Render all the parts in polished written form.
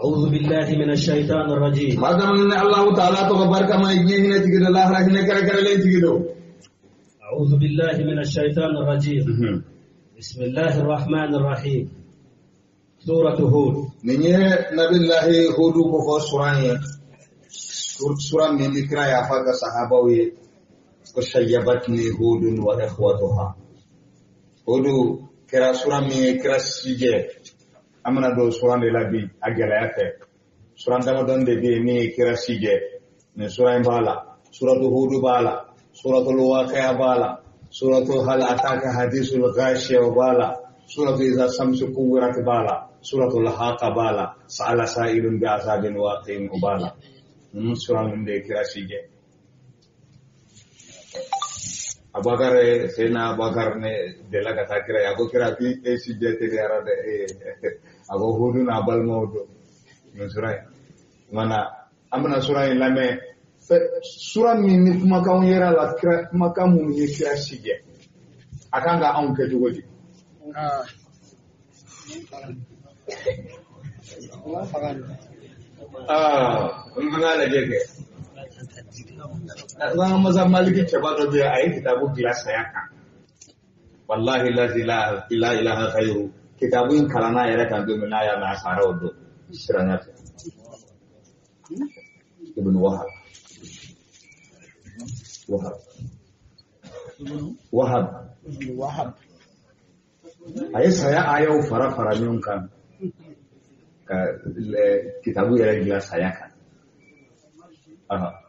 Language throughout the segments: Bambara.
أعوذ بالله من الشيطان الرجيم. Ma daminɛ Allahu Taala tɔgɔ barikama ye, diɲɛ hinɛ tigi do, lahara hinɛ kɛrɛnkɛrɛnlen tigi do. أعوذ بالله من الشيطان الرجيم. بسم الله الرحمن الرحيم. سورة هود. Nin ye Nabilahi Hudu ko fɔ suran ye, sura min ni kira y'a fɔ a ka sahabaw ye ko sayyabatni hudun wa ikhwatuha. Hudu kɛra sura min ye kira sijɛ. An bɛna don suran de la bi, a gɛlɛya tɛ. Suran damadɔni de bɛ yen min ye kira sijɛ. Nin sura in b'a la, suratu Hudu b'a la, suratul Waqi'a b'a la, suratu Hal Ataka Hadisul Ghashiya b'a la, suratu Iza Samsu Kuwirat b'a la, suratul Haqa b'a la, Sa'ala Sa'ilun bi Azabin Waqi'in b'a la. Ninnu sura ninnu de ye kira sijɛ. Abubakar, Seyina Abubakar ne delila ka taa kira ye, a ko kira k'i e sijɛ teliyara dɛ. A ko Hudu n'a balimaw don nin sura in mana. An bɛna sura in lamɛn, sura min ni kumakanw yera la, kira kumakan minnu ye kira sijɛ, a kan ka anw kɛ cogo di? Aa, n fana lajɛ kɛ n ka masa Maliki cɛba dɔ bɛ yen, a ye kitabu dilan saya kan. Walahi lazi la ilaha ghayru, kitabu in kalanna a yɛrɛ kan don min n'a y'a mɛn, a sara o don siranya fɛ. Ibn Wahab, Wahab, Wahab. Wahab. A ye saya ayaw fara fara ɲɔgɔn kan ka kitabu yɛrɛ dilan saya kan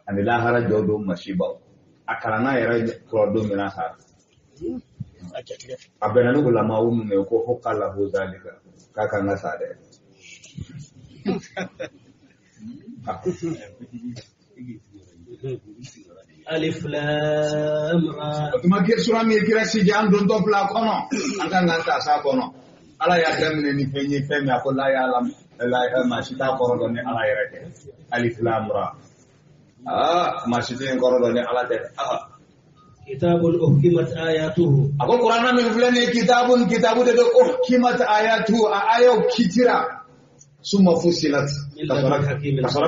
ani lahara jɔ don masibaw. A kalanna yɛrɛ kɔrɔ don min na, a sara. A bɛnna ni ulamaw minnu ye ko hukka lahu zalika, k'a kan ka sa dɛ. ألف لام را. O tuma sura min ye kira sijɛ, an dontɔ filɛ a kɔnɔ, an kan k'an ta s'a kɔnɔ. Ala y'a daminɛ ni fɛn ye, fɛn min a ko la ya'lam la, maa si t'a kɔrɔ dɔn ni Ala yɛrɛ tɛ. Alif lam ra, aa, maa si tɛ nin kɔrɔ dɔn ni Ala tɛ. كتاب أحكمت آياته. A ko kuranna min filɛ nin ye, kitabun, kitabu de don, uhkimat ayatu, a ayaw kitira, summa fusilat, ka sɔrɔ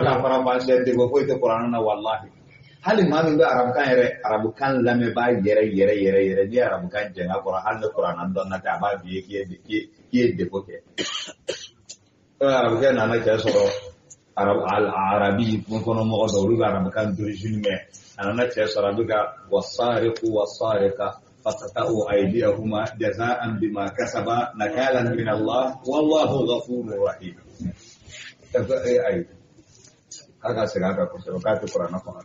k'a fara fansiya de ko foyi tɛ kuranna na. Wallahi, hali maa min bɛ arabukan yɛrɛ, arabukan lamɛnbaa yɛrɛ yɛrɛ yɛrɛ yɛrɛ, n'i ye arabukan jɛng'a kɔrɔ, hali ni kuranna dɔnna tɛ, a b'a f'i ye k'i ye defo kɛ. Arabukɛ nana cɛ sɔrɔ arabi kɔnɔ mɔgɔ dɔ, olu bɛ arabukan d'origine mɛn. A nana cɛ sɔrɔ a bɛ ka wasariqu wasariqa faqta'u aydiyahuma jaza'an bima kasaba nakalan min Allah wallahu ghafurur rahim. Ayi, k'a ka segin a kan kosɛbɛ, k'a tɛ kuranɛ kɔnɔ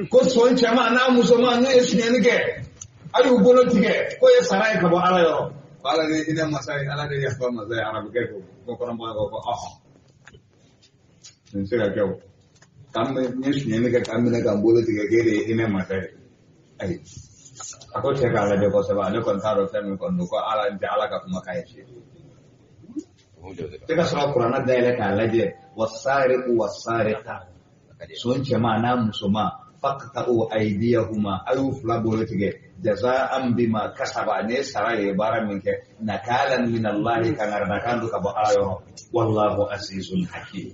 ko son cɛman n'a musoman n'u ye sonyɛni kɛ, a y'u bolo tigɛ, k'o ye sara ye ka bɔ Ala yɔrɔ. Ala de hinɛ masa ye, Ala de yafa masa ye. Arabukɛ ko kɔnɔmɔgɔ ko ɔhɔn, nin tɛ se ka kɛ o, k'an bɛ n ye sonyɛni kɛ k'an minɛ k'an bolo tigɛ, k'e de ye hinɛ masa ye. Ayi, a ko cɛ k'a lajɛ kosɛbɛ, ale kɔni t'a dɔn fɛn min kɔni don, ko Ala tɛ Ala ka kumakan ye fiyewu. Tɛ ka sɔrɔ kuranɛ dayɛlɛ k'a lajɛ, wasariqu wasariqa, son cɛman n'a musoman, faqta'u aydiyahuma, a y'u fila bolo tigɛ, jaza'an bima kasaba, ne sara ye baara min kɛ, nakalan min Allah, kangardakan don ka bɔ Ala yɔrɔ, wallahu azizun hakim.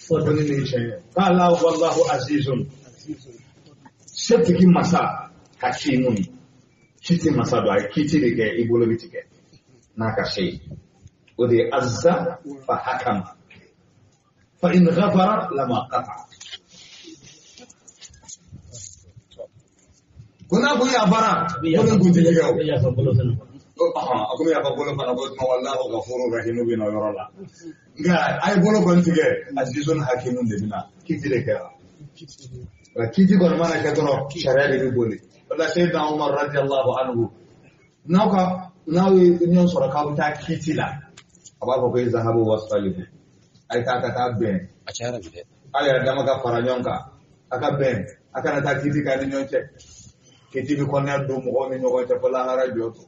Ko ni nin tiɲɛ ye k'Ala wallahu azizun, setigi masa, hakimun, kiti masa don, a ye kiti de kɛ, i bolo bɛ tigɛ n'a ka se ye. O de ye azza fa hakama fa in ghafara lama qata. Ko n'a kun yafara, ko nin kun tɛ kɛ o. A ko yafa bolo fana ko tuma wallahu ghafurur rahim bɛ na o yɔrɔ la. Nka a ye bolo kɔni tigɛ, azizun hakimun de bɛ na kiti de kɛra. Kiti kɔni mana kɛ dɔrɔn, sariya de bɛ boli. O la Seydina Umar radiyallahu anhu, n'aw ka n'aw ye ɲɔgɔn sɔrɔ k'aw bɛ taa kiti la, a b'a fɔ ko izahabu wasalihu, a ye taa ka taa bɛn. A cayara bi dɛ. Aw yɛrɛ dama ka fara ɲɔgɔn kan, a ka bɛn, a kana taa kiti k'a ni ɲɔgɔn cɛ. Kiti bɛ kɔnɔna don mɔgɔw ni ɲɔgɔn cɛ fo lahara jɔ to.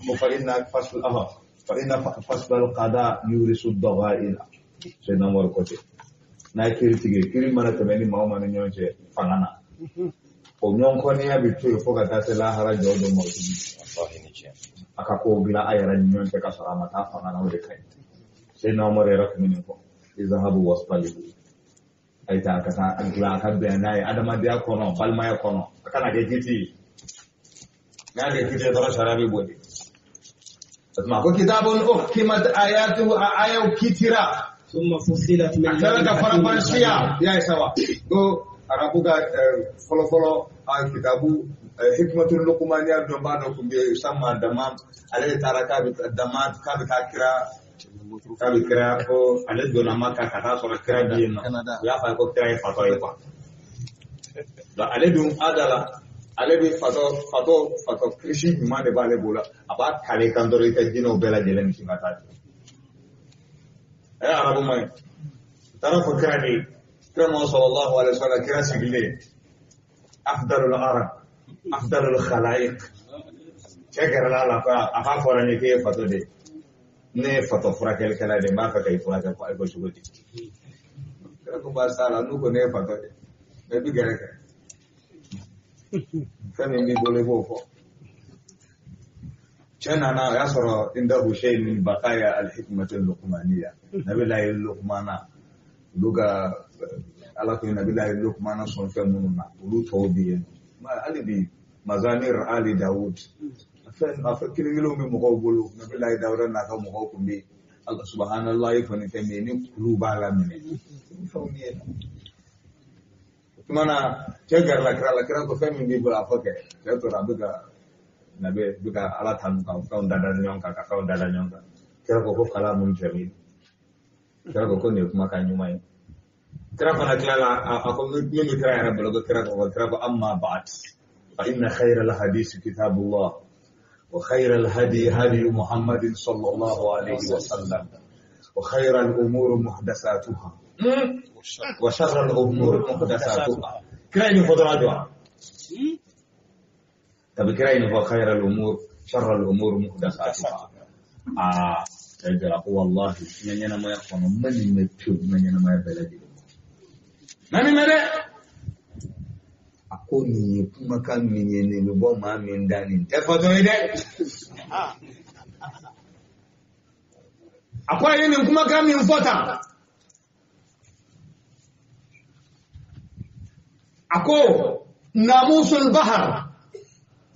Ko fa inna fasl aha fa inna fasl al-qada yurisu ad-daghaila. Seydina Umar ko ten, n'a ye kiri tigɛ, kiri mana tɛmɛ ni maaw ma ni ɲɔgɔn cɛ fanga na, O ɲɔgɔnkɔniya bɛ to yen fo ka taa se lahara jɔ dɔ ma. A ka kow dilan a yɛrɛ ni ɲɔgɔn cɛ ka sɔrɔ a ma taa fanga na, o de ka ɲi. Seydina Umaru yɛrɛ tun bɛ nin fɔ: izahabu wasalihu, a ye taa ka taa dilan a ka bɛn n'a ye adamadenya kɔnɔ, balimaya kɔnɔ, a kana kɛ kiti ye. N'a kɛ kiti ye dɔrɔn, sariya bɛ boli. O tuma ko kitabun uhkimat ayatuhu, a ayaw kitira. ثم فصلت من A tilala ka لدن حكيم faranfasiya خبير. Ya ye sawa ko arabu ka fɔlɔ-fɔlɔ a kitabu hikmatul luqmaniya dɔnbaa dɔ tun bɛ yen, sama dama, ale de taara k'a bɛ dama k'a bɛ taa kira, k'a bɛ kira ko ale donna Maka ka taa sɔrɔ kira bɛ yen nɔ. U y'a fɔ a ye ko kira ye fatɔ ye quoi. Donc ale dun ada la, ale bɛ fatɔ kirisi ɲuman de b'ale bolo, a b'a kale kan dɔrɔn i ka jinɛw bɛɛ lajɛlen misi ka taa. Ɛ arabu man ɲi. U taara fɔ kira de ye, kira ma sallallahu alaihi wasallam, kira sigilen, afdalul arab, afdalul khalaiq, cɛ gɛrɛla a la ko a k'a fɔra n ye k'e ye fatɔ de ye, ne ye fatɔ furakɛlikɛla de ye, n b'a fɛ ka i furakɛ ko ayi ko cogo di? Kira ko baasi t'a la, n'u ko ne ye fatɔ de ye, mɛ i bɛ gɛrɛ kɛ fɛn min b'i bolo i b'o fɔ. Cɛ nana, o y'a sɔrɔ indahu shay min baqaya alhikmati luqmaniya, nabilayi luqmana, olu ka ala ko nabilayi luqmana sɔn fɛn minnu na, olu tɔw bɛ yen hali bi, mazamir ali dawud, fɛn a fɛn kelen kelenw bɛ mɔgɔw bolo. Nabilayi dawuda n'a ka mɔgɔw tun bɛ yen, ala subhanallahi kɔni fɛn min ye ni kulu b'a la minɛ fɛnw bɛ yen. O tuma na cɛ gɛrɛla kira la, kira ko fɛn min b'i bolo a fɔ kɛ. Cɛ tora a bɛ ka nabi bɛ ka ala tanu ka fɛnw dada ɲɔgɔn kan, ka fɛnw dada ɲɔgɔn kan. Kira ko ko kalamun jamil, kira ko ko nin ye kumakan ɲuman ye. Kira fana tilala a ko min bɛ kira yɛrɛ bolo ko kira ko amma ba'd fa inna khayra al hadisi kitabullah wa khayra al hadi hadi muhammadin sallallahu alaihi wa sallam wa khayra al umur muhdathatuha wa sharra al umur muhdathatuha. Kira ye nin fɔ dɔrɔn a jɔra. Tabi kira ye nin fɔ: khayra al umur sharra al umur muhdathatuha. Aa cɛ jɔra ko wallahi n ka ɲɛnamaya kɔnɔ n ma nin mɛn pewu, n ka ɲɛnamaya bɛɛ lajɛlen ma nin mɛn dɛ. A ko nin ye kumakan min ye, nin bɛ bɔ maa min da, nin tɛ fatɔ ye dɛ. A ko a ye nin kumakan min fɔ tan, a ko namusul bahar,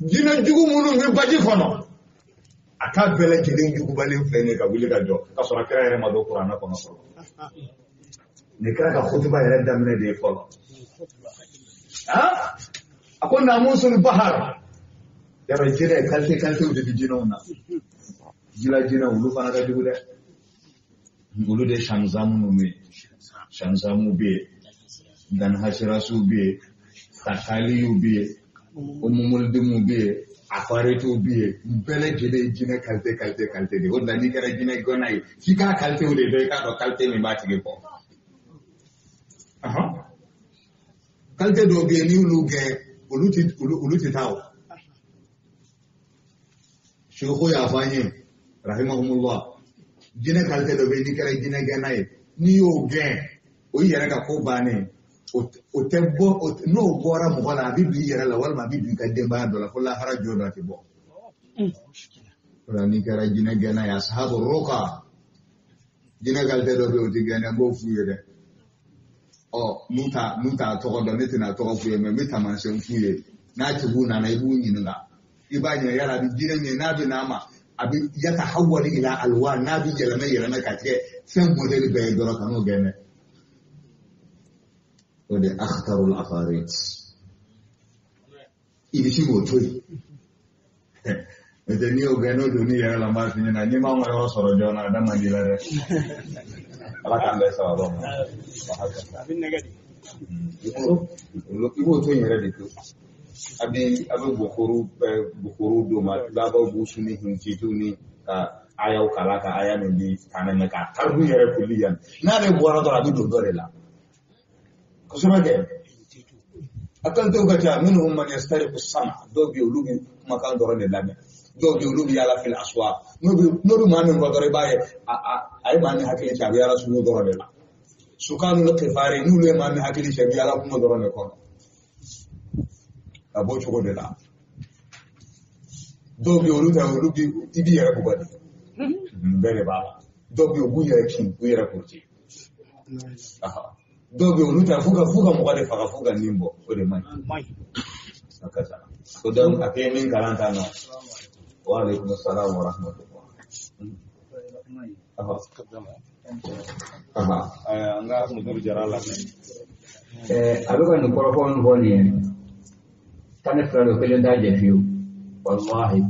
jinɛ jugu minnu bɛ baji kɔnɔ, a k'a bɛɛ lajɛlen jugubalen filɛ nin ye ka wuli ka jɔ, ka sɔrɔ kira yɛrɛ ma don kuranɛ kɔnɔ fɔlɔ. Nin kira ka kutuba yɛrɛ daminɛ de ye fɔlɔ. A ko namusul bahar, yɔrɔ jinɛ kalite kalitew de bɛ jinɛw na, jila jinɛ olu fana ka jugu dɛ. Olu de shamzamu minnu bɛ yen, shamzamu bɛ yen, danhasirasiw bɛ yen, sakaliw bɛ yen, umumulidimu bɛ yen, afaritiw bɛ yen, bɛɛ lajɛlen ye jinɛ kalite kalite kalite de. O de la n'i kɛra jinɛ gɔnna ye, f'i k'a kalitew de dɔn, i k'a dɔn kalite min b'a tigi kɔ. Kalite dɔw bɛ yen, n'i y'olu gɛn, olu ti taa o. Seko y'a fɔ an ye rahimahumullah, jinɛ kalite dɔ bɛ yen, n'i kɛra jinɛ gɛnna ye, n'i y'o gɛn, o y'i yɛrɛ ka ko bannen. O tɛ bɔ, n'o bɔra mɔgɔ la, a bɛ don i yɛrɛ la walima a bɛ don i ka denbaya dɔ la fo lahara jɔ dɔ a tɛ bɔ. O la n'i kɛra jinɛ gɛnna ye, asahabu roka, jinɛ kalite dɔ bɛ yen, o tɛ gɛn dɛ, n b'o f'u ye dɛ. Ɔ n'u t'a tɔgɔ dɔn, ne tɛna tɔgɔ f'u ye, mɛ n bɛ taamasiyɛn f'u ye. N'a tigiw nana, i b'u ɲininka, i b'a ɲininka yala a bɛ jinɛ min n'a bɛ n'a ma, a bɛ yatahawwali ila alwan, n'a bɛ yɛlɛmɛ yɛlɛmɛ ka tigɛ fɛn mɔdɛli bɛɛ ye dɔrɔn ka n'o gɛn dɛ. O de akhtarul afarit, i bɛ se k'o to yen. N'o tɛ n'i y'o gɛn, n'o donn'i yɛrɛ la, n b'a f'i ɲɛna, n'i m'anw ka yɔrɔ sɔrɔ joona, a da man di la dɛ. Ala k'an bɛɛ sababa ma. I b'o to yen yɛrɛ de pewu. A bɛ bukuru d'u ma, labaw b'u su ni hincitu ni ka ayaw kala ka aya min bi kana mɛ k'a tariku yɛrɛ kuli yan. N'ale bɔra dɔrɔn, a bɛ don dɔ de la. Kosɛbɛ kɛ. A kalitew ka ca, minhum man yastariqu sama, dɔw bɛ yen olu bɛ kumakan dɔrɔn de lamɛn, dɔw bɛ yen olu bɛ yaala fil aswaq, n'o bɛ maa min kɔ dɔrɔn, i b'a ye a ye maa min hakili cɛ, a bɛ yaala sugu dɔrɔn de la. Sukanul kifari, n'olu ye maa min hakili cɛ, a bɛ yaala kungo dɔrɔn de kɔnɔ. A b'o cogo de la. Dɔw bɛ yen, olu ta, olu bi i b'i yɛrɛ bugɔ de. Bɛɛ de b'a la. Dɔw bɛ yen, u b'u yɛrɛ kin, u yɛrɛ kuruti. Dɔw bɛ yen, olu ta f'u ka mɔgɔ de faga, f'u ka nin bɔ, o de man ɲi. A ka ca. O donc a kɛ min kalan ta nɔ. Wa aleykum salaam wa rahmatullah. An ka muso jara lamɛn. A bɛ ka nin kɔrɔfɔ min fɔ nin ye, 12 don, kelen t'a jɛ fiyewu, walahi.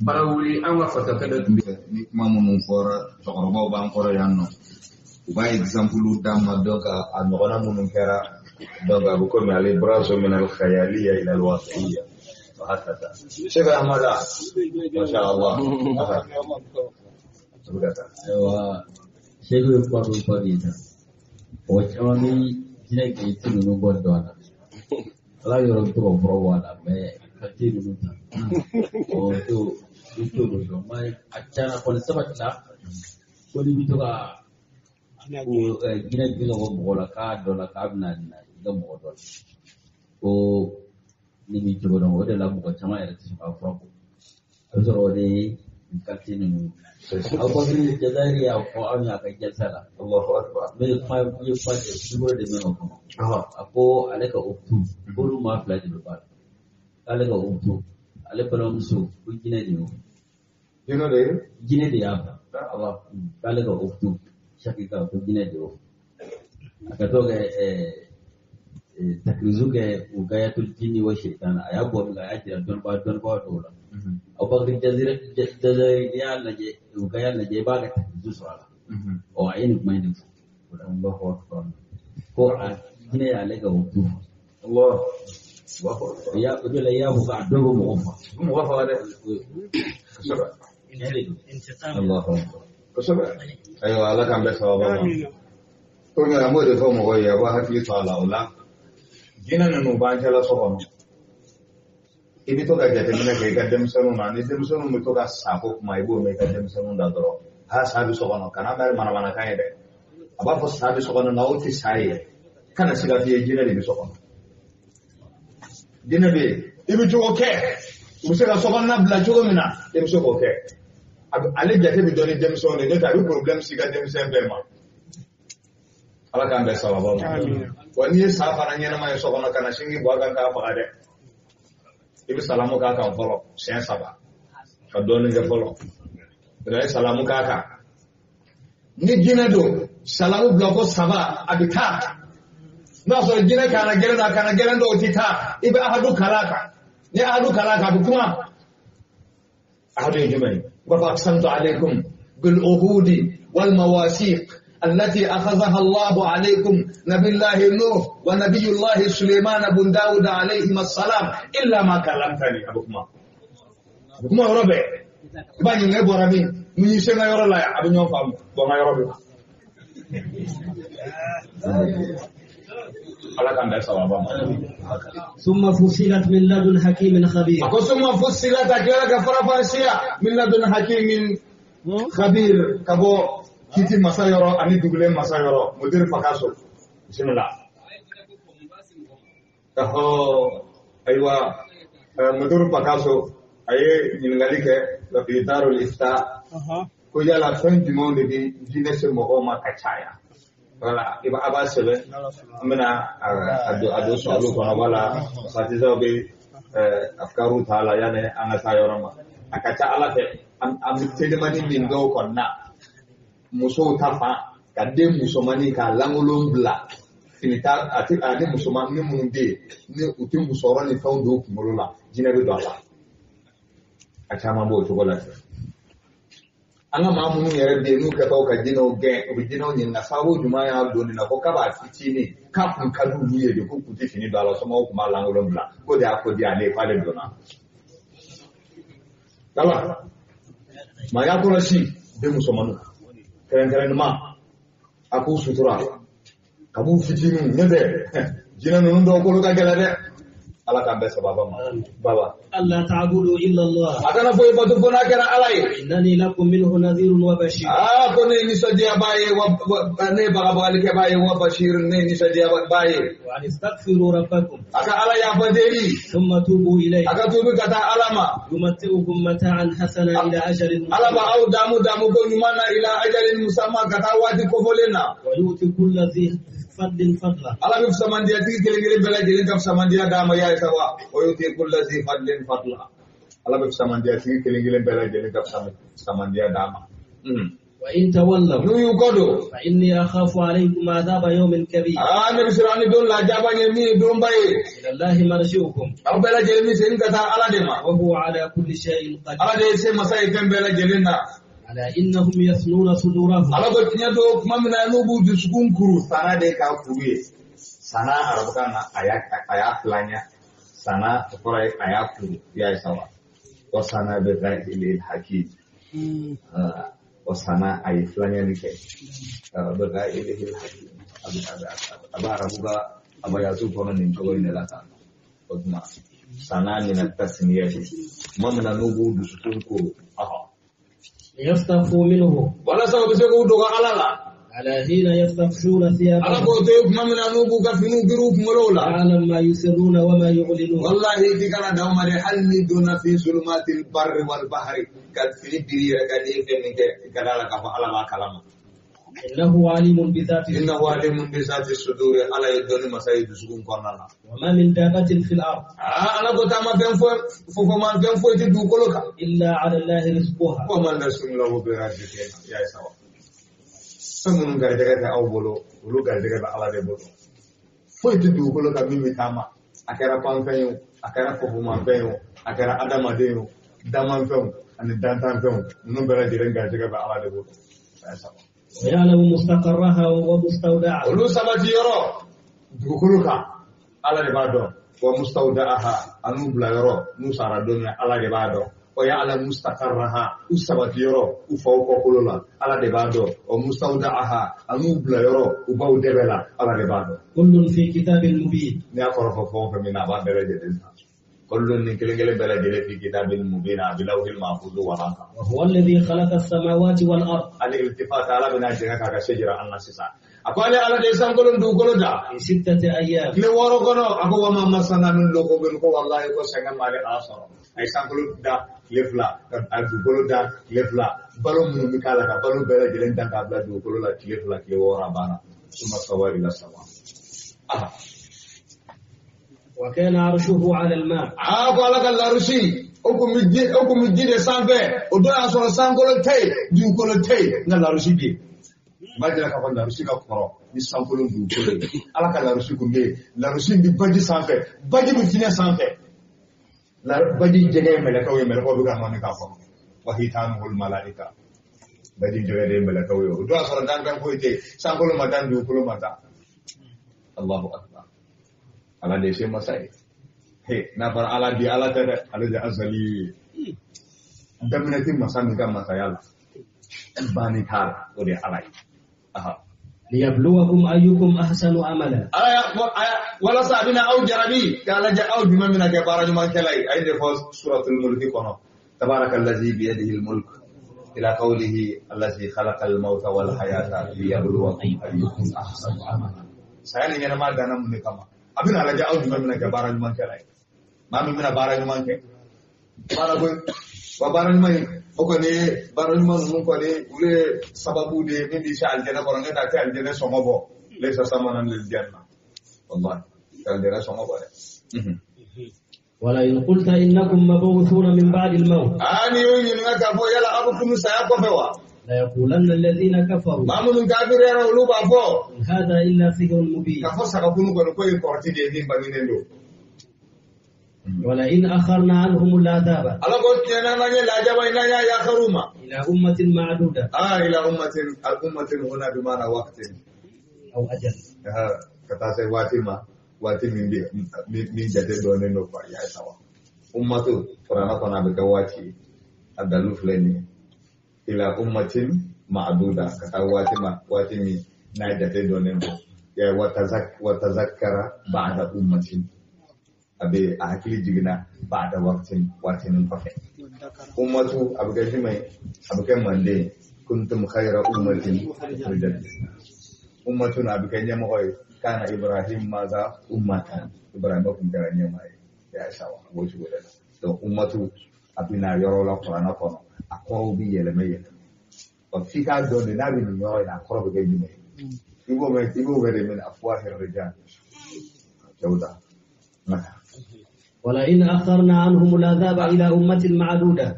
Bara wuli an ka fatɔkɛ dɔ tun bɛ. Ni kuma minnu fɔra, cɛkɔrɔbaw b'an kɔrɔ yan nɔ, u b'a exemple d'an ma, donc a ɲɔgɔnna minnu kɛra, donc a bɛ komi ale brazo min al-khayaliya ila al-waqiya wa hakaza. Sheikh Ahmada, masha Allah. Ayiwa, Sheikh ye kuma min fɔ nin ye tan, mɔgɔ caman bɛ jinɛ k'i ti ninnu bɔ dɔn a la. Ala yɔrɔ bɛ to ka fura bɔ a la, mais qualité ninnu ta. Ɔ to i t'olu dɔn, mais a cayara kɔni sabatila ko n'i bɛ to ka jinɛ gɛn ka bɔ mɔgɔ la, k'a dɔ la k'a bɛna na i ka mɔgɔ dɔ la, ko ni b'i cogo dɔn, o de la mɔgɔ caman yɛrɛ tɛ sɔn ka fura bɔ. A bɛ sɔrɔ o de ye nin qualité ninnu. Abubakar Jazayiri y'a fɔ aw ɲɛ a ka jalisa la. Allahu akbar. N bɛ kuma ye kuma de numéro de mɛn o kɔnɔ. A ko ale ka o tu, k'olu maa fila de bɛ baara. K'ale ka o tu, ale balimamuso ko jinɛ de y'o. Jinɛ de ye? Jinɛ de y'a bila. K'ale ka o tu, Shakika ko jinɛ de y'o. A ka t'o kɛ takirizu kɛ u gayatul jinni wa shaitan, a y'a bɔ min a y'a jira dɔnnibaa dɔw la. Abubakar Jazayiri, n'i y'a lajɛ, u ka y'a lajɛ, i b'a ka takirizu sɔrɔ a la. Ɔ a ye nin kuma in de fɔ. Allahu akbar. Ko a jinɛ y'ale ka o tu. Allah. Allahu akbar. O de la i y'a fɔ k'a dɔw bɛ mɔgɔ faga. U bɛ mɔgɔ faga dɛ. Kosɛbɛ. Allahu akbar. Kosɛbɛ. Ayiwa, Ala k'an bɛɛ sababa ma. Komi an b'o de fɔ mɔgɔw ye, a b'a hakili to a la o la. Jinɛ ninnu b'an cɛla so kɔnɔ. I bɛ to ka jateminɛ kɛ i ka denmisɛnninw na, ni denmisɛnninw bɛ to ka sa ko kuma, i b'o mɛn i ka denmisɛnninw da dɔrɔn. Ha, sa bɛ so kɔnɔ, kana mɛn manamanakan ye dɛ. A b'a fɔ sa bɛ so kɔnɔ, nka o tɛ sa ye. Kana siga f'i ye, jinɛ de bɛ so kɔnɔ. Jinɛ bɛ yen, i bɛ cogo kɛ, u bɛ se ka sokɔnɔna bila cogo min na, i bɛ se k'o kɛ. Ale jate bɛ dɔn ni denmisɛnw de ye, n'o tɛ a bɛ problème s'i ka denmisɛn bɛɛ ma. Ala k'an bɛn sababa ma. Wa n'i ye sa fana ɲɛnama ye so kɔnɔ, kana sin k'i bɔ a kan k'a faga dɛ. I bɛ salamu k'a kan fɔlɔ siɲɛ 3, ka dɔɔnin kɛ fɔlɔ. I ye salamu k'a kan. Ni jinɛ don, salamu bila ko 3, a bɛ taa. N'a sɔrɔ jinɛ kana gɛlɛn dɔ, a kana gɛlɛn dɔ, o tɛ taa. I bɛ ahadu kalan a kan. Ni ahadu kalan a kan, a bɛ kuma. Ahadu ye jumɛn ye? U b'a fɔ aqsamtu alaykum bil uhudi wal mawasiq التي أخذها الله عليكم نبي الله نوح ونبي الله سليمان بن داود عليهما السلام إلا ما كلمتني. أبوكما أبوكما يا ربي بني نبو ربي من يسمى يا رب لا أبو نيوم فهم بما يا ربي على كان ده سبب. ثم فصلت من لدن حكيم خبير. أقول ثم فصلت أكيد كفرفاسيا من لدن حكيم خبير كبو kiti masa yɔrɔ ani dugulen masa yɔrɔ mudir fakaso bisimila. Ɔhɔ, ayiwa, mudir fakaso a ye ɲininkali kɛ fi darul ifta ko yala fɛn jumɛnw de bɛ jinɛ se mɔgɔw ma ka caya. Wala i b'a a b'a sɛbɛn, an bɛna a don sɔrɔlu kɔnɔ, wala satizaw bɛ afikaru t'a la yanni an ka taa yɔrɔ ma. A ka ca Ala fɛ an bɛ telimani min dɔw kɔni na, musow ta fan ka den musomannin k'a lankolon bila fini ta a tɛ ani musomannin minnu bɛ yen ni u tɛ musɔrɔ ni fɛnw don u kunkolo la, jinɛ bɛ don a la. A caman b'o cogo la ten. An ka maa minnu yɛrɛ bɛ yen n'u kɛtɔ ka jinɛw gɛn, u bɛ jinɛw ɲininka sababu jumɛn y'a don nin na, ko k'a b'a fitinin k'a kun ka di olu ye de, k'u kun tɛ fini don a la, somɔgɔw kun b'a lankolon bila, k'o de y'a ko di ale ye k'ale donna. Yala maa y'a kɔlɔsi den musomanninw kɛrɛnkɛrɛnnama a k'u sutura ka b'u fitininw, n'o tɛ jinɛ ninnu dɔw kolo ka gɛlɛn dɛ. Ala k'an bɛɛ sababa ma. Baba. ألا تعبدوا إلا الله. A kana foyi bato fo n'a kɛra Ala ye. إنني لكم منه نذير وبشير. Aa ko ne ye nisɔndiyabaa ye wa ne ye bagabagalikɛbaa ye wa bashir ne ye nisɔndiyabaa ye. وأن استغفروا ربكم. A ka Ala yafa deli. ثم توبوا إليه. A ka tuubi ka taa Ala ma. يمتعكم متاعا حسنا إلى أجل Ala b'a aw damu damu ko ɲuman na ila ajalin musamman ka taa waati kofɔlen na. ويؤتي كل ذي فضل فضله. Ala bɛ fisamandiya tigi kelen kelen bɛɛ lajɛlen ka fisamandiya d'a ma ya ye sawa wa yuti kulla zi fadlin fadla. Ala bɛ fisamandiya tigi kelen kelen bɛɛ lajɛlen ka fisamandiya d'a ma. وإن تولوا N'u y'u kɔ don. فإني أخاف عليكم عذاب يوم كبير. Aa ne bɛ siran ni don lajaba ɲɛ min ye donba ye. إلى الله مرجعكم. Aw bɛɛ lajɛlen bɛ segin ka taa Ala de ma. وهو على كل شيء قدير. Ala de ye se masa ye fɛn bɛɛ lajɛlen na. على إنهم يثنون صدورهم. Ala ko tiɲɛ don tuma min na n'u b'u dusukun kuru sana de k'a kuru ye. Sana arabukan na a y'a filan sana kɔrɔ ye a y'a kuru i y'a ye sawa. Wa sana bɛ ka ilil hakim. Wa sana a ye filanyali kɛ. Bɛ ka ilil hakim. A bɛ arabu ka abayasu kɔnɔ nin cogo in de la tan. O tuma sana mina tasniya de. Tuma min na n'u b'u dusukun kuru. ليستخفوا منه. Walasa u bɛ se k'u dogo Ala la. على حين يستغشون Ala ثيابهم. k'o to yen tuma min na n'u b'u ka finiw biri u kunkolow la. يعلم ما يسرون وما يعلنون. Wallahi k'i kana dan ma dɛ hali n'i donna fi zulumatil barri wal bahri ka fini biri yɛrɛ ka n'i ye fɛn min kɛ i ka d'a la k'a fɔ Ala b'a kalama. إنه عليم بذات Innahu alimun bi zati suduri Ala ye dɔnni masa ye dusukun kɔnɔna na. وما من دابة في الأرض. Aa Ala ko taama fɛn foyi fofomafɛn foyi tɛ dugukolo kan. إلا على الله رزقها. Wa man lastum lahu bi raziqin ya ye sawa. Fɛn minnu garijɛgɛ tɛ aw bolo olu garijɛgɛ bɛ Ala de bolo. Foyi tɛ dugukolo kan min bɛ taama a kɛra panfɛn ye o a kɛra fofomafɛn ye o a kɛra adamaden ye o damanfɛnw ani dantanfɛnw ninnu bɛɛ lajɛlen garijɛgɛ bɛ Ala de bolo. Ya ye sawa. ويعلم مستقرها ومستودعها. Olu sabati yɔrɔ dugukolo kan Ala de b'a dɔn wa mustawda'aha an'u bila yɔrɔ n'u sara don min Ala de b'a dɔn wa ya'lamu mustaqarraha u sabati yɔrɔ u faw kɔkolo la Ala de b'a dɔn wa mustawda'aha an'u bila yɔrɔ u baw dɛbɛ la Ala de b'a dɔn. كل في كتاب مبين. N'i y'a kɔrɔfɔ fɛn o fɛn min na a b'a bɛɛ lajɛlen ta. Kullu nin kelen kelen bɛɛ lajɛlen fi kitabin mubin a bi lawhil mahfuz waran kan. وهو الذي خلق السماوات والأرض. Al-iltifat Ala bɛna jɛngɛ k'a ka se jira an na sisan. A ko ale Ala de ye sankolo ni dugukolo da. في 6 أيام. Tile 6 kɔnɔ a ko wa ma masana min lughubin ko wallahi ko sɛgɛn m'ale Ala sɔrɔ. A ye sankolo da tile 2 ka dugukolo da tile 2 balo minnu bɛ k'a la ka balo bɛɛ lajɛlen dan k'a bila dugukolo la tile 2 tile 6 a banna. Suma sawa ila sama. وكان عرشه على الماء. A ko Ala ka larusi o kun bɛ ji de sanfɛ o don y'a sɔrɔ sankolo tɛ yen dugukolo tɛ yen nka larusi bɛ yen. U b'a jira k'a fɔ larusi ka kɔrɔ ni sankolo dugukolo ye. Ala ka larusi kun bɛ yen larusi bɛ baji sanfɛ baji bɛ fiɲɛ sanfɛ. Baji jɛgɛ ye mɛlɛkɛw ye mɛlɛkɛw bɛ ka nɔɔni k'a kɔnɔ. Wa hitanuhul malaika baji jɛgɛ de ye mɛlɛkɛw ye o don y'a sɔrɔ danfɛn foyi tɛ yen sankolo ma dan dugukolo ma dan. Allahu akbar. Ala de ye se masa ye. He n'a fɔra Ala bi Ala tɛ dɛ ale de azali ye. Daminɛ tɛ masa min ka masaya la banni t'a la o de ye Ala ye. ليبلوكم أيكم أحسن عملا. Walasa a bɛna aw jarabi k'a lajɛ aw jumɛn bɛna kɛ baara ɲumankɛla ye. A ye de fɔ suratul mulki kɔnɔ. Tabaraka allazi biyadihi almulk ila qawlihi allazi khalaqa almawta wal hayata liyabluwakum ayyukum ahsanu amala. Saya ni ɲɛnama danna mun de kama? A bɛna lajɛ aw jumɛn bɛna kɛ baara ɲumankɛla ye. Maa min bɛna baara ɲuman kɛ. Baara koyi wa baara ɲuman in o kɔni ye baara ɲuman ninnu kɔni olu ye sababu de ye min b'i se alijɛnɛ kɔnɔ n'o tɛ a tɛ alijɛnɛ sɔngɔ bɔ. Laysa samanan lil janna wallahi alijɛnɛ sɔngɔ bɔ dɛ. ولئن قلت إنكم مبعوثون من بعد الموت. Aa n'i y'o ɲininka k'a fɔ yala aw bɛ kunu saya kɔfɛ wa? ليقولن الذين كفروا. Maa minnu kafiri yɛrɛ olu b'a fɔ. إن هذا إلا سحر مبين. K'a fɔ sagakunu kɔni ko ye kɔrɔti de ye min bangenen don. ولئن أخرنا عنهم العذاب. Ala ko tiɲɛ na n'an ye lajaba in n'an y'a yakar'u ma. إلى أمة معدودة. Aa ila ummatin al-ummatin huna bi maana waqtin. أو أجل. Ka taa se waati ma waati min bɛ min jate dɔnnen don quoi ya ye sawa. Ummatu kuranɛ kɔnɔ a bɛ kɛ waati ye a dalu filɛ nin ye. Ila ummatin ma'duda ka taa waati ma waati min n'a jate dɔnnen don. Ya wa tazakkara ba'da ummatin. A bɛ a hakili jiginna ba'da waqtin waatinin kɔfɛ. Ummatu a bɛ kɛ jumɛn ye? A bɛ kɛ manden. Kuntum khayra ummatin ukhrijat. Ummatun a bɛ kɛ ɲɛmɔgɔ ye. Kana Ibrahim maza ummatan. Ibrahim kun kɛra ɲɛmaa ye. Ya sawa a b'o cogo de la. Donc ummatu a bɛ na yɔrɔ la kuranɛ kɔnɔ a kɔrɔw bɛ yɛlɛma yɛlɛma. Ɔ f'i k'a dɔn de n'a bɛ nin yɔrɔ in na a kɔrɔ bɛ kɛ jumɛn ye. I b'o mɛn de min afwahir rijal. Cɛw da. ولئن أخرنا عنهم العذاب إلى أمة معدودة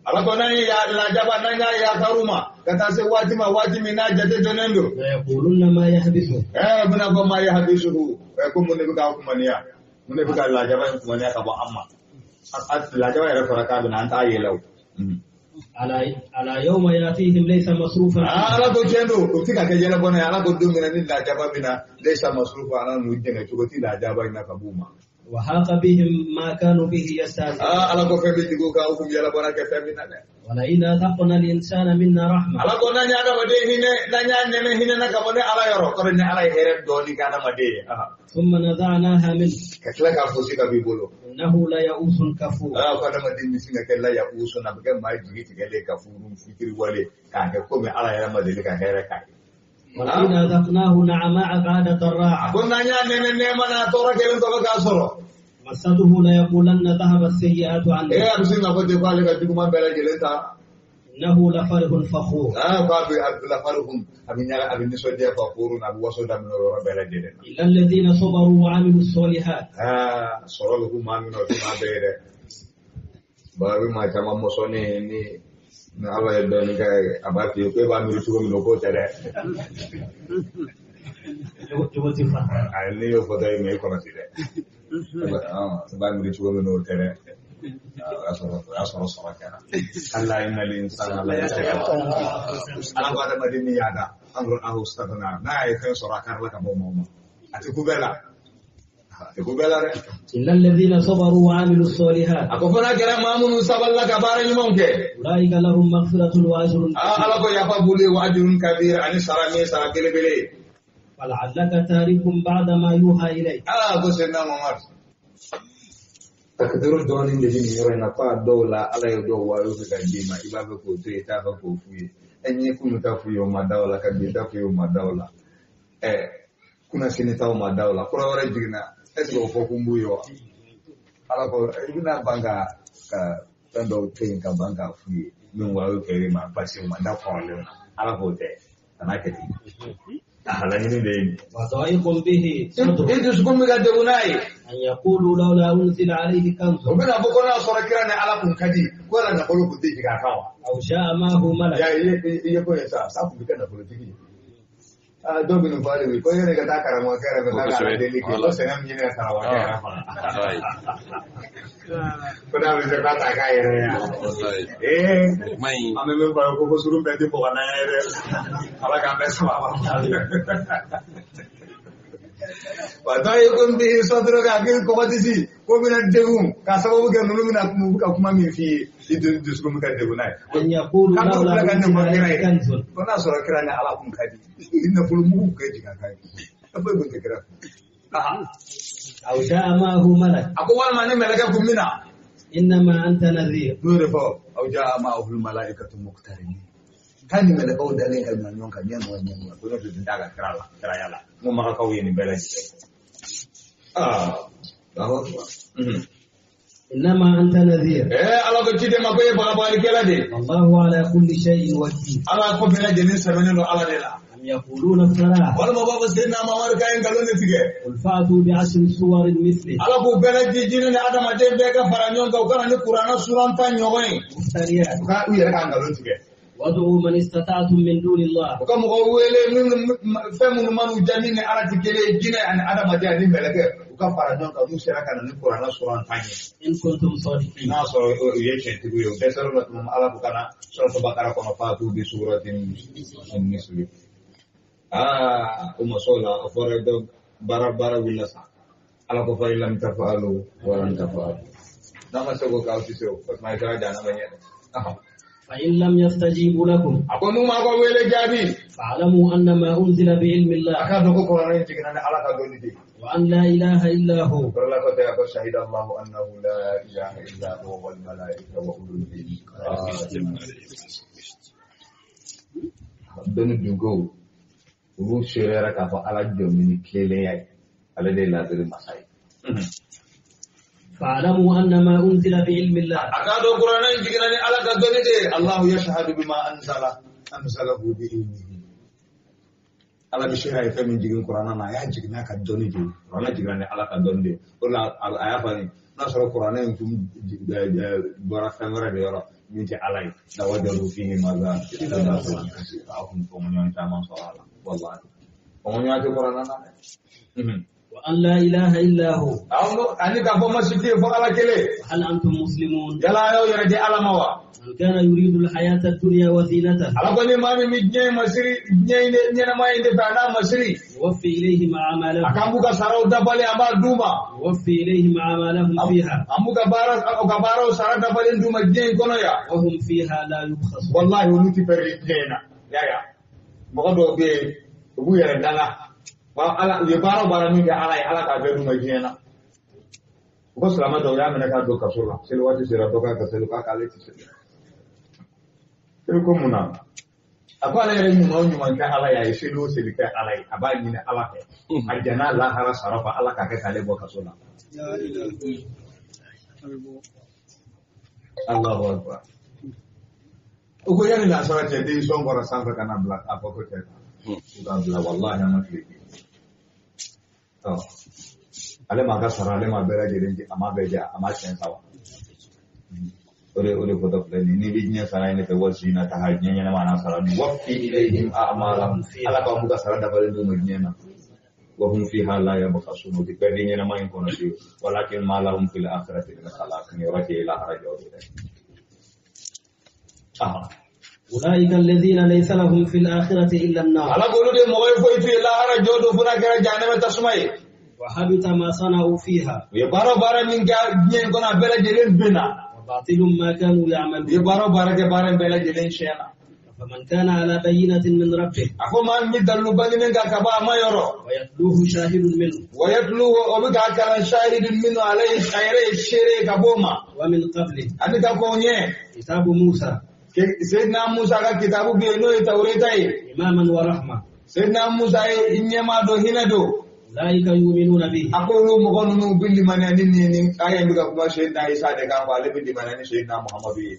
Ala ko n'an ye lajaba n'an y'a yafar'u ma ka taa se waati ma waati min n'a jate dɔnnen don. ليقولن ما يحبسه Bɛna fɔ ma yahbisuhu ko mun de bɛ k'a kumaniya mun de bɛ ka lajaba in kumaniya ka bɔ an ma. Lajaba yɛrɛ fɔra k'a bɛna an t'a yɛlɛ o. على يوم يأتيهم ليس مصروفا Ala ko tiɲɛ don o tɛ ka kɛ yɛlɛbɔnna ye. Ala ko don min na ni lajaba bɛ na laysa masrufa ala n'u jɛngɛ cogo ti lajaba in na ka b'u ma. وحاق بهم ما كانوا به يستهزئون Ala ko fɛn bɛ jigin u kan u kun yɛlɛbɔnna kɛ fɛn min na dɛ. ولئن أذقنا الإنسان منا رحمة Ala ko n'an ye adamaden hinɛ n'an y'a nɛmɛ hinɛ na ka bɔ ne Ala yɔrɔ kɔrɔ ni Ala ye hɛrɛ dɔɔni kɛ adamaden ye. ثم نزعناها منه Ka tila k'a fosi ka b'i bolo. إنه ليئوس كفور Ala ko adamaden bɛ sin ka kɛ la yakusu na a bɛ kɛ maa jigi tigɛlen ka furu fitiri wale k'a kɛ komi Ala yɛrɛ ma deli ka hɛrɛ k'a ye. ولئن أذقناه نعماء بعد ضراء Ko n'an y'a nɛmɛ nɛɛma na tɔɔrɔ kɛlen kɔfɛ k'a sɔrɔ. مسته ليقولن ذهب السيئات عني A bɛ sin k'a fɔ ten k'ale ka juguman bɛɛ lajɛlen ta. إنه لفرح فخور Ko a bɛ lafarihun a bɛ ɲaga a bɛ nisɔndiya fakurun a bɛ waso daminɛ o yɔrɔ bɛɛ lajɛlen na. إلا الذين صبروا وعملوا الصالحات Sɔrɔ bɛ k'u maa min na o tɛ maa bɛɛ ye dɛ. Ba bɛ maa caman mɔsɔnnen ni ni Ala ye dɔɔnin kɛ a b'a f'i ye ko e b'a miiri cogo min na o k'o tɛ dɛ. Ayi n'i y'o fɔ dɔrɔn i mɛ i kɔlɔsi dɛ. I b'a miiri cogo min na o tɛ dɛ. O y'a sɔrɔ sɔrɔ kɛra. Kalla innal insana la yatgha. Ala ko adamaden min y'a da an ra'ahu istaghna n'a ye fɛn sɔrɔ a karila ka bɔ maaw ma. A tɛ ku bɛɛ la. A tɛ ku bɛɛ la dɛ. إلا الذين صبروا وعملوا الصالحات A ko fo n'a kɛra maa minnu sabalila ka baara ɲumanw kɛ. أولئك لهم مغفرة وأجر Ala ko yafa b'olu ye wa ajrun kabir ani sara min ye sara belebele ye. ولعلك تارك بعد ما يوحى إليك Ko Seydina Muhammad. Takadiru dɔɔnin de bɛ nin yɔrɔ in na f'a dɔw la Ala ye dɔw wayo kɛ ka d'i ma i b'a fɛ k'o to yen i t'a fɛ k'o f'u ye. N ye kunun ta f'u ye o ma da o la ka bi ta f'u ye o ma da o la. Kunnasini ta o ma da o la kura wɛrɛ jiginna est ce que o fɔ kun b'u ye wa? Ala ko i bɛna ban ka fɛn dɔw to yen ka ban k'a f'u ye min wayo kɛr'i ma parce que o ma da kɔrɔlen na Ala k'o tɛ kan'a kɛ ten. A laɲini de ye nin ye. وضائق به صدرك I dusukun bɛ ka degun n'a ye. أن يقولوا لولا أنزل عليه كنز O bɛna fɔ ko n'a sɔrɔ kira ni Ala kun ka di ko yala nafolo kun tɛ jigin a kan wa? أو جاء معه ملك Ya i ye ko ye sa sa kun bɛ kɛ nafolotigi ye. Dɔw bɛ nin fɔ hali bi ko yanni ka taa karamɔgɔkɛ yɛrɛ ka taa ka Ala deli kɛ ko sɛgɛn min ɲini ka karamɔgɔkɛ yɛrɛ faga. Ko n'a bɛ se k'a ta k'a yɛrɛ ye. An bɛ min fɔ a ye ko surun bɛɛ tɛ bɔgɔ n'an ye dɛ. Ala k'an bɛɛ saba ma. Wa dayiqun bihi sadruka k'i kɔgɔdisi ko bɛna degun k'a sababu kɛ ninnu bɛna u bɛ ka kuma min f'i ye i dusukun bɛ ka degun n'a ye. أن يقولوا K'an لولا filɛ ka nin أنزل fɔ kira عليه ye كنز ko n'a sɔrɔ kira ni Ala kun ka di i nafolo mugu kun ka jigin a kan ye. A foyi kun tɛ kira kun. أو جاء معه ملك A ko walima ni mɛlɛkɛ kun bɛ na. إنما أنت نذير N'o de fɔ aw jaa ma'ahul malaikatu muqtarinin. K'a ni mɛlɛkɛw dalen ka na ɲɔgɔn kan ɲɛ nɔ ɲɛ nɔ ko ne tun tɛ da ka kira la kiraya la n ko makakaw ye nin bɛɛ lajɛlen. Allahu akbar. إنما أنت نذير Ala ko ciden ma ko e ye bagabagalikɛla de ye. والله على كل شيء وكيل Ala ko bɛɛ lajɛlen sɛbɛnnen don Ala de la. أم يقولون افتراه Walima u b'a fɔ Seydina Mamadu k'a ye nkalon de tigɛ. قل فأتوا بعشر سور مثله Ala k'u bɛɛ lajɛlen jinɛ ni adamaden bɛɛ ka fara ɲɔgɔn kan u ka na ni kuranɛ suran 10 ɲɔgɔn ye. مفتريات U ka u yɛrɛ ka nkalon tigɛ. وادعوا من استطعتم من دون الله U ka mɔgɔw wele minnu fɛn minnu man'u diya min ni Ala tɛ kelen ye jinɛ ani adamaden ani mɛlɛkɛ u ka fara ɲɔgɔn kan n'u sera ka na ni kuranɛ suran 10 ye. إن كنتم صادقين N'a sɔrɔ u ye tiɲɛtigiw ye u dɛsɛr'u la tuma min Ala ko ka na suratu Bakara kɔnɔ fatu bi suratin min misli. O ma s'o la a fɔra dɔ baara wulila sa. Ala ko fa in lam tafalu wa lan tafalu. N'a ma se k'o kɛ aw tɛ se o o tuma i taara jahanama ɲɛ dɛ. فإن لم يستجيبوا لكم A ko n'u ma ko wele jaabi. فاعلموا أن ما أنزل بعلم A الله k'a dɔn ko kuranɛ in jiginna ni Ala ka dɔnni de ye. وأن لا إله إلا هو. Kɔrɔla ko tɛ ko shahida Allahu annahu la ilaha illa huwa wal malaika wa ulul ilmi. Dɔnni dunkew olu seereyara k'a fɔ Ala jɔn ni tilennenya ye, ale de ye ladiri masa ye. فاعلموا أن ما أنزل بعلم الله. A k'a dɔn kuranɛ in jiginna ni Ala ka dɔnni de ye. Allahu yashhadu bima anzala anzalahu bi ilmihi. Ala bɛ seereya ye fɛn min jigin kuranɛ na, a y'a jigin n'a ka dɔnni de ye. Kuranɛ jiginna ni Ala ka dɔnni de ye. O de la a y'a fɔ nin n'a sɔrɔ kuranɛ in tun bɔra fɛn wɛrɛ de yɔrɔ min tɛ Ala ye. Lawajadu fihi ma za aw kun fɔnkɔɲɔgɔn caman sɔrɔ a la walahi fɔnkɔɲɔgɔn tɛ kuranɛ na dɛ. وأن لا إله إلا هو. Ani k'a fɔ ma si tɛ yen fo Ala kelen. هل أنتم مسلمون؟ Yala a y'aw yɛrɛ di Ala ma wa? من كان يريد الحياة الدنيا وزينتها Ala ko ni maa min bɛ diɲɛ in masiri, diɲɛ in de ɲɛnamaya in de fɛ a n'a masiri, نوفي إليهم a أعمالهم k'an b'u ka saraw dafalen an b'a d'u ma. نوفي إليهم أعمالهم فيها An b'u ka baara u ka baaraw sara dafalen d'u ma diɲɛ in kɔnɔ yan. وهم فيها لا يبخسون. Wallahi olu ti pɛrɛn diɲɛ in na. Yaya mɔgɔ dɔw bɛ yen u b'u yɛrɛ danga wa Ala u ye baara o baara min kɛ Ala ye, Ala k'a bɛɛ d'u ma diɲɛ na. U ko silamɛ dɔw y'a minɛ k'a don kaso la, seli waati sera dɔ k'a ka seli k'a k'ale ti seli. I ko mun na? A ko ale yɛrɛ ɲuman o ɲuman kɛ Ala ye, a ye seli o seli kɛ Ala ye, a b'a ɲini Ala fɛ a jɛn'a lahara sara fɛ Ala k'a kɛ k'ale bɔ kaso la. Allahu akbar. U ko yanni lasara cɛ den sɔn bɔra sanfɛ ka na bila a fɔ ko cɛ u k'a bila wallahi an ma tile kɛ. Ɔ ale m'a ka sara, ale m'a bɛɛ lajɛlen di, a m'a bɛɛ di, a m'a siɲɛ saba. O de fɔtɔ filɛ nin ye, n'i bɛ diɲɛ sara in de fɛ wa zinataha diɲɛ ɲɛnama n'a sara nuwaffi ilayhim a'malahum, Ala k'an b'u ka sara dafalen d'u ma diɲɛ na. Wa hum fiha la yabkhasun, u tɛ pɛrɛn ɲɛnama in kɔnɔ fiyewu. Walakin ma lahum fil akhirati min khalaq, nin yɔrɔ tɛ lahara jɔ de dɛ. أولئك الذين ليس لهم في الآخرة إلا النار. Ala k'olu de mɔgɔ ye foyi t'u ye lahara jɔ don fo n'a kɛra jahanama tasuma ye. وحبط ما صنعوا فيها. U ye baara o baara min kɛ diɲɛ in kɔnɔ, a bɛɛ lajɛlen binna. وباطل ما كانوا U ye يعملون. baara o baara kɛ, baara in bɛɛ lajɛlen tiɲɛna. فمن كان على بينة من ربه A ko maa min bɛ dalilu bangenen kan ka bɔ a ma yɔrɔ, ويتلوه شاهد منه wa yatluhu o bɛ k'a kalan shahidun minnu ale ye a yɛrɛ ye seere ye ka bɔ o ma, ومن قبله ani ka kɔn ɲɛ كتاب موسى Seydina Musa ka kitabu bɛ yen n'o ye Tawureta ye. إماما ورحمة. Seydina Musa ye ɲɛmaa don, hinɛ don. أولئك يؤمنون به. A ko olu mɔgɔ ninnu bɛ limaniya ni nin ye. Nin aya in bɛ ka kuma Seydina Isa de kan ko ale bɛ limaniya ni Seydina Muhamadu ye.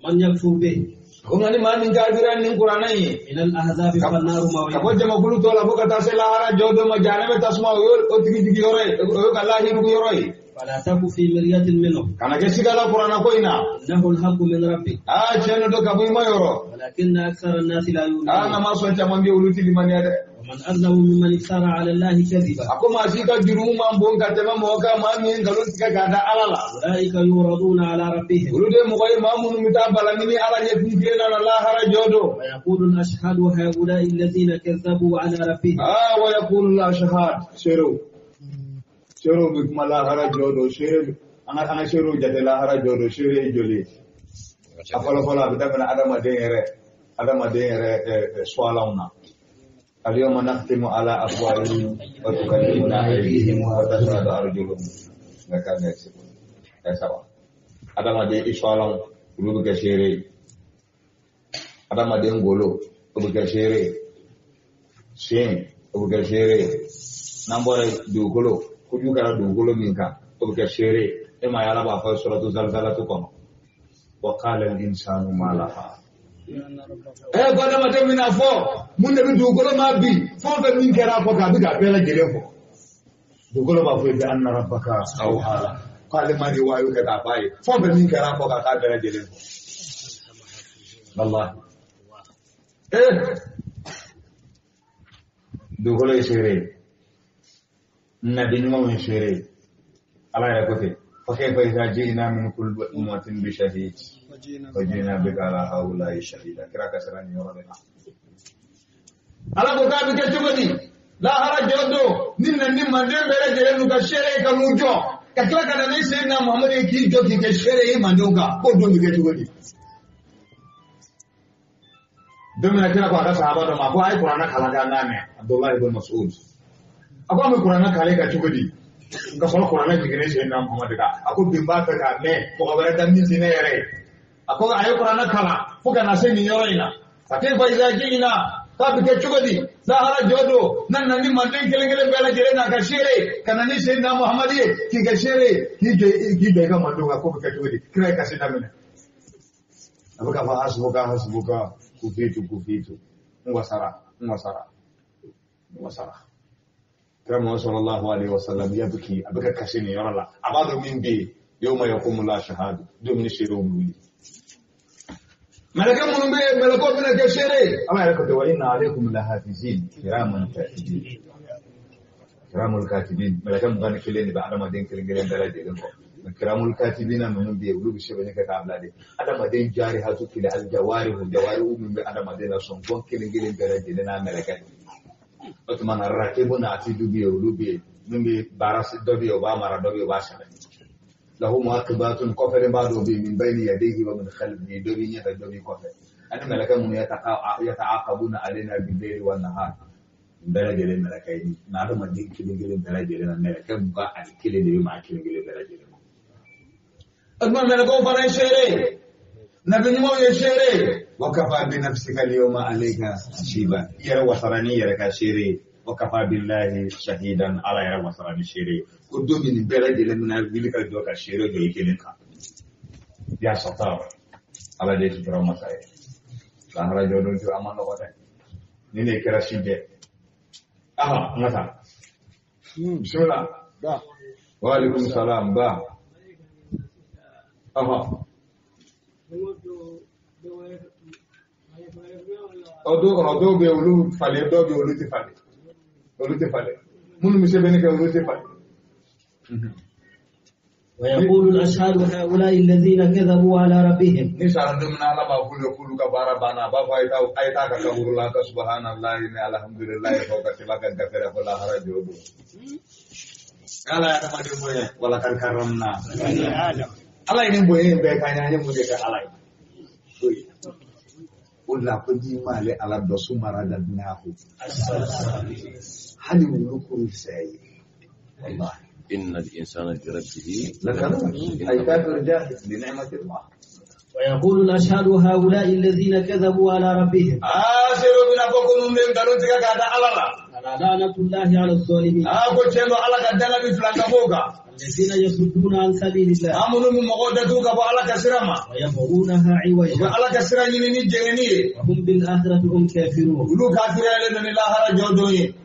ومن يكفر به Ko nka ni maa min kafira nin kuranɛ in ye من الأحزاب فالنار ka bɔ موعده. jamakulu tɔ la fo ka taa se lahara jɔ don ma, jahanama tasuma o y'o tigi jigi yɔrɔ ye, o y'o ka lahirugu yɔrɔ ye. فلا تك في مرية منه. Kana kɛ siga la kuranɛ ko in na. إنه الحق من ربك. Aa tiɲɛ don ka bɔ i ma yɔrɔ. ولكن أكثر الناس لا Aa nka يؤمنون. ma sɔn caman bɛ yen, olu ti limaniya dɛ. ومن أظلم ممن افترى على الله كذبا. A ko maa si ka jurumu man bon ka tɛmɛ mɔgɔ kan, maa min ye nkalon tigɛ k'a da Ala la. أولئك يعرضون على ربهم. Olu de ye mɔgɔ ye, maa minnu bɛ taa balangini Ala ɲɛ kun tilenna na lahara jɔ don. ويقول الأشهاد هؤلاء الذين كذبوا على ربهم. Aa wa yaqulu al-ashhad, seerew seerew bɛ kuma lahara jɔ don. Seere an ka seerew jate lahara jɔ don, seere ye joli ye? A fɔlɔ fɔlɔ a bɛ daminɛ adamaden yɛrɛ suwalanw na. Al-yawma nakhtimu ala afwahihim wa tukallimuna aydihim wa tashhadu arjuluhum bima kanu yaksibun. Ɛ saba adamaden i suwalanw olu bɛ kɛ seere ye, adamaden golo o bɛ kɛ seere ye, sen o bɛ kɛ seere ye, n'an bɔra yen dugukolo, kojugu kɛra dugukolo min kan o bɛ kɛ seere ye. E ma ye Ala b'a fɔ suratu zalzalatu kɔnɔ wa qala al-insanu ma laha. Ɛ ko adamaden bɛna fɔ mun de bɛ dugukolo ma bi, fɛn o fɛn min kɛra a kɔ kan a bɛ k'a bɛɛ lajɛlen fɔ. Dugukolo b'a fɔ bi anna rabbaka awha laha, k'ale ma de wayo kɛ k'a f'a ye fɛn o fɛn min kɛra a kɔ kan k'a bɛɛ lajɛlen fɔ. Wallahi dugukolo ye seere ye, nabi ɲumanw ye seere ye. Ala yɛrɛ ko ten fa kayfa idha ji'na min kulli ummatin bi shahid wa ji'na bika ala haula'i shahida. Kira ka siran nin yɔrɔ de la. Ala ko k'a bɛ kɛ cogo di lahara jɔ don ni na ni manden bɛɛ lajɛlen n'u ka seere ye ka n'u jɔ ka tila ka na ni Seydina Muhamadu ye k'i jɔ k'i kɛ seere ye mandenw kan, k'o don bɛ kɛ cogo di? Don min na kira ko a ka sahaba dɔ ma ko a ye kuranɛ kalan k'an k'a mɛn, Abdullahi ibn Mas'ud. A ko an bɛ kuranɛ k'ale kan cogo di? Ka sɔrɔ kuranɛ jiginnen Seyidina Muhamadu kan. A ko bi n b'a fɛ k'a mɛn mɔgɔ wɛrɛ da min tɛ ne yɛrɛ ye. A ko a ye kuranɛ kalan fo ka na se nin yɔrɔ in na. Fa kayfa iza ji'na, k'a bɛ kɛ cogo di? Lahara jɔ don, n'a nana ni manden kelen kelen bɛɛ lajɛlen n'a ka seere, ka na ni Seyidina Muhamadu ye k'i kɛ seere ye, k'i jɔ i ka mandenw kan, k'o bɛ kɛ cogo di? Kira ye kasi daminɛ. A bɛ k'a fɔ hasbuka hasbuka kufitu kufitu, n wasara n wasara n wasara. Kira Muhammad sallallahu alaihi wasallam yabki, a bɛ ka kasi nin yɔrɔ la. A b'a dɔn min bɛ yen, yawma yaqumu la shahadu, don min seerew bɛ wuli. Mɛlɛkɛ minnu bɛ yen, mɛlɛkɛw bɛna kɛ seere ye. Ala yɛrɛ ko ten, wa inna alaykum lahafizin kiraman katibin. Kiramul katibin, mɛlɛkɛ 21 de bɛ adamaden kelen kelen bɛɛ lajɛlen kɔ. Kiramul katibina ninnu bɛ yen, olu bɛ sɛbɛnni kɛ k'a bila de. Adamaden jari hatu kile aljawarihu, jawarihu min bɛ adamaden la, sɔnkɔn kelen kelen bɛɛ lajɛlen n'a mɛlɛkɛ. O tuma na rakibu n'a atidu bɛ yen, olu bɛ yen. Min bɛ baara dɔ bɛ yen, o b'a mara, dɔ bɛ yen, o b'a sɛbɛn. Lahu muaqibatun, kɔfɛlen b'a dɔw bɛ yen, min bayni yadayhi wa min khalfihi, dɔ b'i ɲɛfɛ, dɔ b'i kɔfɛ. Ani mɛlɛkɛ minnu yata'aqabuna alayna bil-layli wan-nahar, nin bɛɛ lajɛlen mɛlɛkɛ ye. Nka adamaden kelen kelen bɛɛ lajɛlen na, mɛlɛkɛ 21 de bɛ maa kelen kelen bɛɛ lajɛlen ma. O tuma mɛlɛkɛw fana ye seere ye, nabi ɲumanw ye seere ye. Wa kafa bi nafsika al-yawma alayka hasiba, i yɛrɛ wasara n'i yɛrɛ ka seere ye. Wa kafa billahi shahidan, ala yɛrɛ wasara ni seere ye. Ko don min nin bɛɛ lajɛlen bɛna wuli ka jɔ ka seere jɔ i kelen kan. Ya satar, ala de ye sutura masa ye. Lahara jɔ don a ma nɔgɔ dɛ. Ni ne kɛra si jɛ. Aha, an ka taa. Bisimilah. Wa alaikum salam ba. Aha. O dɔw bɛ yen, olu falen, dɔw bɛ yen, olu tɛ falen. Olu tɛ falen. Minnu bɛ sɛbɛnni kɛ, olu tɛ falen. ويقول الأشهاد هؤلاء الذين كذبوا على ربهم. Ni sara don min na, Ala b'a f'u ye k'olu ka baara banna. A b'a fɔ a ye taa, a ye taa ka kaburu la, ka subhanallahi ni alhamdulillahi fɔ ka tila ka gafe fɔ lahara jɔ don. Ala ye adamaden bonya, wala kad karramna. Ala ye nin bonya in bɛɛ k'an ye, an ye mun de kɛ Ala ye? O de la ko n'i m'ale Ala dɔn, summa radadnahu. Hali wulu k'o fisaya ye. Wallahi. إن الإنسان بربه لكنود، أي كافر جاهل لنعمة الله. ويقول الأشهاد هؤلاء الذين كذبوا على ربهم. seerew bɛna fɔ ko ninnu bɛ nkalon tigɛ k'a da Ala la. ألا لعنة الله على الظالمين. Ko tiɲɛ don, Ala ka danga bɛ filankafow kan. الذين يصدون عن سبيل الله. Maa minnu bɛ mɔgɔw datugu ka bɔ Ala ka sira ma. ويبغونها U bɛ عوجا. Ala ka sira ɲini ni jɛngɛni ye. وهم بالآخرة هم كافرون. Olu kafiriyalen don ni lahara jɔ don ye.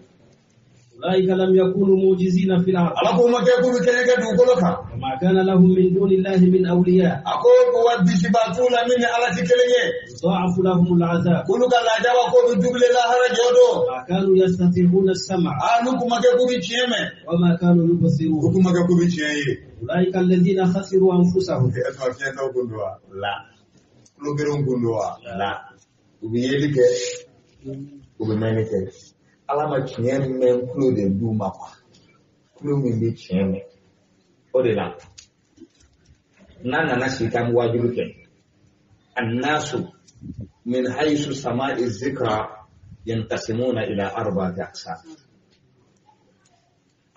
أولئك لم يكونوا معجزين في الأرض. Ala ko ma kɛ k'olu kɛɲɛ kɛ dugukolo kan. وما كان لهم من دون الله من أولياء. A ko wa disiba t'u la min ni Ala tɛ kelen ye. يضاعف لهم العذاب. K'olu ka lajaba k'o bɛ dubile lahara jɔ don. ما كانوا يستطيعون السمع. N'u kun ma kɛ k'u bɛ tiɲɛ mɛn. وما كانوا U يبصرون. kun ma kɛ k'u bɛ tiɲɛ ye. أولئك الذين خسروا أنفسهم. Ɛseke fiɲɛtɔw kun don wa? La. Tulogerenw kun don wa? La. U bɛ yeli kɛ, u bɛ mɛnni kɛ. Ala ma tiɲɛ mɛn tulo de d'u ma kuwa. Tulo min bɛ tiɲɛ mɛn. O de la, n'a nana sigi k'an bɛ waajuli kɛ, annasu min haythu sama'i zikra yanqasimuna ila arba'ati aqsam.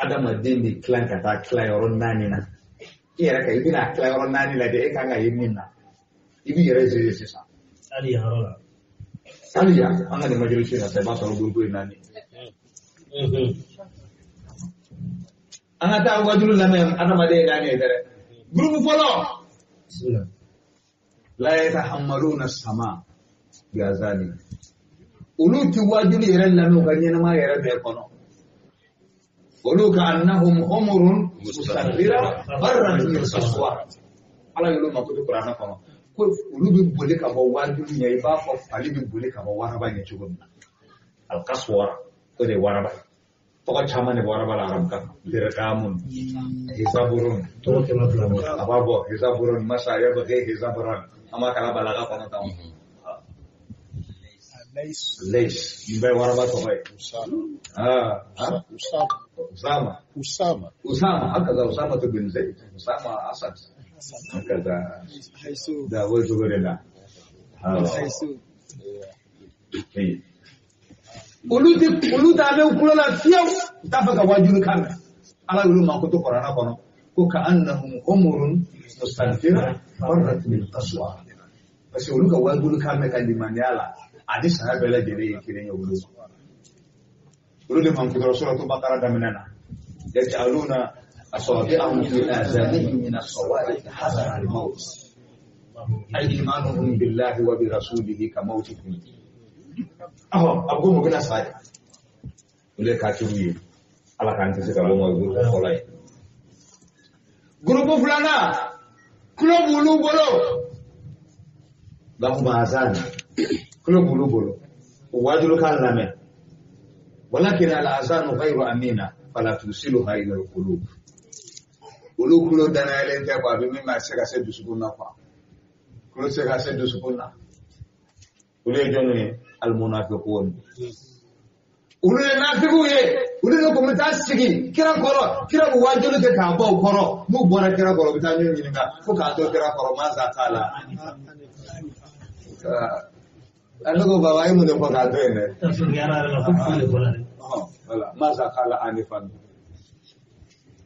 Adamaden bɛ tilan ka taa tila yɔrɔ 4 na. I yɛrɛ ka i bɛna tila yɔrɔ 4 la de, e kan ka ye min na. I b'i yɛrɛ jɛ sisan. Hali yan yɔrɔ la. Hali yan, an ka nin majorité na sisan, i b'a sɔrɔ gurupu ye 4. An ka taa wajulu lamɛn, adamaden ye 4 ye dɛ. Gurupu fɔlɔ. Bismillah. La yatahammaluna sama bi azani. Olu ti wajulu yɛrɛ lamɛn u ka ɲɛnamaya yɛrɛ bɛɛ kɔnɔ. Olu ka annahum humurun mustakbira barrat min qaswa. Ala y'olu mako to Kuranɛ kɔnɔ. Ko olu bɛ boli ka bɔ wajulu ɲɛ, i b'a fɔ fali bɛ boli ka bɔ waraba ɲɛ cogo min na. Alkaswara, o de ye waraba ye. Tɔgɔ caman de bɛ waraba la arabukan na. Dirkamun, hisaburun, Tɔgɔ 200 bɔ. A b'a bɔ hisaburun, masa yabghi hisaburan. An b'a kalan balaga kɔnɔ tan. Leis, nin bɛɛ ye waraba tɔgɔ ye. Usama. Usama. Usama, hakaza Usama bin Zaid, Usama Asad. Hakaza. Da o cogo de la. Olu tɛ olu t'a mɛn u kulo la fiyewu. U t'a fɛ ka waajuli kan mɛn. Ala y'olu mankutu Kuranɛ kɔnɔ ko ka annahum humurun mustanfira farrat min qaswa. Parce que olu ka waajuli kan mɛn ka limaniya la, ani saya bɛɛ lajɛlen ye kelen ye olu ma. Olu de mankutura suratu Bakara daminɛ na. Yaj'aluna asabi'ahum fi azanihim min as-sawa'iq hazara al-maut. Ay imanuhum billahi wa bi rasulihi ka mawtihim. Ahɔ, a ko mun bɛna sa de. Olu ye kafiriw ye. Ala k'an kisi ka bɔ ma gurupu fɔlɔ ye. Gurupu filanan, tulo b'olu bolo. Lahum azan, tulo b'olu bolo. U waajulukan lamɛn. Walakin al-azanu ghayru amina fala tusiluha ila al-qulub. Olu tulo danayalen tɛ quoi, a bɛ min ma se ka se dusukun na quoi. Tulo tɛ se ka se dusukun na. Olu ye jɔnni ye? Al-munafiqun. Olu ye nafigiw ye. Olu de kun bɛ taa sigi kira kɔrɔ, kira bɛ waajuli kɛ k'a bɔ u kɔrɔ. N'u bɔra kira kɔrɔ, u bɛ taa ɲɔgɔn ɲininka fo k'a to kira kɔrɔ mansa t'a la. Ne ko baba, a ye mun de fɔ k'a to yen dɛ? Wala mansa k'a la anifan.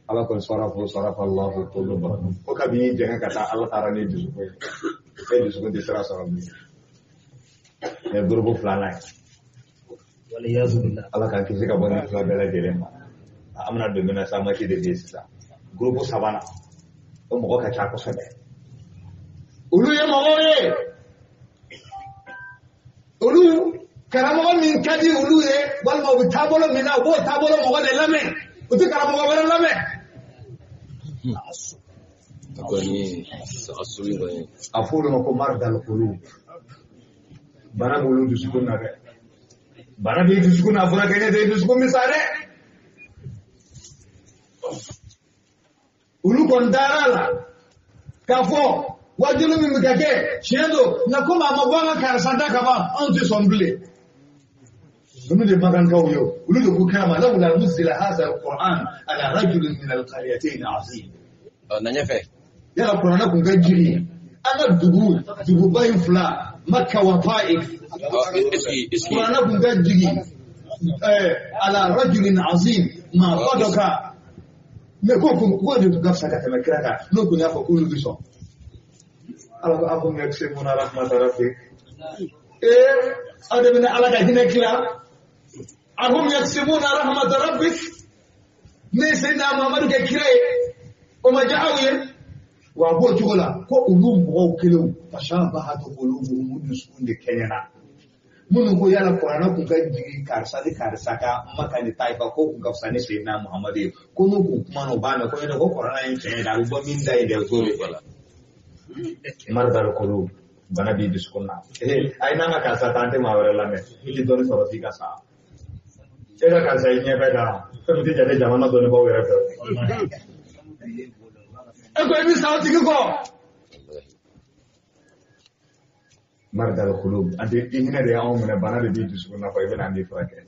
Ala ko sarafu sarafa Allahu qulubahum. Ko kabini jɛngɛ ka taa Ala taara ni dusukun ye. E dusukun tɛ sira sɔrɔ bilen. Nin ye gurupu filanan ye. Ala k'an kisi ka bɔ nin fila bɛɛ lajɛlen ma. An bɛna don min na sa, masi de bɛ yen sisan. Gurupu sabanan, o mɔgɔ ka ca kosɛbɛ. Olu ye mɔgɔw ye. Olu karamɔgɔ min ka di olu ye, walima u bɛ taabolo min na, u b'o taabolo mɔgɔ de lamɛn. U tɛ karamɔgɔ wɛrɛ lamɛn. A kɔni a sugu kɔni. A fɔ olu ma ko maradal qulub. Bana b'olu dusukun na dɛ. Bana b'i dusukun na, furakɛ tɛ i dusukun bɛ sa dɛ. Olu kɔni dara la k'a fɔ wajulu min bɛ ka kɛ tiɲɛ don, nka komi a ma bɔ an ka karisa da ka ban, anw tɛ sɔn bilen. Olu de makankaw ye, olu de ko kira ma lawula nuzila haza alquran ala rajulin min alqaryatayn azim. Na ɲɛfɛ. Yala kuranɛ kun ka jigin an ka dugu duguba in fila Makka wa Taif. Kuranɛ kun ka jigin ala rajulin azim maa ba dɔ kan. Mɛ ko kun ko de tun ka fisa ka tɛmɛ kira kan, n'o kun y'a fɔ k'olu bɛ sɔn. Ala ko ahum yaksimuna rahmata rabbik. Aw de bɛna Ala ka hinɛ tila. Ahum yaksimuna rahmata rabbik. Ne ye Seyidina Muhamadu kɛ kira ye, o ma diya aw ye. Wa a b'o cogo la ko olu mɔgɔw kelenw tashabahatu qulubuhum, u dusukun de kɛɲɛna. Minnu ko yala kuranɛ kun ka jigin karisa ni karisa ka Maka ni Tayifa ko kun ka fisa ni Seyidina Muhamadu ye, ko n'u kun kumana u b'a mɛn ko ɲɛnɛ ko kuranɛ ye tiɲɛ ye dɛ, a bɛ bɔ min da yen dɛ, o t'o de fɔ la. Maradal qulub, bana b'i dusukun na. Ayi n'an ka karisa ta, an tɛ maa wɛrɛ lamɛn, i tɛ dɔnni sɔrɔ f'i ka sa. E ka karisa i ɲɛ bɛ ka fɛn min tɛ jate jamana dɔnnibaaw yɛrɛ fɛ. E ko i bɛ sa o tigi kɔ. Maradal qulub, an tɛ i hinɛ de y'anw minɛ, bana de b'i dusukun na i bɛna an b'i furakɛ.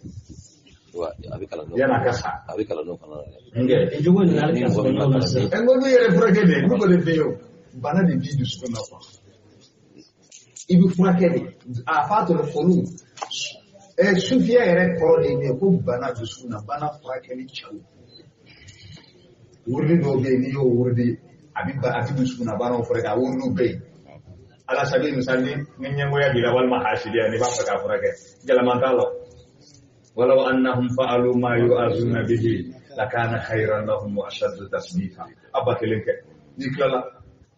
Yan'a ka sa. A bɛ kalan n'o fana la. Nkɛ. Jogo ni hali ka sɔrɔ ɲɔgɔn na sisan. N ko b'i yɛrɛ furakɛ de, n ko de fɛ yen o. Bana de b'i dusukun na quoi. I bɛ furakɛ de. A fatul qulub. Sufiya yɛrɛ kɔrɔ de ye min ye ko bana dusukun na, bana furakɛli cɛw. Wurudi dɔw bɛ yen, n'i y'o wurudi, a bɛ dusukun na banaw furakɛ, a wurudiw bɛ yen. Ala sabi misali ni ɲɛngoya b'i la walima hasidiya n'i b'a fɛ k'a furakɛ, gɛlɛman t'a la. Walaw annahum fa'alu ma yu'azuna bihi lakana khayran lahum wa ashaddu tasbita. A ba kelen kɛ, n'i tilala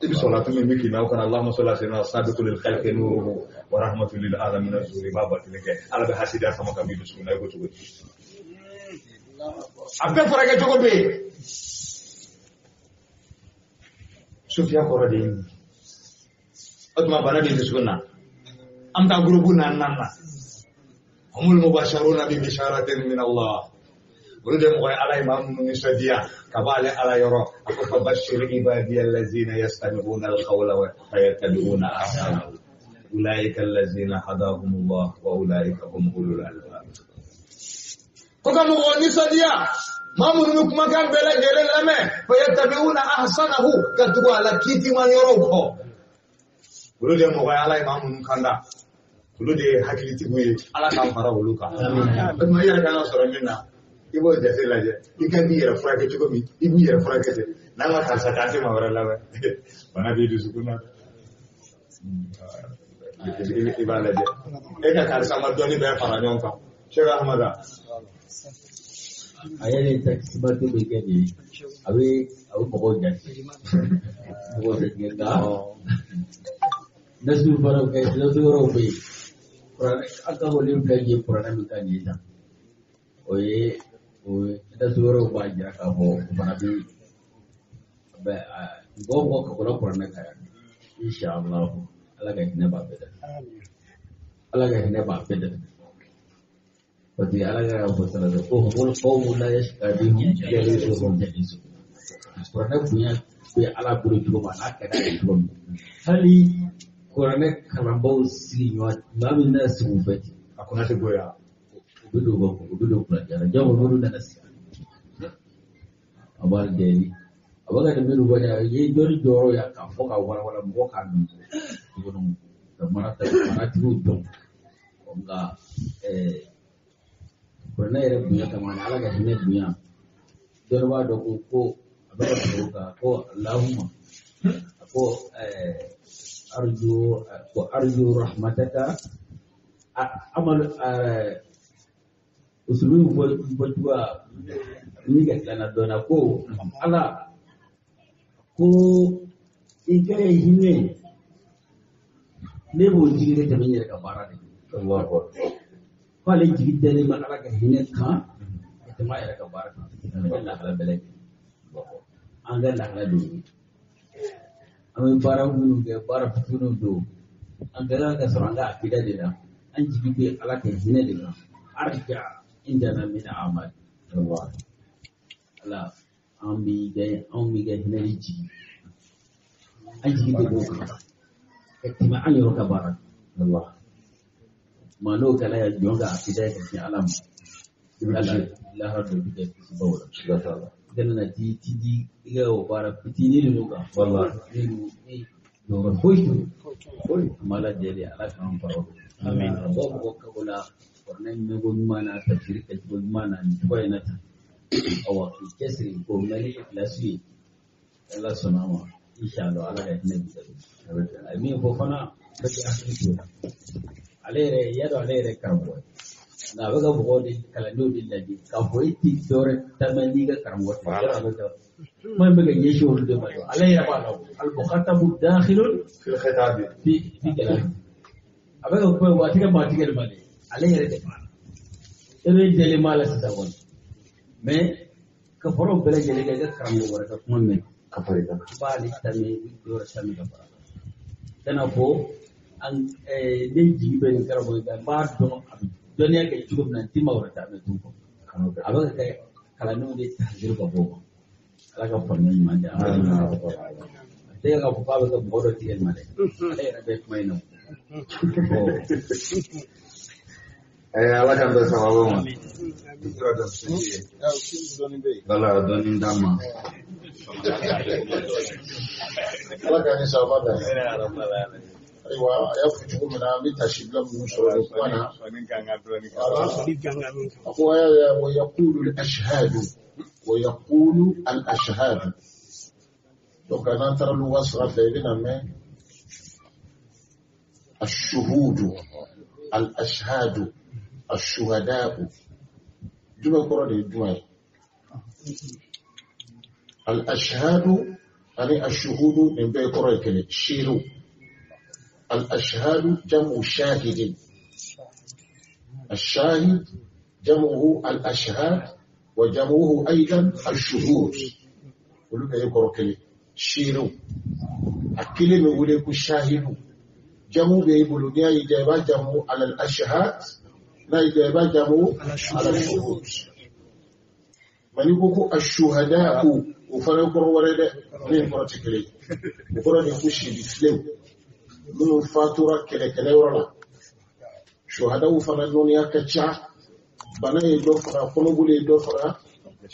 i bɛ sɔrɔ tun min bɛ k'i na o kana Allahumma salli ala sayyidina sabiqu lil khalqi nuruhu wa rahmatu lil alamin zuri, i b'a ba kelen kɛ, Ala bɛ hasidiya sama ka b'i dusukun na i ko cogo di. A bɛɛ furakɛ cogo bɛ yen. Sufiya kɔrɔ de ye nin ye. O tuma bana b'i dusukun na. An bɛ taa gurupu naaninan na. Humul mubasharuna bi bisharatin min Allah. Olu de mɔgɔ ye Ala ye maa minnu nisɔndiya ka bɔ ale Ala yɔrɔ. A ko fabashir ibadiya allazina yastami'una alqawla fayattabi'una ahsanahu. Ulaika allazina hadahumullah wa ulaika hum ulul albab. Ko ka mɔgɔ nisɔndiya maa minnu bɛ kumakan bɛɛ lajɛlen lamɛn fayattabi'una ahsanahu, ka tugu a la kiitiman yɔrɔw kɔ. Olu de mɔgɔ ye Ala ye maa minnu kanda. Olu de ye hakilitigiw ye, Ala k'an fara olu kan. O tuma i yɛrɛ kan ka sɔrɔ min na, I b'o jate lajɛ i ka n'i yɛrɛ furakɛ cogo min i b'i yɛrɛ furakɛ ten n'a ma karisa k'an tɛ maa wɛrɛ lamɛn bana b'i dusukun na i b'a lajɛ e ka karisa ma dɔnni bɛɛ fara ɲɔgɔn kan Cheikh Ahmada a yɛrɛ takisibato bɛ kɛ nin ye a bɛ mɔgɔw jate mɔgɔw jate nka nasu fana kɛ nasu wɛrɛw bɛ yen kuranɛ an ka wele filɛ nin ye kuranɛ min ka nin ye tan o ye nasu wɛrɛw b'a jira k'a fɔ o fana bɛ mɔgɔ o mɔgɔ ka kɔrɔ kuranɛ kan yan inshallah ala ka hinɛ b'a bɛɛ dɛ ala ka hinɛ b'a bɛɛ dɛ parce que ala y'a fɔ sala ko humul qawmu la yashqa bihim jalisuhum jalisuhum kuranɛ bonya bɛ ala bolo cogo min n'a ka d'a ye cogo min hali kuranɛ kalanbaaw sigi ɲɔgɔn maa min n'a sigi u fɛ ten a kunna tɛ goya u bɛ don u bɛ don kunna jara jago n'olu nana sigi a b'a deli a bɛ ka nin minnu bɔ a ye dɔnni jɔyɔrɔ ya k'a fɔ ka walawala mɔgɔ k'a dɔn tuguni ka maratigiw dɔn nka kuranɛ yɛrɛ bonya kama ani ala ka hinɛ bonya dɔnni b'a dɔn ko a bɛ ka sɔrɔ kan ko alahuma a ko arju ko arju rahmataka amalu usulu bɔ cogoya ni ka tila na dɔnna ko ala ko i ka hinɛ ne b'o jigi ka tɛmɛ n yɛrɛ ka baara de kan ko ale jigi dalen bɛ ala ka hinɛ kan ka tɛmɛ a yɛrɛ ka baara kan an ka lahala bɛɛ lajɛlen an ka lahala de ye an bɛ baara minnu kɛ baara fitininw don an ka kan ka sɔrɔ an ka akida de la an jigi bɛ ala ka hinɛ de kan arja indana min amal ala an b'i kɛ anw b'i ka hinɛ de jigi an jigi de b'o kan ka tɛmɛ an yɛrɛ ka baara kan ma n'o kɛra ya jɔn ka akida ye ka sin ala ma ala lahara dɔ bɛ kɛ kisibaw la i kana na t'i di i ka o baara fitinin ninnu kan minnu ni jɔyɔrɔ foyi t'u an b'ala deli ala k'an fara o mɔgɔ o mɔgɔ ka o la kuranɛ mɛnko ɲuman na tafsiri kɛcogo ɲuman na nin cogoya in na tan awa k'i cɛsiri k'o mɛn ni ikilasi ye ala sɔnna a ma inshallah ala ka hinɛ bi a ye min fɔ fana bɛɛ k'i hakili to ale yɛrɛ y'a dɔn ale yɛrɛ karamɔgɔ ye nka a bɛ ka mɔgɔw de kalandenw de ladi k'a fɔ e ti dɔwɛrɛ tama n'i ka karamɔgɔ tɛ yɔrɔ a bɛ ka kuma in bɛ ka ɲɛsin olu de ma ale yɛrɛ b'a dɔn al-mukhatabu dakhilun fil khitabi fi kalam a bɛ ka kuma in waati kɛ maa tigɛ de ma dɛ ale yɛrɛ de b'a la e bɛ dɛlen b'a la sisan kɔni mais ka fara o bɛɛ lajɛlen kan i ka karamɔgɔ wɛrɛ ka kuma mɛn ka fara i kan i b'ale tami i bɛ dɔwɛrɛ tami ka fara kana fɔ an ne jigi bɛ nin karamɔgɔ in kan n b'a dɔn a bɛ dɔnniya kɛ cogo min na n ti maa wɛrɛ ta mɛn tun kɔ a bɛ ka kɛ kalandenw de tahaziri ka bɔ o ma ala ka faamuya ɲuman di an ma a tɛ k'a fɔ k'a bɛ kɛ mɔgɔ dɔ tigɛ ma dɛ ale yɛrɛ bɛ kuma in na ala k'an bɛn sababu ma wala dɔɔni d'an ma ala k'an ni sababa bɛn ayiwa a y'a fɔ cogo min na an bɛ tasibila minnu sɔrɔ nin kuma na a ko a y'a wa yaqulu al-ashhadu wa yaqulu al-ashhadu donc n'an taara luga sira fɛ i bɛna mɛn ashuhudu al-ashhadu ashuhada'u jumɛn kɔrɔ de ye jumɛn ye al-ashhadu ani ashuhudu nin bɛɛ kɔrɔ ye kelen seerew الأشهاد جمع شاهد الشاهد جمعه الأشهاد وجمعه أيضا الشهود olu bɛɛ ye kɔrɔ kelen seerew a kelen bɛ wele ko shahidu jamu bɛ i bolo n'i y'a y'i diya i b'a jamu alal ashhad n'a y'i diya i b'a jamu ala shuhud mɛ n'i ko ko ashuhada'u o fana ye kɔrɔ wɛrɛ dɛ ne ye kɔrɔ tɛ kelen ye o kɔrɔ de ko sidi filenw minnu fatura kɛlɛkɛlɛyɔrɔ la shuhadaw fana dɔnniya ka ca bana ye dɔ faga kɔnɔboli ye dɔ faga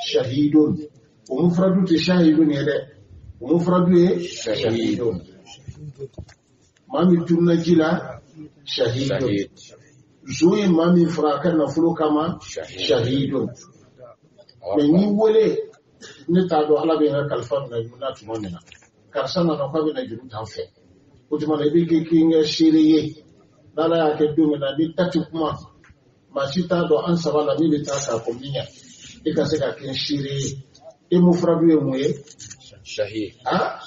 shahidun o mufradu tɛ shahidun ye dɛ o mufradu ye shahidun maa min tununa ji la shahidun zon ye maa min faga a ka nafolo kama shahidun Mais n'i wele ne t'a dɔn Ala bɛ n ka kalifa minɛ na tuma min na karisa nana k'a bɛna juru t'an fɛ o tuma na i bɛ kɛ k'i kɛ seere ye n'Ala y'a kɛ don min na ni ta tɛ kuma maa si t'a dɔn an saba la min bɛ taa k'a fɔ min ɲɛ e ka se ka kɛ seere ye e mufradu ye mun ye Shahid. ah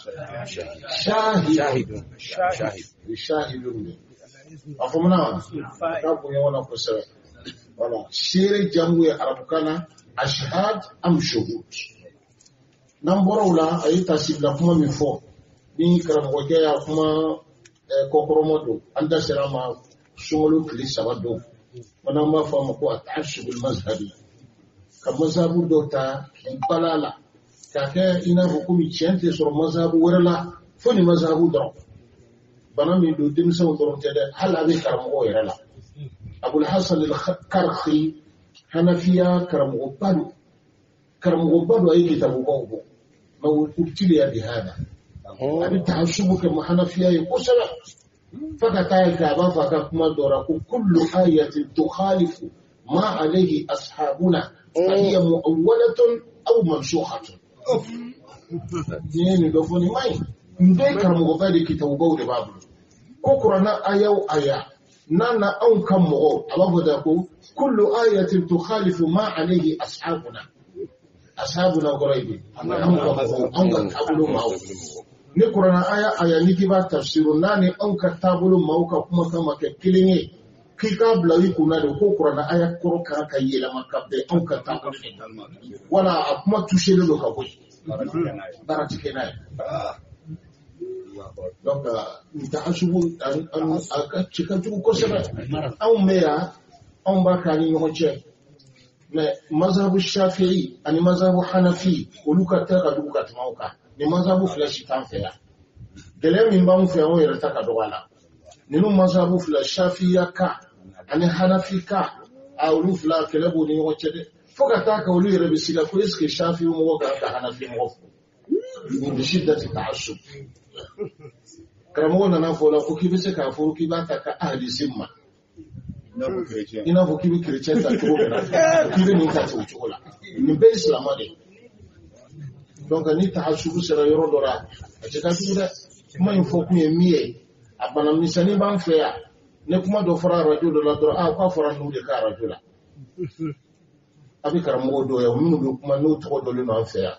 Shahid. shahid Shahid. Shahid. shahidun de a faamuya wa a ka bon ɲɔgɔn na kosɛbɛ wala seere jamu ye arabukan na ashhad am shuhud n'an bɔra o la a ye tasibila kuma min fɔ ni karamɔgɔkɛ y'a kuma kɔkɔrɔma don an da sera a ma sunkalo tile 3 don fana an b'a fɔ a ma ko ataasubul mazhabi ka mazhabu dɔ ta k'i bala a la k'a kɛ i n'a fɔ komi tiɲɛ tɛ sɔrɔ mazhabu wɛrɛ la fo ni mazhabu dɔrɔn bana min don denmisɛnw dɔrɔn tɛ dɛ hali a bɛ karamɔgɔw yɛrɛ la Abul Hasan al-Karhi Hanafiya karamɔgɔba don a ye kitabubaw bɔ mɛ ubtiliya bihada a bɛ taasubu kɛ Hanafiya ye kosɛbɛ fo ka taa kɛ a b'a fɔ a ka kuma dɔ la ko kullu ayatin tukhalifu ma alayhi ashabuna fa hiya mu'awwalatun aw mansukhatun nin ye nin dɔ fɔ nin man ɲi nin bɛɛ ye karamɔgɔba de kitabubaw de b'a bolo ko kuranna aya o aya n'a na anw ka mɔgɔw a b'a fɔ tan ko kullu ayatin tukhalifu ma alayhi ashabuna ashabuna kɔrɔ ye di anw ka mɔgɔw anw ka taabolo maaw ni kuranna aya aya n'i k'i b'a tafsiru n'a ni anw ka taabolo maaw ka kumakan ma kɛ kelen ye k'i k'a bila i kunna de ko kuranna aya kɔrɔ kan ka yɛlɛma ka bɛn anw ka taabolo de ma wala a kuma tuselen don ka bɔ yen baara ti kɛ n'a ye donc nin taasubu a ka ci ka jugu kosɛbɛ anw bɛ yan anw b'a k'an ni ɲɔgɔn cɛ mais mazhabu shafi'i ani mazhabu hanafi olu ka ta ka jugu ka tɛmɛ aw kan nin mazhabu fila si t'an fɛ yan gɛlɛya min b'anw fɛ yan anw yɛrɛ ta ka dɔgɔ a la ninnu mazhabu fila shafiya ka ani hanafi ka a olu fila kɛlɛ b'u ni ɲɔgɔn cɛ dɛ fo ka taa kɛ olu yɛrɛ bɛ siga ko est ce que shafi mɔgɔ kan ka hanafi mɔgɔ fo nin bi shiddati ta'assub karamɔgɔ nana fɔ o la ko k'i bɛ se k'a fɔ k'i b'a ta ka ahli zimma i n'a fɔ k'i bɛ kerecɛn ta cogo min na k'i bɛ nin ta ten o cogo la nin bɛɛ ye silamɛ de ye donc ni taasubu sera yɔrɔ dɔ la a cɛ ka jugu dɛ kuma in fɔ kun ye min ye a bana misɛnnin b'an fɛ yan ni kuma dɔ fɔra arajo dɔ la dɔrɔn a k'a fɔra n'u de ka arajo la a bɛ karamɔgɔ dɔw ye minnu bɛ kuma n'u tɔgɔ dɔlen don an fɛ yan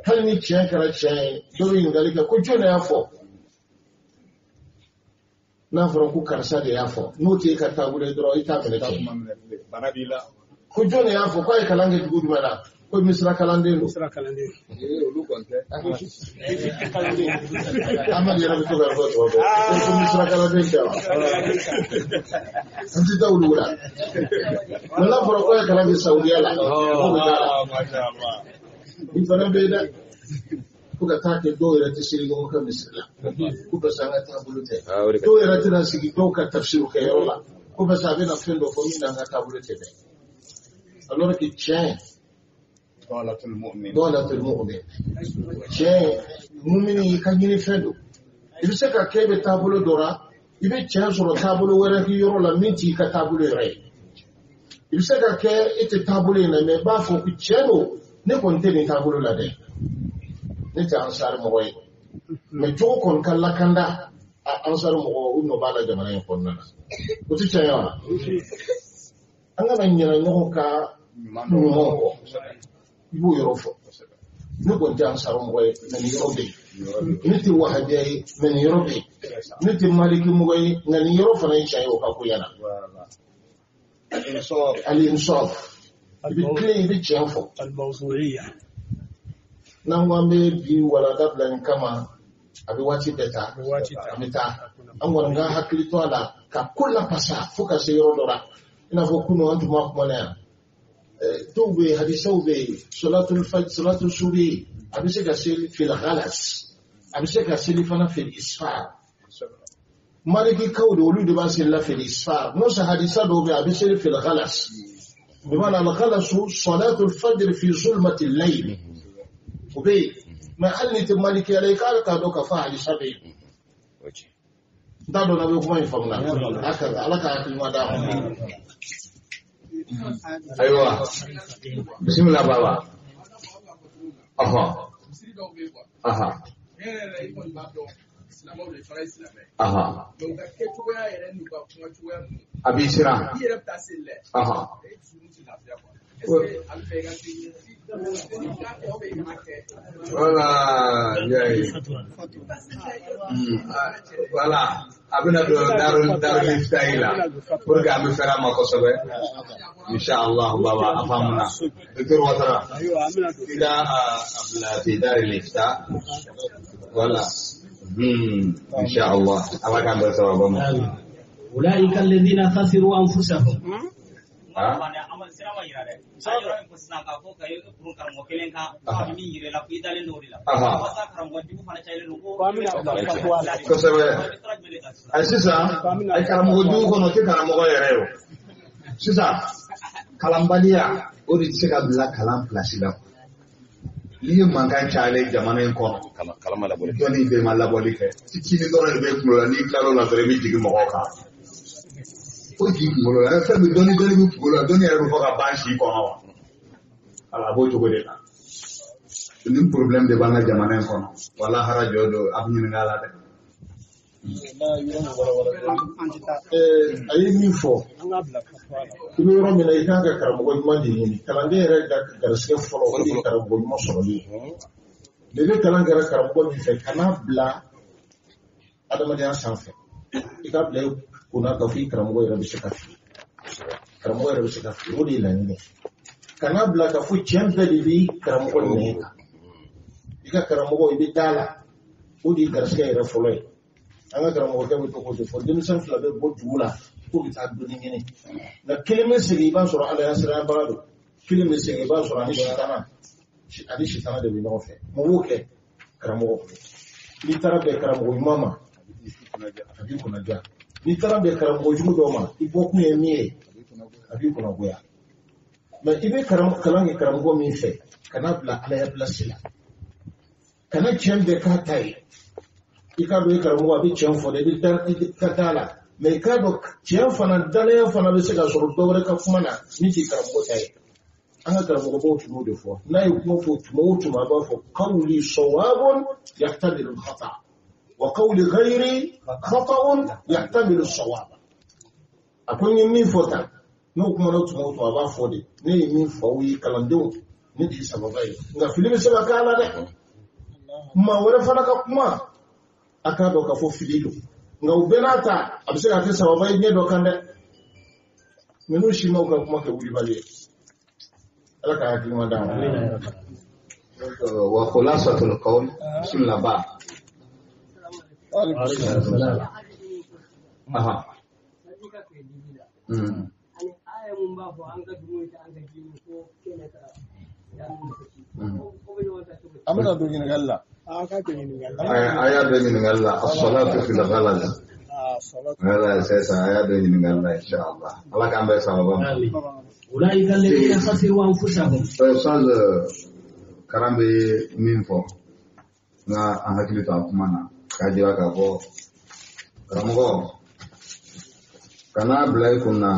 hali ni tiɲɛ kɛra tiɲɛ ye dɔ bɛ ɲininkali kɛ ko jɔn de y'a fɔ n'a fɔra ko karisa de y'a fɔ n'o t'e ka taabolo ye dɔrɔn i t'a minɛ tiɲɛ ko jɔn de y'a fɔ k'a ye kalan kɛ dugu jumɛn na ko misira kalanden don Ahmad yɛrɛ bɛ to k'a fɔ tuma bɛɛ ko misira kalanden tɛ wa an tɛ taa olu la mɛ n'a fɔra ko a ye kalan kɛ Saudiya la k'o bɛ taa la nin fana bɛ yen dɛ fo ka taa kɛ dɔw yɛrɛ tɛ seli ɲɔgɔn ka misiri la ko parce que an ka taabolo tɛ dɔw yɛrɛ tɛna sigi dɔw ka tafsiru kɛ yɔrɔ la ko parce que a bɛna fɛn dɔ fɔ min n'an ka taabolo tɛ bɛn alors que tiɲɛ dalatul mu'min tiɲɛ mumini i ka ɲini fɛn don i bɛ se ka kɛ i bɛ taabolo dɔ la i bɛ tiɲɛ sɔrɔ taabolo wɛrɛ k'i yɔrɔ la min t'i ka taabolo yɛrɛ ye i bɛ se ka kɛ e tɛ taabolo in na mɛ i b'a fɔ ko tiɲɛ don ne kɔni tɛ nin taabolo la dɛ ne tɛ ansari mɔgɔ ye mɛ cogo kɔni ka lakanda a ansari mɔgɔ u nɔ b'a la jamana in kɔnɔna na o tɛ tiɲɛ ye wa an kana ɲinɛ ɲɔgɔn ka ɲumanw kɔ i b'o yɔrɔ fɔ ne kɔni tɛ ansari mɔgɔ ye mɛ nin yɔrɔ bɛ yen ne tɛ wahabiya ye mɛ nin yɔrɔ bɛ yen ne tɛ maliki mɔgɔ ye nka nin yɔrɔ fana ye tiɲɛ ye o ka ko ɲɛna al-insaf i bɛ tilen i bɛ tiɲɛ fɔ الموضوعية n'an ko an bɛ bi walanda bila nin kama a bɛ waati bɛɛ ta waati ta. an bɛ taa an kɔni ka hakili to a la ka ko lapasa fo ka se yɔrɔ dɔ la i n'a fɔ kunun an tun b'a kuma na yan dɔw bɛ yen hadisaw bɛ yen solatul fajr solatul subi a bɛ se ka seli fil ghalas a bɛ se ka seli fana fil isfar malikikaw de olu de b'a seli la fil isfar n'o sa hadisa dɔw bɛ yen a bɛ seli fil ghalas بمعنى الغلس صلاة الفجر في ظلمة الليل وبي ما هل نت مالك عليك قال كادو كفا hadisa bɛ yen n t'a dɔn n'a bɛ kuma in faamu na haka ala ka hakili ɲuman d'a ma. Ayiwa, bisimila baba. Ɔhɔn. Aha. Aha. A b'i siran. Aha. Voilà, yayi. Voilà, a bɛna don darul iftahi la pour que an bɛ fɛrɛ a ma kosɛbɛ. Inshallah baba a faamuna. Docteur Ouattara, i ka a bila fi darul iftah. Voilà. Inshallah. Ala k'an bɛɛ sababa ma. أولئك الذين خسروا أنفسهم. Kosɛbɛ. Ayi sisan, ayi karamɔgɔ jugu kɔnɔ o tɛ karamɔgɔ yɛrɛ ye o. Sisan, kalanbaliya o de tɛ se ka bila kalan pilasi la. N'i ye mankan cayalen jamana in kɔnɔ, dɔnni bɛɛ ma labɔli kɛ. Fitinin dɔrɔn de bɛ kunkolo la, n'i tilal'o la dɔrɔn i bɛ jigin mɔgɔw kan. O jigin kunkolo la, fɛn min dɔnni dɔnni bɛ kunkolo la, dɔnni yɛrɛ bɛ fɔ ka ban si kɔnɔ wa. Ala a b'o cogo de la. Nin problème de b'an ka jamana in kɔnɔ. Wala hara jɔ don, a bɛ ɲininka a la dɛ. A ye min fɔ, i bɛ yɔrɔ min na i kan ka karamɔgɔ ɲuman de ɲini. Kalanden yɛrɛ ka garisɛgɛ fɔlɔ o de ye karamɔgɔ ɲuman sɔrɔli ye. N'i bɛ kalan kɛra karamɔgɔ min fɛ, kan'a bila adamadenya sanfɛ. I k'a bila i kunna k'a fɔ i karamɔgɔ yɛrɛ bɛ se ka fili. Karamɔgɔ yɛrɛ bɛ se ka fili, o de ye laɲini ye. Kan'a bila k'a fɔ tiɲɛ bɛɛ de b'i karamɔgɔ nɛn kan. I ka karamɔgɔ i bɛ da la, o de ye garisɛgɛ yɛrɛ fɔlɔ ye. An ka karamɔgɔkɛ bɛ to k'o de fɔ, denmisɛn fila bɛ bɔ dugu la k'u bɛ taa dɔnni ɲini, nka kelen bɛ segin i b'a sɔrɔ Ala ya siranbaga don, kelen bɛ segin i b'a sɔrɔ ani sitana de bɛ ɲɔgɔn fɛ. Mun b'o kɛ? Karamɔgɔ. N'i taara bɛn karamɔgɔ ɲuman ma, a b'i kunna diya. N'i taara bɛn karamɔgɔ jugu dɔ ma, i bɔkun ye min ye, a b'i kunna goya. Mɛ i bɛ kalan kɛ karamɔgɔ min fɛ, kana bila Ala ya pilasi la, kana tiɲɛ bɛɛ k'a ta ye. I k'a dɔn i karamɔgɔ a bɛ tiɲɛ fɔ dɛ, i bɛ da i ka da la, mɛ i k'a dɔn tiɲɛ fana danaya fana bɛ se ka sɔrɔ dɔ wɛrɛ ka kuma na min t'i karamɔgɔ ta ye. An ka karamɔgɔbaw tun b'o de fɔ, n'a ye kuma fɔ tuma o tuma a b'a fɔ qawli sawabun yahtamilu al-khata wa qawli ghayri khata'un yahtamilu as-sawab. A ko n ye min fɔ tan, n'o kumana tuma o tuma a b'a fɔ de, ne ye min fɔ aw ye kalandenw, ne de ye sababa ye, nka fili bɛ se ka k'a la dɛ. Maa wɛrɛ fana ka kuma, a k'a dɔn k'a fɔ fili don, nka o bɛɛ n'a ta a bɛ se ka kɛ sababa ye ɲɛ dɔ kan dɛ. Ninnu si m'aw ka kuma kɛ wulibali ye. Ala ka hakili ɲuman d'an ma. Wa khulasatul qawl, bismillah ba. Aha. An bɛna don ɲininkali la. A y'a dɔn ɲininkali la, as-salatu fil ghalaz. Voilà, c'est ça, a y'a dɔn ɲininkali la, inshallah. Ala k'an bɛɛ sababa ma. أولئك الذين خسروا أنفسهم. Ustaz, karan bɛ min fɔ, n ka an hakili to a kuma na, k'a jira k'a fɔ karamɔgɔ kana bila i kunna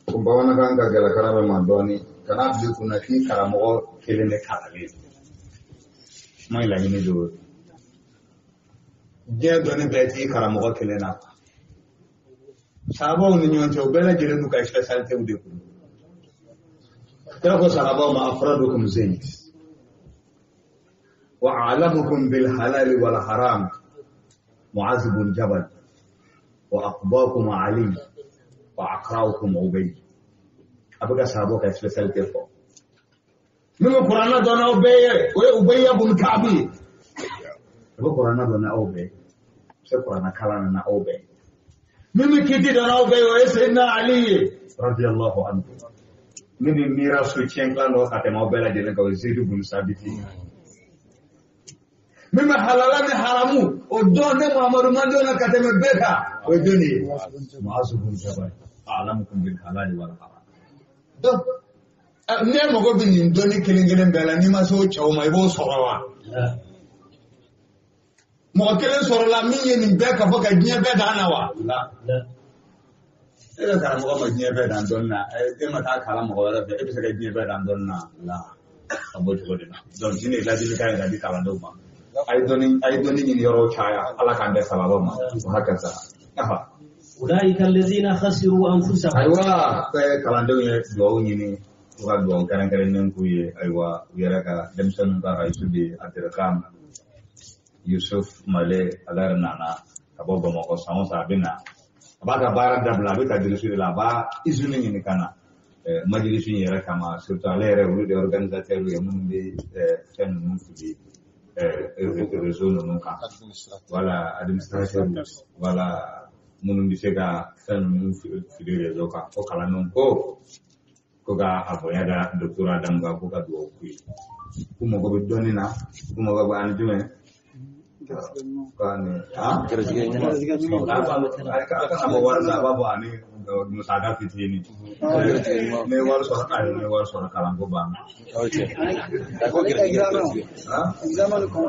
ko bamanankan ka gɛlɛn karamɔgɔ ma dɔɔnin, kana bila i kunna k'i karamɔgɔ kelen de kalanlen. Kuma in laɲini de y'o ye. Diɲɛ dɔnni bɛɛ t'i karamɔgɔ kelen na. Sahabaw ni ɲɔgɔn cɛ, u bɛɛ lajɛlen n'u ka spécialitéw de kun. Kira ko sahabaw ma afradukum zayd wa a'lamukum bil halali wal haram Mu'az bin Jabal wa aqdakum Ali wa aqra'ukum Ubay. A bɛ ka sahabaw ka spécialité fɔ. Min bɛ kuranɛ dɔn n'aw bɛɛ ye, o ye Ubay ibn Ka'b ye. A bɛ kuranɛ dɔn n'aw bɛɛ ye, a bɛ se kuranɛ kalan na n'aw bɛɛ ye. Min bɛ kiti dɔn n'aw bɛɛ ye, o ye Sayyidina Ali ye radiyallahu anhu. Min bɛ mirasu tiɲɛ tilan dɔn ka tɛmɛ aw bɛɛ lajɛlen kan, o ye Zeyidu bun Sabiti ye. Min bɛ halala ni haramu o dɔn ne Muhamadu man dɔn na ka tɛmɛ bɛɛ kan, o ye jɔnni ye? Mu'azu bun Jabal. A'lamukum bil halali wal haram. Donc ne mago bɛ nin dɔnni kelen kelen bɛɛ la, n'i ma se o cɛw ma i b'o sɔrɔ wa? Mɔgɔ kelen sɔrɔla min ye nin bɛɛ ka fɔ ka diɲɛ bɛɛ dan na wa? La. E ka karamɔgɔ ma diɲɛ bɛɛ dan dɔnni na, e ma taa kalan mɔgɔ wɛrɛ fɛ, e bɛ se ka diɲɛ bɛɛ dan dɔnni na la a b'o cogo de la. Donc nin de ye ladilikan ye ka di kalandenw ma. A ye dɔnni ɲini yɔrɔw caya, Ala k'an bɛɛ sababa ma. O hakɛ sa. أولئك الذين خسروا أنفسهم. Ayiwa, kalandenw ye dugawu ɲini, u ka dugawu kɛrɛnkɛrɛnnen k'u ye. Ayiwa, u yɛrɛ ka denmisɛnninw ka rayisu bɛ Abdulkam Yusuf Male, ale yɛrɛ nana ka bɔ Bamakɔ san o san a bɛ na. A b'a ka baara dabila, a bɛ ka dirisu de la, a b'a izini ɲini ka na majilisi in yɛrɛ kama, surtout ale yɛrɛ olu de ye organisateur ye minnu bɛ fɛn ninnu fili réseau ninnu kan. Voilà, administrateur, voilà, minnu bɛ se ka fɛn ninnu fili réseau kan. Ko kalandenw ko ka a bonya da docteur Adamu kan, ko ka dugawu k'u ye. K'u mago bɛ dɔnni na, k'u mago bɛ ani jumɛn? A bɔ wari la, a b'a bɔ ani musaka fitinin. Ne wari sɔrɔ, ayi ne wari sɔrɔ kalanko banna.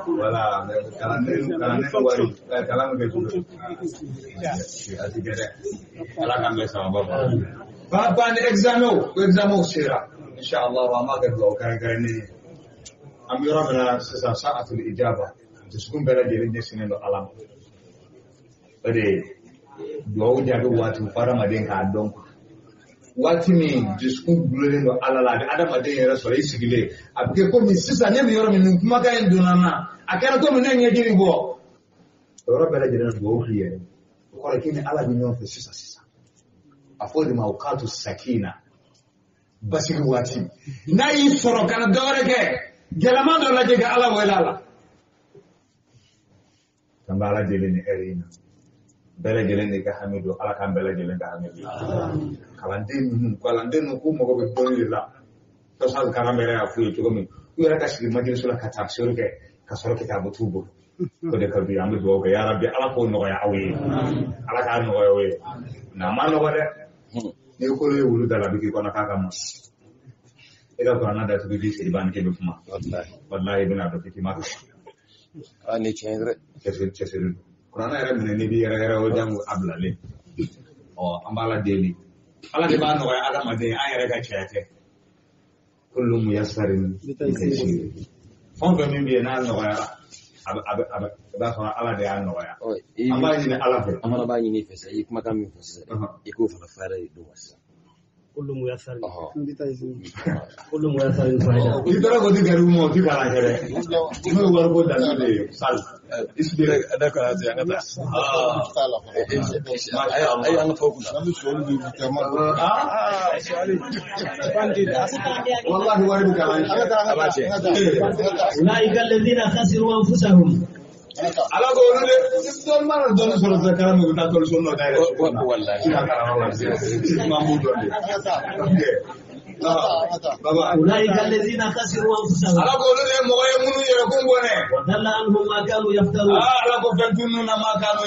Voilà, kalanden wari, kalan bɛ kɛ cogo di? A ti kɛ dɛ. Ala k'an bɛn sababa ma. Ba ni examen sera. Inshallah, an b'a kɛ dugawu kɛrɛnkɛrɛnnen ye. An bɛ yɔrɔ min na sisan, sa'atul ijaba. Dusukun bɛɛ lajɛlen ɲɛsinnen don Ala ma. O de ye dugawu jaabi waati fo adamaden k'a dɔn. Waati min dusukun gulonnen don Ala la, a bɛ adamaden yɛrɛ sɔrɔ i sigilen. A bɛ kɛ komi sisan ne bɛ yɔrɔ min, nin kumakan in donna n na, a kɛra komi ne ɲɛji bɛ bɔ. O yɔrɔ bɛɛ lajɛlen na dugawu k'i yɛrɛ. O kɔrɔ ye k'i ni Ala bɛ ɲɔgɔn fɛ sisan sisan. A fɔ o de ma o k'a to sakina. Basigi waati. N'a y'i sɔrɔ kana dɔ wɛrɛ kɛ, gɛlɛman dɔ lajɛ ka Ala wele a la. An bɛ Ala deli ni hɛrɛ in na. Bɛɛ lajɛlen de ka hami don, Ala k'an bɛɛ lajɛlen ka hami don. Kalanden ninnu k'u mago bɛ dɔnni de la. Sɔsali kalan yɛrɛ y'a f'u ye cogo min, u yɛrɛ ka sigi majilisu la ka tafsiri kɛ ka sɔrɔ kitabu t'u bolo. O de ka d'u ye, an bɛ dugawu kɛ yarabi Ala k'o nɔgɔya aw ye. Ala k'a nɔgɔya aw ye. Nka a ma nɔgɔ dɛ. N'i ko ye wulu da la, a bɛ k'i kɔnɔ k'a ka ma. E ka kuranɛ datugu i b'i sigi bani k'i bɛ kuma. Walahi i bɛna dɔn k'i ma kalan. Ah, ni tiɲɛ dɛ. Cɛsiri don. Kuranɛ yɛrɛ minɛ n'i b'i yɛrɛ yɛrɛ o jango a bilalen. Ɔ an b'Ala deli. Ala de b'a nɔgɔya adamaden, an yɛrɛ ka cɛya tɛ. Kullu muyassarin litaysir. Fɛn o fɛn min bɛ yen n'a nɔgɔyara, a bɛ i b'a sɔrɔ Ala de y'a nɔgɔya. An b'a ɲini Ala fɛ. An fana b'a ɲini i fɛ sisan, i ye kumakan min fɔ sisan, i k'o fana fara de don sisan. كل ميسر كل ميسر فائدة. I taara ko di garibu ma o ti kalan kɛ dɛ. N'o ye wariko dalu de ye sali. D'accord, an ka taa. Ayi an ka tɔw kunna. Wallahi wari bɛ kalan kɛ. A b'a cɛ. أولئك الذين خسروا أنفسهم. Ala ko olu de dɔnni mana dɔnni sɔrɔ sisan kalan min bɛ taa tɔli so nɔ dayɛlɛ. Wallahi. I ka kalan yɔrɔ la sisan. An b'u dɔn de. Baba. أولئك الذين خسروا أنفسهم. Ala ko olu de ye mɔgɔ ye minnu yɛrɛ kun bɔnɛ. وضل عنهم ما كانوا يفترون. Ala ko fɛn tunun na ma kanu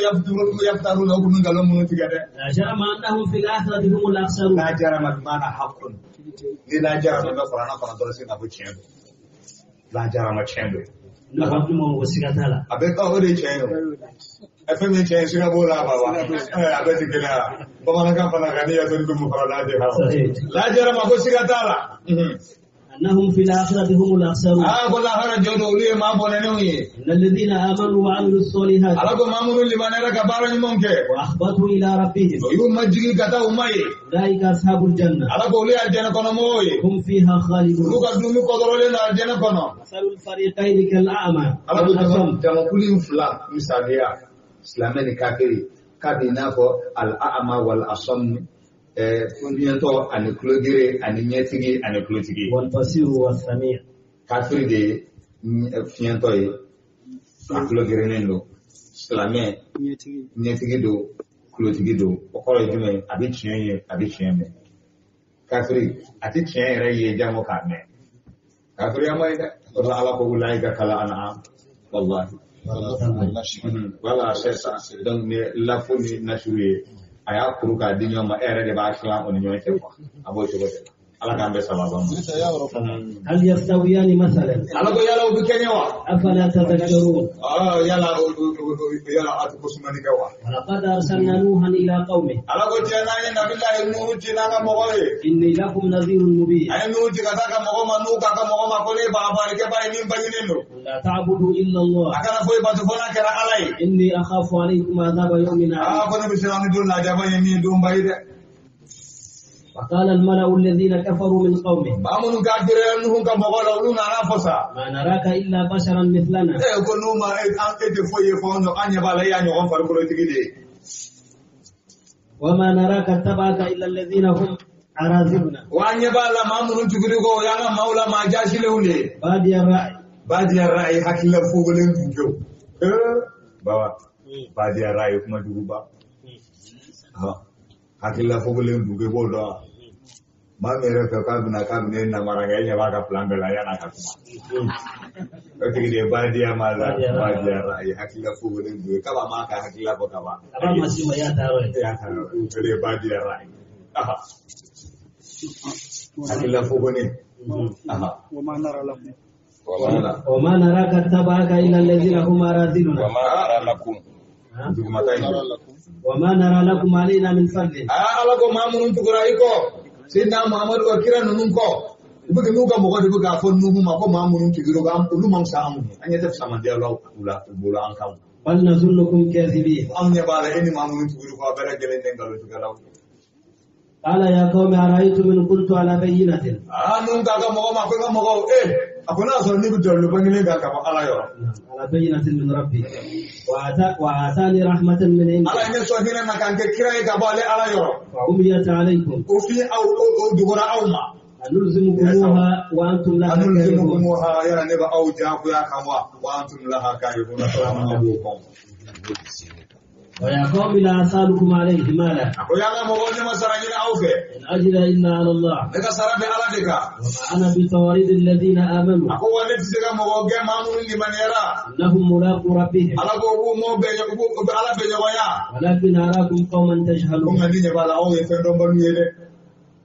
yaftaruna u kun nkalon minnu tigɛ dɛ. لا جرم أنهم في الآخرة هم الأخسرون. La jarama bi maana haqqun. Ni la jarama bɛ kuranɛ kɔnɔ dɔrɔn sin ka fɔ tiɲɛ don. La jarama tiɲɛ don. Nafa jumɛn o siga t'a la. A bɛ o de ye tiɲɛ ye o. Fɛn min ye tiɲɛ ye siga b'o la baba. A bɛɛ ti kelen ye. Bamanankan fana kan n'i y'a sɔrɔ i bɛ mun fara lajɛ kan. La jarama ko siga t'a la. أنهم في الآخرة هم الأخسرون. Ko lahara jɔ don olu ye maa bɔnɛnenw ye. إن الذين آمنوا وعملوا الصالحات. Ala ko maa minnu limaniyara ka baara ɲumanw kɛ. وأخبتوا إلى ربهم. O y'u majigin ka taa u ma ye. أولئك أصحاب الجنة. Ala ko olu ye alijɛnɛ kɔnɔ mɔgɔw ye. هم فيها خالدون. Olu ka dumuni kɔdɔrɔlen don alijɛnɛ kɔnɔ. مثل الفريقين كالأعمى. Ala ko jamakulu in fila misaliya silamɛ ni kafiri k'a b'i n'a fɔ al-a'ma wal asam fiɲɛtɔ ani tulogere ani ɲɛtigi ani tulotigi. والبصير والسميع. Kafiri de ye fiɲɛtɔ ye, a tulo gerennen don. Silamɛ ɲɛtigi don, tulotigi don. O kɔrɔ ye jumɛn ye? A bɛ tiɲɛ ye, a bɛ tiɲɛ mɛn. Kafiri a tɛ tiɲɛ yɛrɛ ye jango k'a mɛn. Kafiri ma ye dɛ. O la Ala ko ulaika kal an'am. Wallahi. Voilà, c'est ça. Donc ni lafo ni nasuru ye, a y'a kuru k'a di ɲɔgɔn ma, e yɛrɛ de b'a tilan o ni ɲɔgɔn cɛ quoi. A b'o cogo de la. Ala k'an bɛɛ sababa ma. هل يستويان مثلا Ala ko yala u bɛ kɛɲɛ wa? أفلا تذكرون Aa yala yala a tɛ ko sumani kɛ wa? ولقد أرسلنا نوحا إلى قومه Ala ko tiɲɛ n'an ye nabilahi Nuhu ci n'an ka mɔgɔ ye. إني لكم نذير مبين A ye Nuhu ci ka taa ka mɔgɔ ma Nuhu k'a ka mɔgɔ ma ko ne ye bagabalikɛba ye min bangenen don. لا تعبدوا إلا الله A kana foyi bato fo n'a kɛra Ala ye. إني أخاف عليكم عذاب يوم Aa عظيم ko ne bɛ siran ni don lajaba ye min ye donba ye dɛ. وقال الملأ الذين كفروا من قومه Maa minnu kafiriyara Nuhu ka mɔgɔ la olu nana fɔ sa. ما نراك إلا بشرا مثلنا Ee ko Nuhu ma e an e tɛ foyi ye fɔ an ɲɛ b'a la e y'a ɲɔgɔn farikolotigi de ye. وما نراك اتبعك إلا الذين هم أراذلنا Wa an ɲɛ b'a la maa minnu tuguli kɔ o y'an ka maaw la maa jaasilenw de ye. بادي الرأي Badiya ra'ayi hakilila fogolen tun kɛ o. Baba badiya ra'ayi kuma juguba. Hakilila fogolen tun kɛ i b'o dɔn wa? Maa min yɛrɛ fɛ k'a bɛna e namara kɛ e ɲɛ b'a ka plan bɛɛ la yan'a ka kuma. O tigi de ye badiya ma la badiya ra'ayi hakilila fogolen tun kɛ kaba m'a ka hakilila fɔ kaban. أمام سوى يا ترى E y'a ta yɔrɔ o de ye badiya ra'ayi. Hakilila fogolen. وما نرى لكم وما وما نراك اتبعك إلا الذين هم أراذلنا وما نرى لكم ها؟ Dugumata in. نرى لكم وما نرى لكم علينا من فضل Aa Ala ko maa minnu tugura i kɔ Seydina Muhamadu ka kira ninnu kɔ u bɛ n'u ka mɔgɔ de bɛ k'a fɔ Nuhu ma ko maa minnu tugura u kɔ olu man fisa anw ye an ɲɛ tɛ fisamandiya la u la u bolo an kan بل نظنكم كاذبين anw ɲɛ b'a la e ni maa minnu tugura kɔ a bɛɛ lajɛlen tɛ nkalontigɛlaw ye. قال يا قوم أرأيتم إن كنت على بينة Aa Nuhu k'a ka mɔgɔ ma ko i ka mɔgɔw ee a ko n'a sɔrɔ n'i bɛ dalilu bangelen kan ka bɔ Ala yɔrɔ على بينة من ربي وآتاني رحمة من عنده Ala ye ne sɔn hinɛ na k'an kɛ kira ye ka bɔ ale Ala yɔrɔ وعميت عليكم o fi aw o dogora aw ma. أنلزمكموها وأنتم لها كارهون Anulzimukumuha yala ne bɛ aw diyagoya kan wa wa antum laha karihun ala ma b'o kɔn. ويا قوم لا أسألكم عليه مالا A ko y'an ka mɔgɔw ne ma sara ɲini aw fɛ. إن أجري إلا على الله Ne ka sara bɛ Ala de kan. وما أنا بطارد الذين آمنوا A ko wa ne tɛ se ka mɔgɔ gɛn maa minnu limaniyara. إنهم ملاقو ربهم Ala ko u b'u mɔ bɛn u b'u u bɛ Ala bɛn ɲɔgɔnya. ولكن أراكم قوما Ko تجهلون nka ni ɲɛ b'a la aw ye fɛn dɔnbaliw ye dɛ.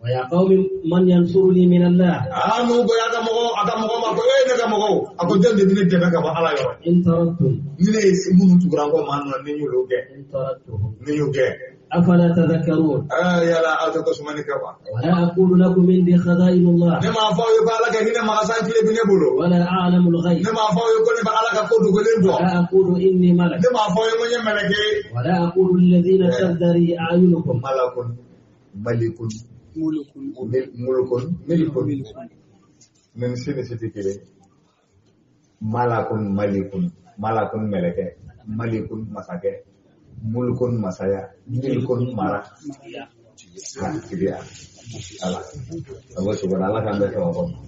ويا قوم من ينصرني من الله Aa n'u ko y'a ka mɔgɔw a ka mɔgɔw ma ko e ne ka mɔgɔw a ko jɔn de bɛ ne dɛmɛ ka bɔ Ala yɔrɔ. إن تركتم Ni ne ye minnu tugura n kɔ maa ninnu na ni n y'olu gɛn إن تركتهم ni n y'u gɛn. أفلا تذكرون Aa yala aw tɛ ko sumani kɛ wa. ولا أقول لكم عندي خزائن الله Ne m'a fɔ aw ye ko Ala ka hinɛ makasan tile bɛ ne bolo. ولا أعلم الغيب Ne m'a fɔ aw ye ko ne bɛ Ala ka ko dogolen dɔn. ولا أقول إني ملك Ne m'a fɔ aw ye ko n ye mɛlɛkɛ ye. ولا أقول للذين تزدري أعينكم Malakun malikun ملك mulukun milikun nin si ni si tɛ kelen ye. Malakun malikun malakun mɛlɛkɛ malikun masakɛ mulukun masaya milikun mara ha tigiya ala a b'o cogo la Ala k'an bɛɛ sababu ma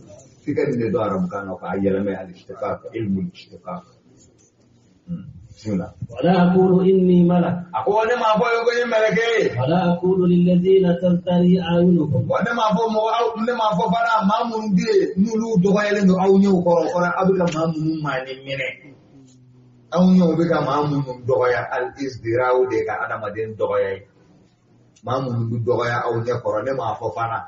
f'i ka nin de dɔn arabukan na k'a yɛlɛmɛ al-ishtiqaq ilmu al-ishtiqaq bismillah ولا أقول إني ملك a ko ne m'a fɔ aw ye ko n ye mɛlɛkɛ ye. ولا أقول للذين تزدري أعينكم Wa ne m'a fɔ mɔgɔ aw ne m'a fɔ fana maa minnu bɛ yen n'olu dɔgɔyalen don aw ɲɛw kɔrɔ fana aw bɛ ka maa minnu maani minɛ aw ɲɛw bɛ ka maa minnu dɔgɔya al-izdiraw de ka adamaden dɔgɔya ye maa minnu bɛ dɔgɔya aw ɲɛ kɔrɔ ne m'a fɔ fana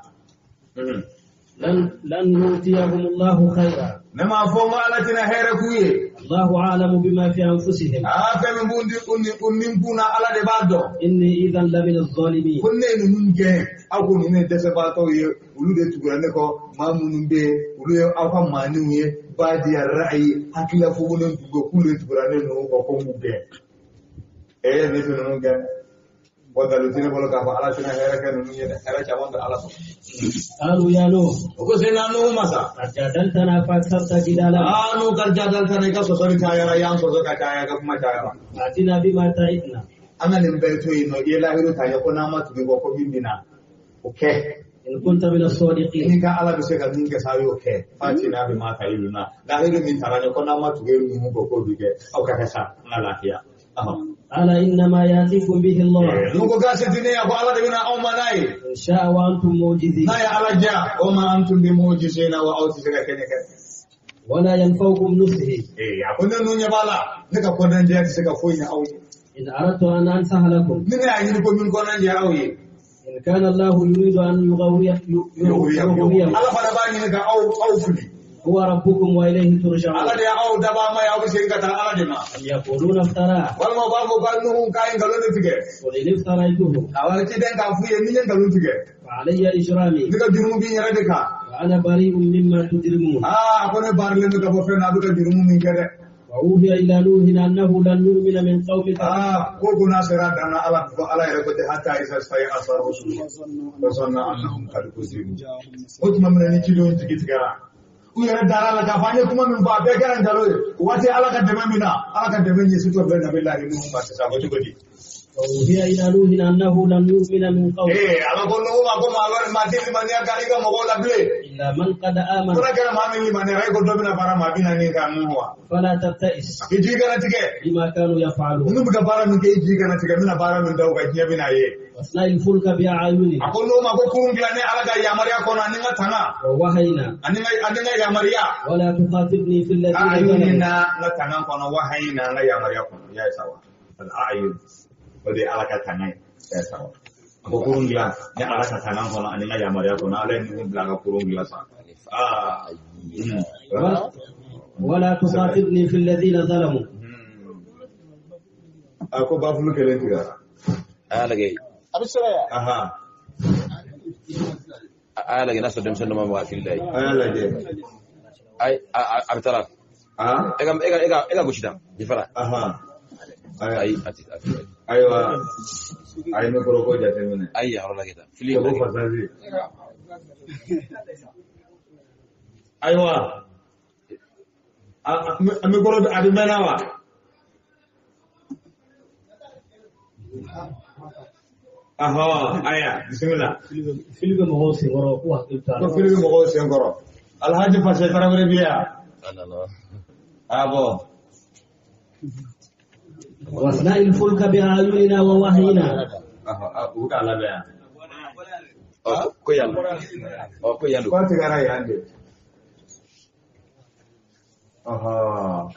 لن يؤتيهم الله خيرا ne m'a fɔ n ko Ala tɛna hɛrɛ k'u ye الله أعلم بما في أنفسهم aa fɛn min b'u ni u ni u ni kun na Ala de b'a dɔn إني إذا لمن الظالمين ko ne ye ninnu gɛn aw ko ninnu ye dɛsɛbaatɔw ye olu de tugura ne kɔ maa minnu bɛ yen olu ye aw ka maaninw ye badiya ra'ayi hakilila fogolen tun bɛ k'olu de tugura ne ninnu kɔ ko n b'u gɛn ee ne tɛ ninnu gɛn wa nkalon tɛ ne bolo k'a fɔ Ala tɛna hɛrɛ kɛ ninnu ye dɛ hɛrɛ caman bɛ Ala sɔrɔ قالوا يا نوح o ko sena Nuhu masa قد جادلتنا فأكثرت جدالنا aa n'u ka jadal tana i ka sɔsɔli cayara y'an sɔsɔ ka caya ka kuma cayara فأتنا بما تعدنا an ka nin bɛɛ to yen nɔ i ye lahiru ta ye ko n'an ma tugu i kɔ ko min bɛ na o kɛ إن كنت من الصادقين ni ka Ala bɛ se ka min kɛ sa a y'o kɛ fatina bi ma ta ilu na lahiru min taara ɲɛ ko n'an ma tugu e ninnu kɔ k'o bi kɛ aw ka kɛ sa an ka lafiya. قال إنما يأتيكم به الله N'u ko k'a se ti ne ye ko Ala de bɛna anw ma n'a ye إن شاء وأنتم موجزين n'a ye Ala diya o ma antum bi mujizina wa aw tɛ se ka kɛɲɛ kɛ. ولا ينفعكم نصحي Ee a ko ne ninnu ɲɛ b'a la ne ka kɔnɔnajɛya tɛ se ka foyi ɲɛ aw ye إن أردت أن أنصح لكم ni ne y'a ɲini ko min kɔnɔnajɛya aw ye. إن كان الله يريد أن يغويكم Ala fana b'a ɲini ka aw fili. هو ربكم وإليه ترجعون. Ala de y'aw dabaa ma ye, aw bɛ segin ka taa Ala de ma. أم يقولون افتراه. Walima u b'a fɔ ka Nuhu k'a ye nkalon de tigɛ. قل إن افتريته Awɔ, ciden k'a f'u ye ni n ye nkalon tigɛ, فعلي إجرامي ne ka jurumu b'i yɛrɛ de kan. وأنا بريء مما تجرمون. Aa, a ko ne baarilen don ka bɔ fɛn na, a bɛ ka jurumu min kɛ dɛ. وأوحي إلى نوح أنه لن يؤمن من قومك. Aa, ko n'a sera dan na, Ala ko Ala yɛrɛ ko ten hatta isa stay'asa rusulu wa zanna annahum qad kuzibu. O tuma min na ni cidenw jigi tigɛra, u yɛrɛ dara la k'a fɔ an ye kuma min fɔ, a bɛɛ kɛra nkalon ye. O waati Ala ka dɛmɛ min na, Ala ka dɛmɛ ɲɛsitɔ bɛ Nabilahi Nuhu ma sisan, ko cogo di? وأوحي إلى نوح أنه لن يؤمن من قومك Ee, Ala ko Nuhu ma ko maa wɛrɛ maa tɛ limaniya ka i ka mɔgɔw la bilen. إلا من قد آمن. Fo n'a kɛra maa min limaniyara, e ko dɔ bɛna fara maa bi naani kan Nuhu wa? فلا تبتئس I jigi kana tigɛ. بما كانوا يفعلون. Ninnu bɛ ka baara min kɛ, i jigi kana tigɛ, n bɛna baara min da u kan, diɲɛ bɛna ye. واصنع الفلك بأعيننا A ko Nuhu ma ko kurun dilan ne Ala ka yamaruya kɔnɔ ani n ka tanga ووحينا ani n ka yamaruya. ولا تخاطبني في الذين ظلموا. A'yunina, n ka tanga kɔnɔ, wahayina, n ka yamaruya kɔnɔ. I y'a ye sa wa? Al-a'yun, o de ye Ala ka tanga ye. I y'a ye sa wa? A ko kurun dilan ne Ala ka tanga kɔnɔ ani n ka yamaruya kɔnɔ. Ala ye Nuhu bila a ka kurun dilan sa. Aa. ولا تخاطبني في الذين ظلموا. A ko bafulu kelen tigɛra. A y'a lajɛ. A bɛ sera yan. Aha. A y'a lajɛ n'a sɔrɔ denmisɛnnin dɔ ma mɔgɔ hakili la ye. A y'a lajɛ. Ayi, a bɛ taa. Ah. E ka gosi tan jifara. Aha. Ayi, a ti. Ayiwa, a ye mikoro ko jateminɛ. Ayi, a yɔrɔ lajɛ tan. Fili. Sebo fasazi. Ayiwa, a mikoro a bɛ mɛnna wa? Ahɔ, aya, bisimila. Fili bɛ mɔgɔw senkɔrɔ k'u hakili to a la. Ko fili bɛ mɔgɔw senkɔrɔ. Alhaji Fase Tarawele bi yan. Ah bon. واصنع الفلك بأعيننا ووحينا. Ahɔ, u k'a labɛn yan. Ko yan. Ko yan don. K'a tigɛra yan de. Ahɔ.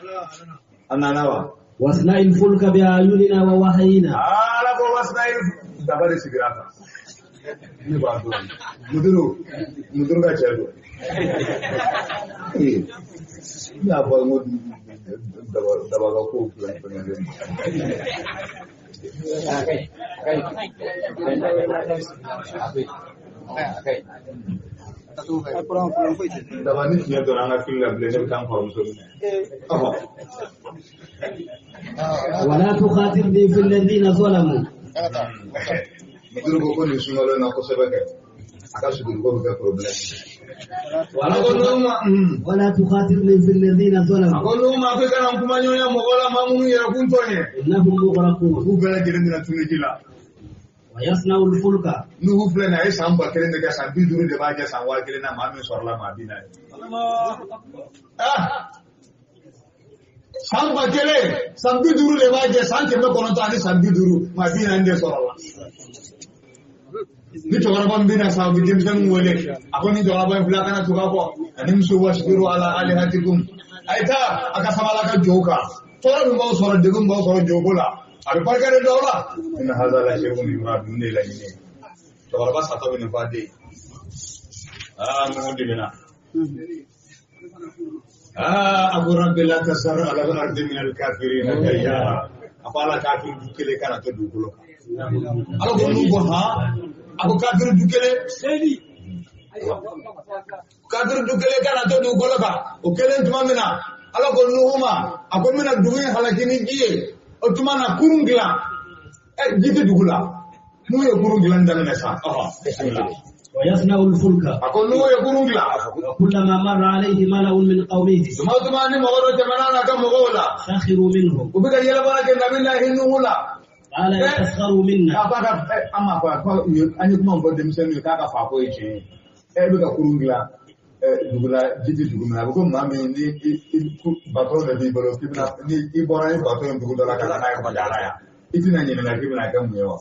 A nana wa? واصنع الفلك بأعيننا ووحينا. Ala ko wasna'il daba de sigira kan. Ne b'a dɔn. Muduru ka cɛ don. Ee, ne y'a fɔ n ko daba ka kow filɛ nin fɛngɛ. Daba ni fiɲɛ donna an ka fili la bilen, ne bɛ taa n kɔrɔmuso minɛ. Ɔhɔ. ولا تخاطبني في الذين ظلموا. Muduru ko ko nin sunkalo in na kosɛbɛ kɛ. A ka suguruko bɛ kɛ problème. Ala ko Nuhu ma. ولا تخاطبني في الذين A ظلموا. ko Nuhu ma ko i kana n kuma ɲɔgɔnya mɔgɔ la, maa minnu yɛrɛ kun tɔ ye. إنهم مغرقون. K'u bɛɛ lajɛlen bɛna tunu ji la. ويصنع الفلك. Nuhu filɛ nin ye, a ye san 1000 de kɛ, san 50 de b'a kɛ san 1000 na, maa min sɔrɔla maa 40. Ah! San 1000, san 50 de b'a kɛ, san 900 ani san 50, maa 40 de sɔrɔla. Ni cɛkɔrɔba min bɛna sa, u bɛ denmisɛnninw wele. A ko ni cɛkɔrɔba in filɛ, a kana tugu a kɔ. Ani muso wasbiru ala alihatikum. A ye taa, a ka sabali a ka jɔw kan. Tɔɔrɔ min b'aw sɔrɔ, degun min b'aw sɔrɔ jɔko la, a bɛ barika de don aw la. Inna haza la shay'un yurad, ninnu de ye laɲini ye. Cɛkɔrɔba satɔ bɛ nin fɔ a den ye. Aa, Nuhu dimina. Aa, a ko rabbi la tasar ala al-ardi min al-kafirina dayyara. A ko Ala kafiri du kelen kana to dugukolo kan. Ala ko Nuhu ko han, a ko kafiri du kelen. Kafiri du kelen kana to dugukolo kan. O kelen tuma min na, Ala ko Nuhu ma, a ko n bɛna dugu in halaki ni ji ye. O tuma na kurun dilan. Ji tɛ dugu la. Nuhu ye kurun dilan daminɛ sa. Ɔhɔ, bisimila. ويصنع الفلك. A ko Nuhu ye kurun dilan. وكلما مر عليه ملأ من قومه Tuma o tuma ni mɔgɔ dɔ tɛmɛna n'a ka mɔgɔw la, سخروا منه. u bɛ ka yɛlɛbara kɛ Nabilahi Nuhu la. قال تسخروا منا. K'a fɔ a ka an m'a fɔ a ko an ye kuma min fɔ denmisɛnninw ye k'a ka fa ko ye tiɲɛ ye. E bɛ ka kurun dilan dugu la, ji tɛ dugu min na, a bɛ ko maa min ni i bato de b'i bolo, k'i bɛna ni i bɔra ni bato in dugu dɔ la ka na n'a ye Kɔjala yan, i tɛna ɲininka k'i bɛna kɛ mun ye wa?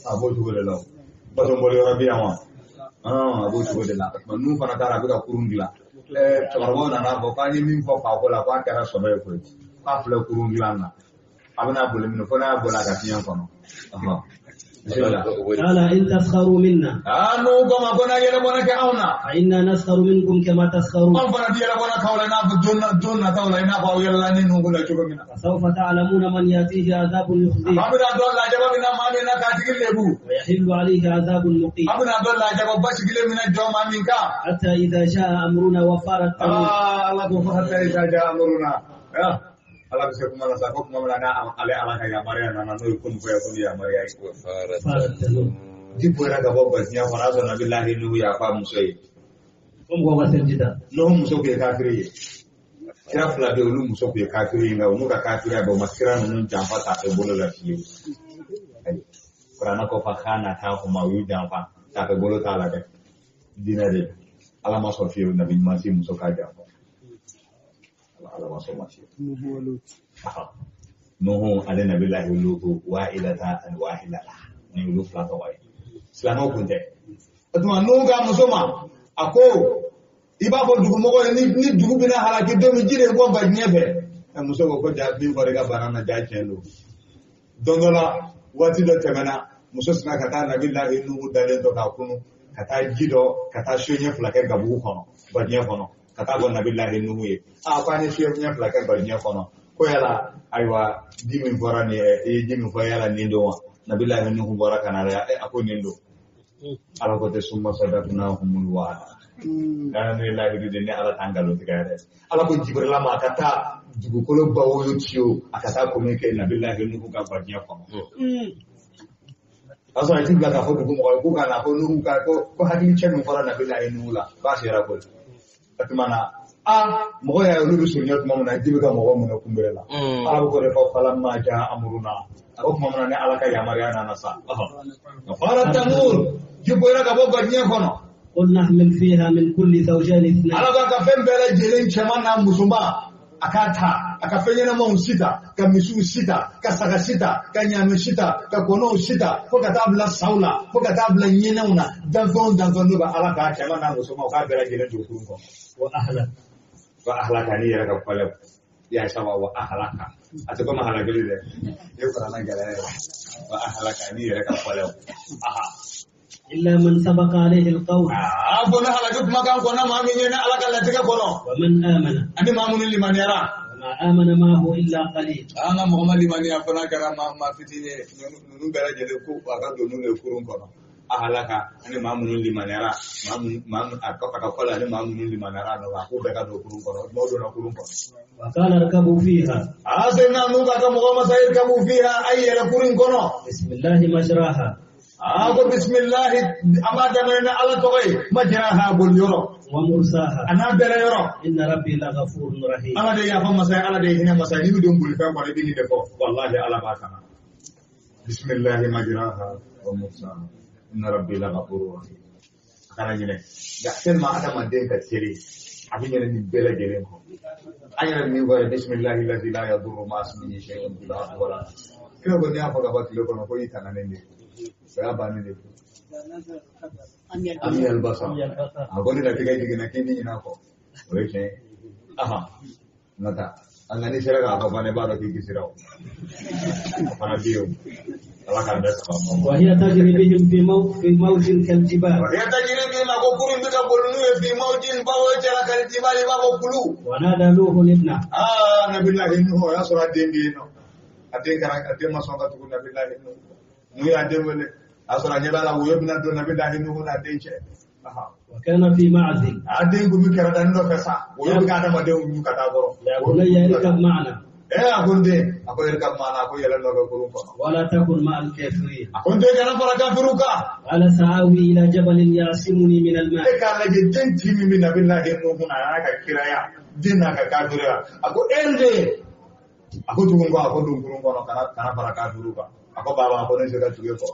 A b'o cogo de la o. Bato boli yɔrɔ bɛ yan wa? A b'o cogo de la. N'u fana taara a bɛ ka kurun dilan. Cɛkɔrɔbaw nana fɔ k'an ye min fɔ fa ko la k'a kɛra sɔbɛ ye koyi. K'a filɛ kurun dilan na. A bɛna boli minɛ fo n'a y'a boli a ka fiɲɛ kɔnɔ. قال إن تسخروا منا Nuhu ko ma ko n'a yɛlɛbɔnna kɛ anw na فإنا نسخر منكم كما تسخرون anw fana ti yɛlɛbɔnna k'aw la i n'a fɔ don nataw la i n'a fɔ aw yɛlɛla ni Nuhu la cogo min na فسوف تعلمون من يأتيه عذاب يخزيه a bɛna dɔn lajaba bɛna maa min na k'a tigi lebu ويحل عليه عذاب مقيم a bɛna dɔn lajaba basigilen bɛna jɔ maa min kan حتى إذا جاء أمرنا وفارت التنور Ala ko fo hatta iza jaa amruna Ala bɛ se kuma la sa ko kuma min na n'a ale Ala ka yamaruya nana n'o ye kun fɔ ye ko ni yamaruya ye فارت التنور ji bɔra ka bɔ basiɲɛ kɔnɔ a y'a sɔrɔ Nabilahi Nuhu y'a fɔ a muso ye هم هو سجدا Nuhu muso tun ye kafiri ye kira fila bɛ yen olu muso tun ye kafiri ye nka u n'u ka kafiriya bɛɛ u ma kira ninnu janfa ta a bolo la fiyewu ayi kuranɛ ko fa kana taa kuma u y'u janfa ta a bolo t'a la dɛ diinɛ de Ala ma sɔn fiyewu nabi ɲuman si muso k'a janfa Ala ma sɔn ma fiyewu Nuhu ale Nabilahi Lutu wahilata ani wahilata ni olu fila tɔgɔ ye silamɛw kun tɛ o tuma Nuhu ka muso ma a ko i b'a fɔ dugumɔgɔw ye ni dugu bɛna halaki don min ji de bɔ ba diɲɛ fɛ muso ko ko ja min fɔra i ka bana na ja tiɲɛ don don dɔ la waati dɔ tɛmɛna muso sina ka taa Nabilahi Nuhu dalen to k'a kunu ka taa ji dɔ ka taa so ɲɛ fila kɛ gabugu kɔnɔ ba diɲɛ kɔnɔ ka taa bɔ Nabilahi Nuhu ye a ko an ye so ɲɛ fila kɛ ba diɲɛ kɔnɔ ko yala ayiwa ji min fɔra nin ye i ye ji min fɔ yala nin don wa Nabilahi Nuhu bɔra ka na a ko nin don Ala ko tɛ summa sadaqnahumul wa'd n'an ye lahidu de ni Ala t'an nkalon tigɛ yɛrɛ Ala ko Jibrila ma a ka taa dugukolo bawoyo tiyo a ka taa communiquer Nabilahi Nuhu ka ba diɲɛ kɔnɔ o y'a sɔrɔ a ti bila k'a fɔ dugu mɔgɔ ye k'u ka na ko Nuhu ka ko hakili cɛ min fɔra Nabilahi Nuhu la k'a sera koyi o tuma na a mɔgɔ y'a ye olu bɛ surunya tuma min na ji bɛ ka mɔgɔ minɛ kunbere la Ala bɛ k'o de fɔ falamma jaa amruna a ko tuma min na ni Ala ka yamaruya nana sa fara tanur ji bɔra ka bɔ ba diɲɛ kɔnɔ قل نحمل فيها من كل زوجين اثنين Ala b'a ka fɛn bɛɛ lajɛlen cɛman n'a musoman a k'a ta a ka fɛn ɲɛnamaw si ta ka misiw si ta ka saga si ta ka ɲaamɛ si ta ka kɔnɔw si ta fo ka taa bila saw la fo ka taa bila ɲɛnɛw na danfɛn o danfɛn n'o bɛ Ala k'a cɛman n'a musoman u k'a bɛɛ lajɛlen don kurun kɔnɔ وأهلك wa ahlaka ni yɛrɛ ka kɔlɛ ya saba wa ahlaka a tɛ komi halakili dɛ e fana na gɛlɛya yɛrɛ wa ahlaka ni yɛrɛ ka kɔlɛ aha إلا من سبق عليه القول aa ko ne halaki kumakan kɔnɔ maa min ye ne Ala ka latigɛ kɔnɔ ومن آمن ani maa minnu limaniyara وما آمن معه إلا قليل an ka mɔgɔ ma limaniya fana kɛra maa fitinin ye ninnu bɛɛ lajɛlen ko a ka don n'u ye kurun kɔnɔ a halaka ani maa minnu limaniyara maa minnu a ka fɔ la ani maa minnu limaniyara a nɔfɛ a k'u bɛɛ ka don kurun kɔnɔ n'o donna kurun kɔnɔ وقال اركبوا فيها a seyidina Nuhu k'a ka mɔgɔ ma sa irkabu fiha a ye yɛlɛ kurun kɔnɔ بسم الله مجراها a ko bisimilahi an b'a daminɛ ni Ala tɔgɔ ye majraha boli yɔrɔ ومرساها a n'a bɛrɛ yɔrɔ إن ربي لغفور رحيم Ala de yafa masa ye Ala de ye hinɛ masa ye n'i bɛ don bolifɛn kɔnɔ i bɛ nin de fɔ walahi Ala b'a kana bisimilahi majraha wa mursaha inna rabbi la ghafurur rahim a kana ɲinɛ nka tellement adamaden ka teli a bɛ ɲinɛ nin bɛɛ lajɛlen kɔ an yɛrɛ min fɔ ye bisimilahi lazi la yadurru ma ismihi shay'un fil ardi wala kira ko n'i y'a fɔ ka ban tile kɔnɔ ko i tanganen de o y'a bannen de ami albasa a ko ni latigɛ jiginna k'i bɛ ɲinɛ a kɔ o ye tiɲɛ ye aha n ka taa an nka n'i sera k'a fɔ fana i b'a dɔn k'i kisira o o fana bɛ yen o Ala k'an bɛɛ saba ma. وهي تجري بهم في موج كالجبال وهي تجري بهم a ko kurun bɛ ka boli n'u ye fi mawjin bawo cɛla kaljibali i b'a fɔ kulu. ونادى نوح ابنه Aa Nabilahi Nuhu o y'a sɔrɔ a den bɛ yen nɔ a den kɛra a den ma sɔn ka tugu Nabilahi Nuhu Nuhu y'a den wele a y'a sɔrɔ a ɲɛ b'a la woyo bɛna don Nabilahi Nuhu n'a den cɛ. وكان في معزل A den kun bɛ kɛrɛdani dɔ fɛ sa woyo bɛ ka adamadenw ɲu ka taa kɔrɔ. يا بني اركب معنا A ko n den a ko irkab maana a ko yɛlɛ nɔfɛ kurun kɔnɔ. ولا تكن مع الكافرين A ko n den kana fara kafiriw kan. قال سآوي إلى جبل يعصمني من الماء E k'a lajɛ den ci min bɛ Nabilahi Nuhu na a n'a ka kiraya den n'a ka kafiriya a ko e n den a ko tugun kɔ a ko don kurun kɔnɔ kana fara kafiriw kan a ko baba a ko ne tɛ se ka tugu e kɔ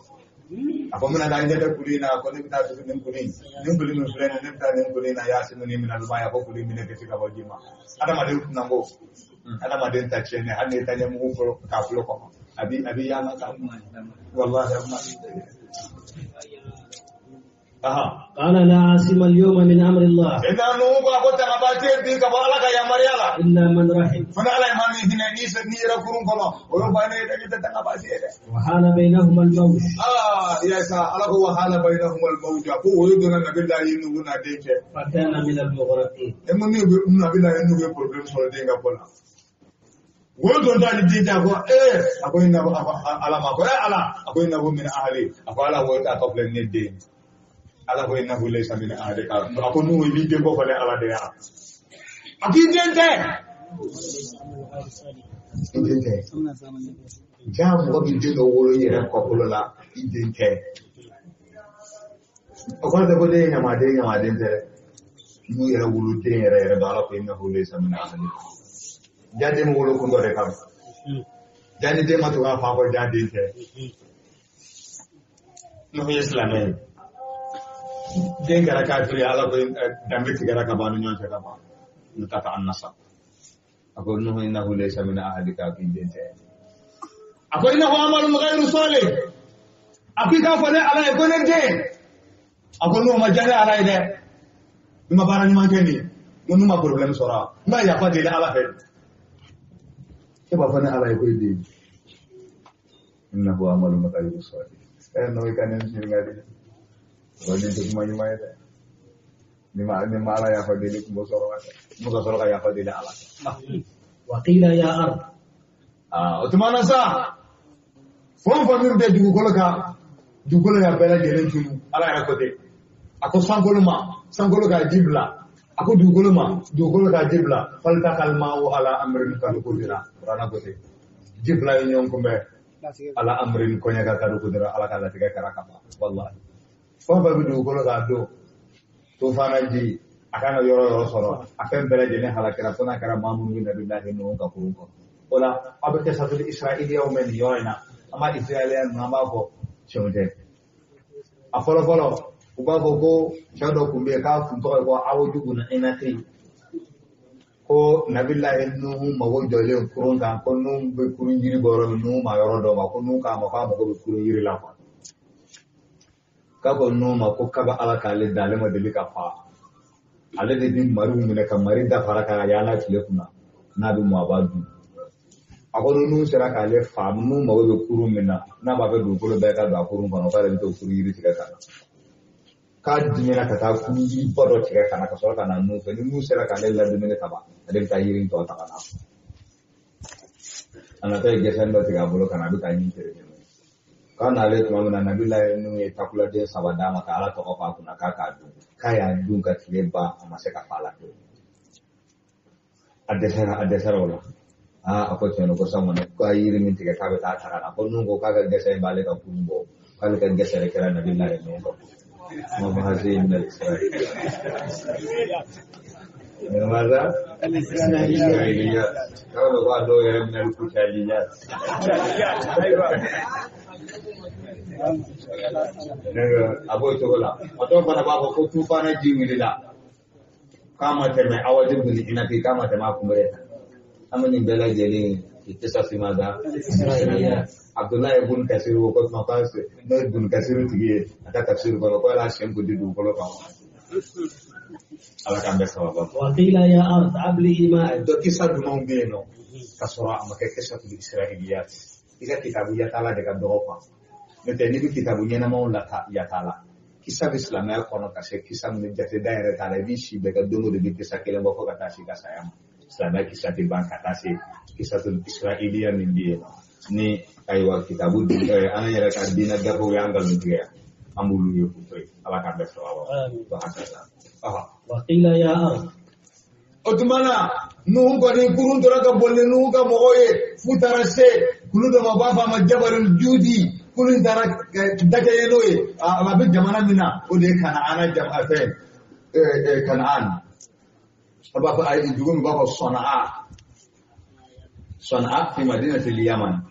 a ko n bɛna taa n ɲɛ kulu in na a ko ne bɛ taa tugu nin kulu in nin kulu min filɛ nin ye ne bɛ taa nin kulu in na yasimuni minal ma'i a ko kulu in bɛ ne kisi ka bɔ ji ma adamaden kunango adamaden ta tiɲɛ hali n'i ta ɲɛ mugu k'a kulo kɔnɔ a bi yaala ka wallahi a bɛ قال لا عاصم اليوم من أمر الله Ina Nuhu ko a ko tangaba tɛ yen bi ka bɔ Ala ka yamaruya la. إلا من رحم. Fo ni Ala ye maa min hinɛ n'i yɛrɛ kurun kɔnɔ, o y'o bannen ye dɛ, n'i tɛ tangaba si ye dɛ. وحال بينهما الموج. Aa, i y'a ye sa, Ala ko wahala bainahuma al-mawja, ko woyo donna Nabilahi Nuhu n'a den cɛ. فكان من المغرقين. E mun ni bɛ Nabilahi Nuhu ye problème sɔrɔ den ka ko la. Woyo don t'ale den cɛ, a ko ee, a ko inna, a ko Ala ma, a ko ee Ala, a ko innahu min ahli, a ko Ala woyo t'a tɔ filɛ ne den. Ala ko innahu laysa min ahlika, a ko Nuhu i b'i den ko fɔ ne Ala de ya. A k'i den tɛ. I den tɛ. Ja mɔgɔ b'i den dɔ wolo i yɛrɛ kɔkolo la, i den tɛ. O kɔrɔ tɛ ko den ye ɲamaden ɲamaden tɛ dɛ. N'u yɛrɛ wolo den yɛrɛ yɛrɛ dɔn, Ala ko innahu laysa min ahlika. Ja den bɛ wolo kun dɔ de kama. Ja ni den ma to k'a fa kɔ, ja den tɛ. N'o ye silamɛ ye. Den kɛra kafiri ye, Ala ko danbe tigɛra ka ban ni ɲɔgɔn cɛ ka ban. N'u ta an nasa. A ko Nuhu innahu laysa min ahlika, k'i den tɛ. A ko innahu amalun ghayru salih. A ko i k'a fɔ ne Ala ye ko ne den. A ko Nuhu ma diya ne Ala ye dɛ. I ma baara ɲuman kɛ nin ye. N ko n'u ma problème sɔrɔ wa? N b'a yafa deli Ala fɛ. E b'a fɔ ne Ala ye ko i den. Innahu amalun ghayru salih. Ɛ n'o i ka ne ɲininka dɛ. O den tɛ kuma ɲuman ye dɛ. Ni ma Ala yafa deli kun b'o sɔrɔ wa dɛ. N bɛ ka sɔrɔ ka yafa deli Ala fɛ. وقيل يا أرض. O tuma na sa, fɛn o fɛn minnu bɛ dugukolo kan, dugukolo y'a bɛɛ lajɛlen tunu, Ala yɛrɛ ko ten. A ko sankolo ma, sankolo ka ji bila. A ko dugukolo ma, dugukolo ka ji bila. Faltaqal ma'u ala amrin qad qudira. Kurana ko ten. Ji fila ye ɲɔgɔn kunbɛn. Ala amrin koɲɛ ka qad qudira, Ala ka latigɛ kɛra ka ban. Wallahi. Fɛn o fɛn bɛ dugukolo kan don, tufana ji, a kan ka yɔrɔ o yɔrɔ sɔrɔ, a fɛn bɛɛ lajɛlen halakira fo n'a kɛra maa minnu bɛ Nabilahi Nuhu ka kurun kɔnɔ. O la, aw bɛ kɛ Israiliyaw mɛn nin yɔrɔ in na. An b'a Israiliya ninnu, an b'a fɔ tiɲɛ tɛ. A fɔlɔ fɔlɔ, u b'a fɔ ko cɛ dɔ tun bɛ yen k'a kun tɔgɔ ye ko Awudu bun Inaki. Ko Nabilahi Nuhu mago jɔlen kurun kan, ko Nuhu bɛ kurun jiri bɔ yɔrɔ min, Nuhu ma yɔrɔ dɔ ma, ko Nuhu k'a ma k'a mago bɛ kurun jiri la quoi. K'a ko Nuhu ma ko kaba Ala k'ale da, ale ma deli ka fa. Ale de bi mariw minɛ ka mari dafara ka yaala tile kunna, n'a bɛ mɔ a b'a dun. A ko Nuhu sera k'ale fa, Nuhu mago bɛ kurun min na, n'a b'a fɛ dugukolo bɛɛ ka don a kurun kɔnɔ, k'ale bɛ t'o kurun yiri tigɛ ka na. K'a dimina ka taa kurun yiriba dɔ tigɛ ka na ka sɔrɔ ka na Nuhu fɛ. Ni Nuhu sera k'ale ladumuni ka ban, ale bɛ taa yiri in tɔ ta ka na. A natɔ ye gɛsɛn dɔ tigɛ a bolo ka na, a bɛ ka ɲin feere. K'a n'ale tuma min na, Nabilahi Nuhu ye takuladen 3 d'a ma ka Ala tɔgɔ fɔ a kunna k'a k'a dun. K'a y'a dun ka tile ban, a ma se ka fa la pewu. A dɛsɛra o la. Aa, a ko tiɲɛ don ko sisan kɔni k'a yiri min tigɛ k'a bɛ taa ta ka na. Ko Nuhu ko k'a ka gɛsɛ in b'ale ka kurun bɔ, k'ale ka gɛsɛ de kɛra Nabilahi Nuhu ka kurun. Ma fɔ min na Israiliya. Maza? Israiliya. K'a bɛ ko a dɔw yɛrɛ bɛna kutaliya. A b'o cogo la. A dɔw fana b'a fɔ ko tufana ji wulila. K'a ma tɛmɛ Awadi bun Inaki, k'a ma tɛmɛ a kunbɛrɛ kan. An bɛ nin bɛɛ lajɛlen kisa maza. Abdullahi ibn Kasir ko tuma k'a n'o ye ibn Kasir tigi ye, a ka tafsir kɔnɔ ko ala sen kun di dugukolo kan. Ala k'an bɛɛ sababa. وقيل يا أرض أبلغي ماءك. Dɔ kisa dumanw bɛ yen nɔ ka sɔrɔ a ma kɛ kisatul Israiliyat. I ka kitabu yatala de ka dɔgɔ quoi. N'o tɛ n'i bɛ kitabu ɲɛnamaw la yatala, kisa bɛ silamɛya kɔnɔ ka se kisa min jate da yɛrɛ t'a la, i b'i si bɛɛ kɛ don o don i bɛ kisa kelen bɔ fo ka taa se i ka saya ma. Silamɛya kisa tɛ ban ka taa se kisatul Israiliya min bɛ yen nɔ. Ni ayiwa kitabu an yɛrɛ ka diinɛ gafew y'an nkalon tigɛ yan, an b'olu ye k'u to yen. Ala k'an bɛɛ sababa. وقيل يا أرض. O tuma na Nuhu kɔni kurun tora ka boli ni Nuhu ka mɔgɔw ye f'u taara se kulu dɔ ma, u b'a fɔ a ma Jabalul Judi. Kulu in taara dakɛɲɛ n'o ye, a bɛ jamana min na o de ye Kanaana jamana fɛn Kanaan. A b'a fɔ a ye dugu min b'a fɔ Sɔnaa. Sɔnaa fi madinatil Yaman.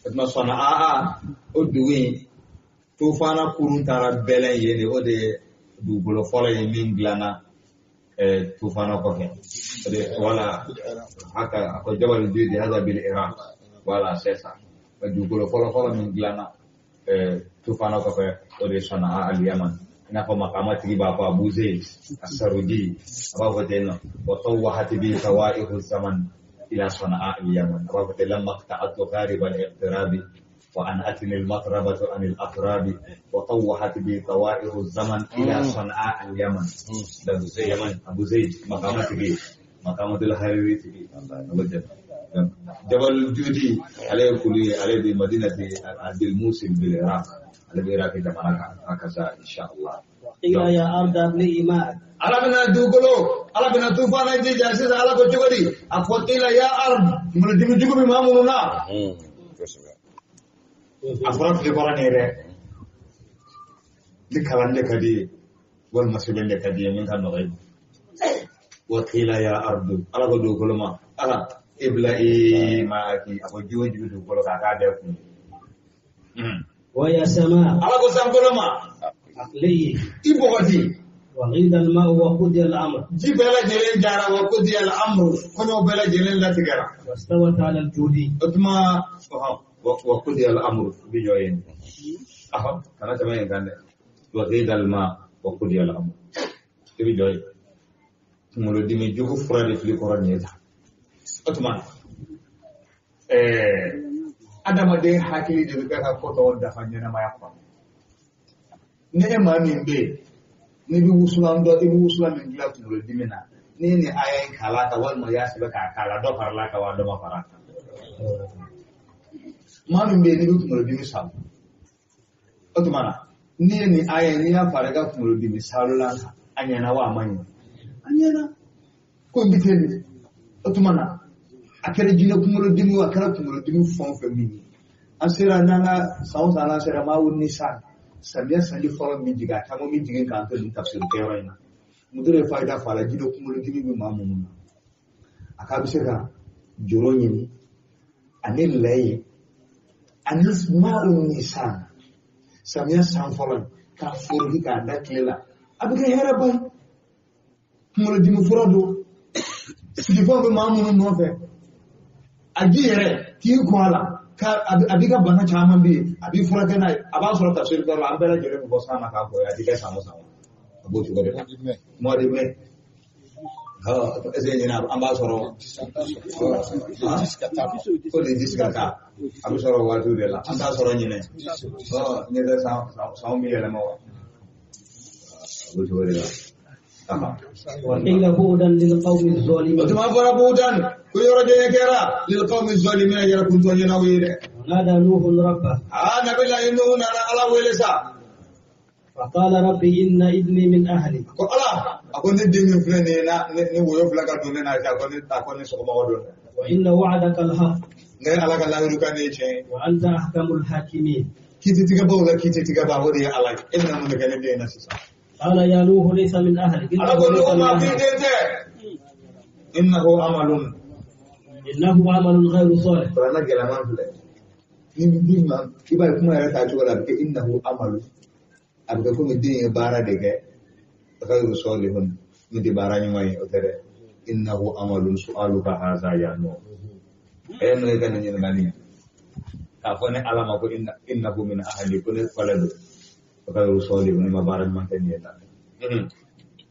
O tuma Sɔnaa o dugu in tufana kurun taara bɛlɛn yen de, o de ye dugukolo fɔlɔ ye min dilanna tufana kɔfɛ. O de wala haka a ko Jabalul Judi hada bil Iraq. Voilà, c'est ça. Dugukolo fɔlɔ fɔlɔ min dilanna tufana kɔfɛ, o de ye Sɔnaa al Yaman. I n'a fɔ makama tigi b'a fɔ Abu Zeid Asarudi a b'a fɔ ten nɔ wa tawwahat bi tawaihu zaman ila sana'a al-yaman a b'a fɔ ten lamma qta'atu gharib al-iqtirabi wa an atini al-matrabatu an al-atrabi wa tawwahat bi tawaihu zaman ila sana'a al-yaman da Yaman Abu Zeid makama tigi makamatul hariri tigi Jabal Judi ale kuli ale bi madinati Abdul Musil bil Iraq ale bɛ Iraq jamana kan hakaza inshallah. Qila ya arda abli ma'ak Ala bɛna dugukolo Ala bɛna tufana jija sisan Ala ko cogo di a fɔ qila ya ard kunkolodimi jugu bɛ maa minnu na a fɔra tile kɔrɔ nin ye dɛ ni kalan de ka di ye walima sɛbɛn de ka di ye min ka nɔgɔ i ma wa qila ya ardu Ala ko dugukolo ma ala ibla'i ma'aki a ko ji o ji bɛ dugukolo kan a k'a bɛɛ kun. Wa ya sama Ala ko sankolo ma aqli'i i bɔgɔti wa ghida al-ma'u wa qudiya al-amr ji bɛɛ lajɛlen jara wa qudiya al-amru kɔɲɔ bɛɛ lajɛlen latigɛra wastawat ala al-judi o tuma wa qudiya al-amru bi jɔ yen kana tɛmɛ yen kan dɛ wa ghida al-ma' wa qudiya al-amru i bi jɔ yen kunkolodimi jugu fura de fili kɔrɔ nin ye tan o tuma adamaden hakili de bɛ kɛ ka ko tɔw dafa ɲɛnamaya kɔnɔ ni e maa min bɛ yen n'i bɛ wusulan dɔn i bɛ wusulan min dilan kunkolodimi na n'i ye nin aya in kalan kan walima i y'a sɛbɛn k'a k'a la dɔ farala a kan wa dɔ ma fara a kan maa min bɛ yen n'i bɛ kunkolodimi salo o tuma na n'i ye nin aya in n'i y'a fara i ka kunkolodimi salolan kan a ɲɛna wa a ma ɲɛ a ɲɛna ko in bɛ ten de o tuma na a kɛra jinɛ kunkolodimi o a kɛra kunkolodimi fɛn o fɛn min ye an sera n'an ka san o san n'an sera maa wuli ni san samiya sanji fɔlɔ min jigin a caman min jigin k'an to nin tafsiri kɛyɔrɔ in na muso ye fayida fɔ a la jinɛ kunkolodimi bɛ maa minnu na a k'a bɛ se ka joro ɲini ani layi ani maa ni san samiya san fɔlɔ in k'a foroki k'a da tile la a bɛ kɛ hɛrɛ ba ye kunkolodimi fura don sigifɛnw bɛ maa minnu nɔfɛ a ji yɛrɛ k'i ko a la a b'i ka bana caman bɛ yen a b'i furakɛ n'a ye a b'a sɔrɔ tafsiri kɔrɔ la an bɛɛ lajɛlen bɛ bɔ san na k'a bɔ a ti kɛ san o san a b'o cogo de la mois de mai est ce que ɲinan an b'a sɔrɔ ko de dix ka taa a bɛ sɔrɔ waatiw de la an t'a sɔrɔ ɲinɛ ɲɛ tɛ sanw bɛ yɛlɛma wa a b'o cogo de la. وقيل بعدا للقوم الظالمين o tuma fɔra budan ko yɔrɔ janya kɛra lilqawmi zalimina yɛrɛ kun tɔɲɛnaw ye dɛ ونادى نوح ربه nabilahi nuhu nana ala wele sa فقال ربي إن ابني من أهلي ko ala a ko ne den min filɛ nin ye na ni woyo filɛ ka don ne na a ko ne sɔgɔmɔgɔ don dɛ وإن وعدك الحق ne ala ka lahidu kan ne ye tiɲɛ ye وأنت أحكم الحاكمين kiititigɛbaw la kiititigɛba o de ye ala ye e bɛna mun de kɛ ne den na sisan قال يا نوح ليس من أهلك ala ko nuhu ma k'i den tɛ innahu amalun إنه عمل غير صالح kuranɛ gɛlɛman filɛ ni den ma i b'a ye kuma yɛrɛ taa cogo la a bɛ kɛ innahu amalu a bɛ kɛ komi den ye baara de kɛ ghayru salihun min tɛ baara ɲuman ye o tɛ dɛ innahu amalun su'aluka haza ya nuh e n'o ye ka nin ɲininkali ye k'a fɔ ne ala ma ko innahu min ahli ko ne fɔlɛ don ghayru salihun ne ma baara ɲuman kɛ nin ye tan.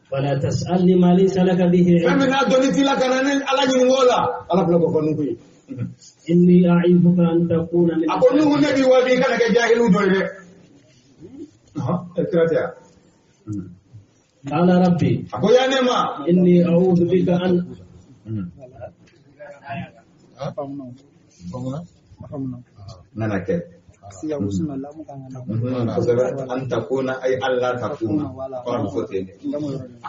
فلا تسألني ما ليس لك به fɛn علم min n'a dɔnni t'i la ka na ne ala ɲininka o la ala filɛ k'o fɔ Nuhu ye. إني أعيذك أن تكون من a ko Nuhu ne b'i wajibi i kana kɛ jahiliw dɔ ye dɛ. Kira tɛ yan. قال ربي a ko ya ne ma. إني أعوذ بك أن nana kɛ. Kosɛbɛ an takuna ay alla takuna kɔrɔ bɛ fɔ ten de.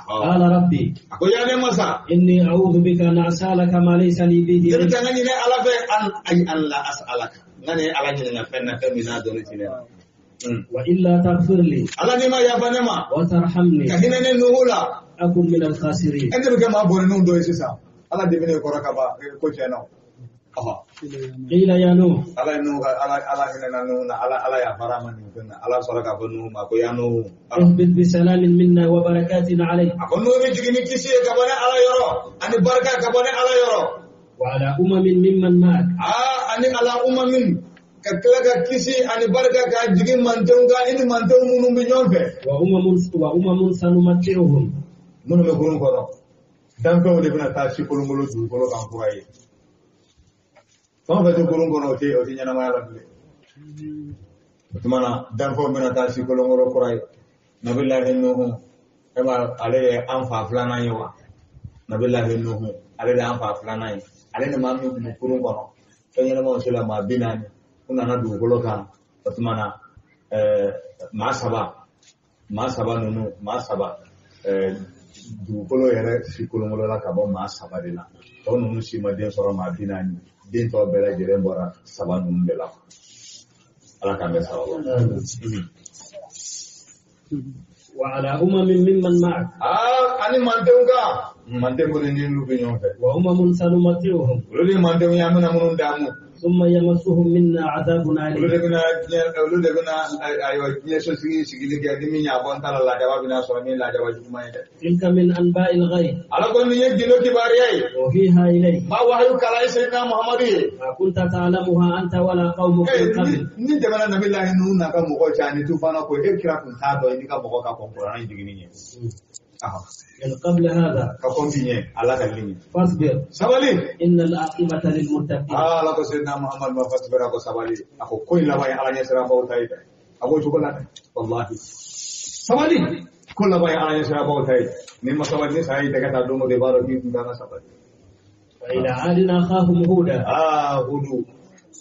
قال ربي a ko ya ne masa. إني أعوذ بك أن أسألك ما ليس لي به ne bɛ علم taa n ka ɲini ala fɛ an ay an la as'alaka n ka ne ala ɲininka fɛn na fɛn min n'a dɔnni tɛ ne la. وإلا تغفر لي ala n'i ma yafa ne ma. وترحمني ka hinɛ ne Nuhu la. أكن من الخاسرين e ne bɛ kɛ maa bɔnnenw dɔ ye sisan ala diminen kɔrɔ ka ban ko tiɲɛ na o. قيل يا نوح ala ye Nuhu ka ala ala hinɛna Nuhu na ala ala yafara ma nin ko in na ala sɔrɔ k'a fɔ Nuhu ma ko ya Nuhu. اهبط بسلام منا وبركات عليك a ko Nuhu bɛ jigin ni kisi ye ka bɔ ne ala yɔrɔ ani barika ka bɔ ne ala yɔrɔ. وعلى أمم ممن معك ani ala umamin ka Ka tila ka kisi ani barika ka jigin mantenw kan i ni mantenw minnu bɛ ɲɔgɔn fɛ. Wa umamun sanumatti'uhum. Minnu bɛ kurun kɔnɔ danfɛnw de bɛna taa si kolongolo dugukolo kan kura ye. Fɛn o fɛn tɛ kurun kɔnɔ o tɛ ɲɛnamaya la bilen. O tuma na danfɛnw bɛna taa si kolongolo kura ye. Nabilahi Nuhu e b'a ale de ye an fa filanan ye wa? Nabilahi Nuhu ale de ye an fa filanan ye. Ale ni maa min tun bɛ kurun kɔnɔ fɛn ɲɛnamaw sera maa 40 u nana dugukolo kan. O tuma na maa saba ninnu maa saba dugukolo yɛrɛ si kolongolola ka bɔ maa 3 de la. Tɔ ninnu si ma den sɔrɔ maa 40 den tɔ bɛɛ lajɛlen bɔra 3 ninnu de la. Ala k'an bɛɛ sababu. Wa ala umamin mimman ma'ak. Ani mandenw kan manden minnu ni n'u bɛ ɲɔgɔn fɛ. Wa umamun sanumatti'uhum. Olu de ye mandenw ye an bɛna minnu daamu. Thumma yamassuhum minna adhabun alim. Olu de bɛna ayiwa diɲɛ sosigi sigili kɛ ni min y'a bɔ n ta la lajaba bɛna sɔrɔ min lajaba juguman ye dɛ. Tilka min anba'il ghayb. Ala ko nin ye gindo kibaruya ye. Uhiha ilayk. Ma wahayu kalan ye Seydina Muhamadu ye. Ma kunta ta'lamuha anta wala qawmuka min qabl. Ni jamana Nabilahi Nuhu n'a ka mɔgɔw cɛ ani tufana ko e kira kun t'a dɔn i n'i ka mɔgɔw ka kɔn kuranɛ jiginni ɲɛ. من قبل هذا كقوم فيه على كلمة فاصبر سبالي إن العاقبة للمتقين الله سيدنا محمد ما فاصبر أكو سبالي أكو كل لباي على نسرة بوتاي أكو شو كلا والله سبالي كل لباي على نسرة بوتاي نما سبالي ساي تكتا دومو دبارو كي تنا سبالي وإلى عاد أخاهم هودا هودو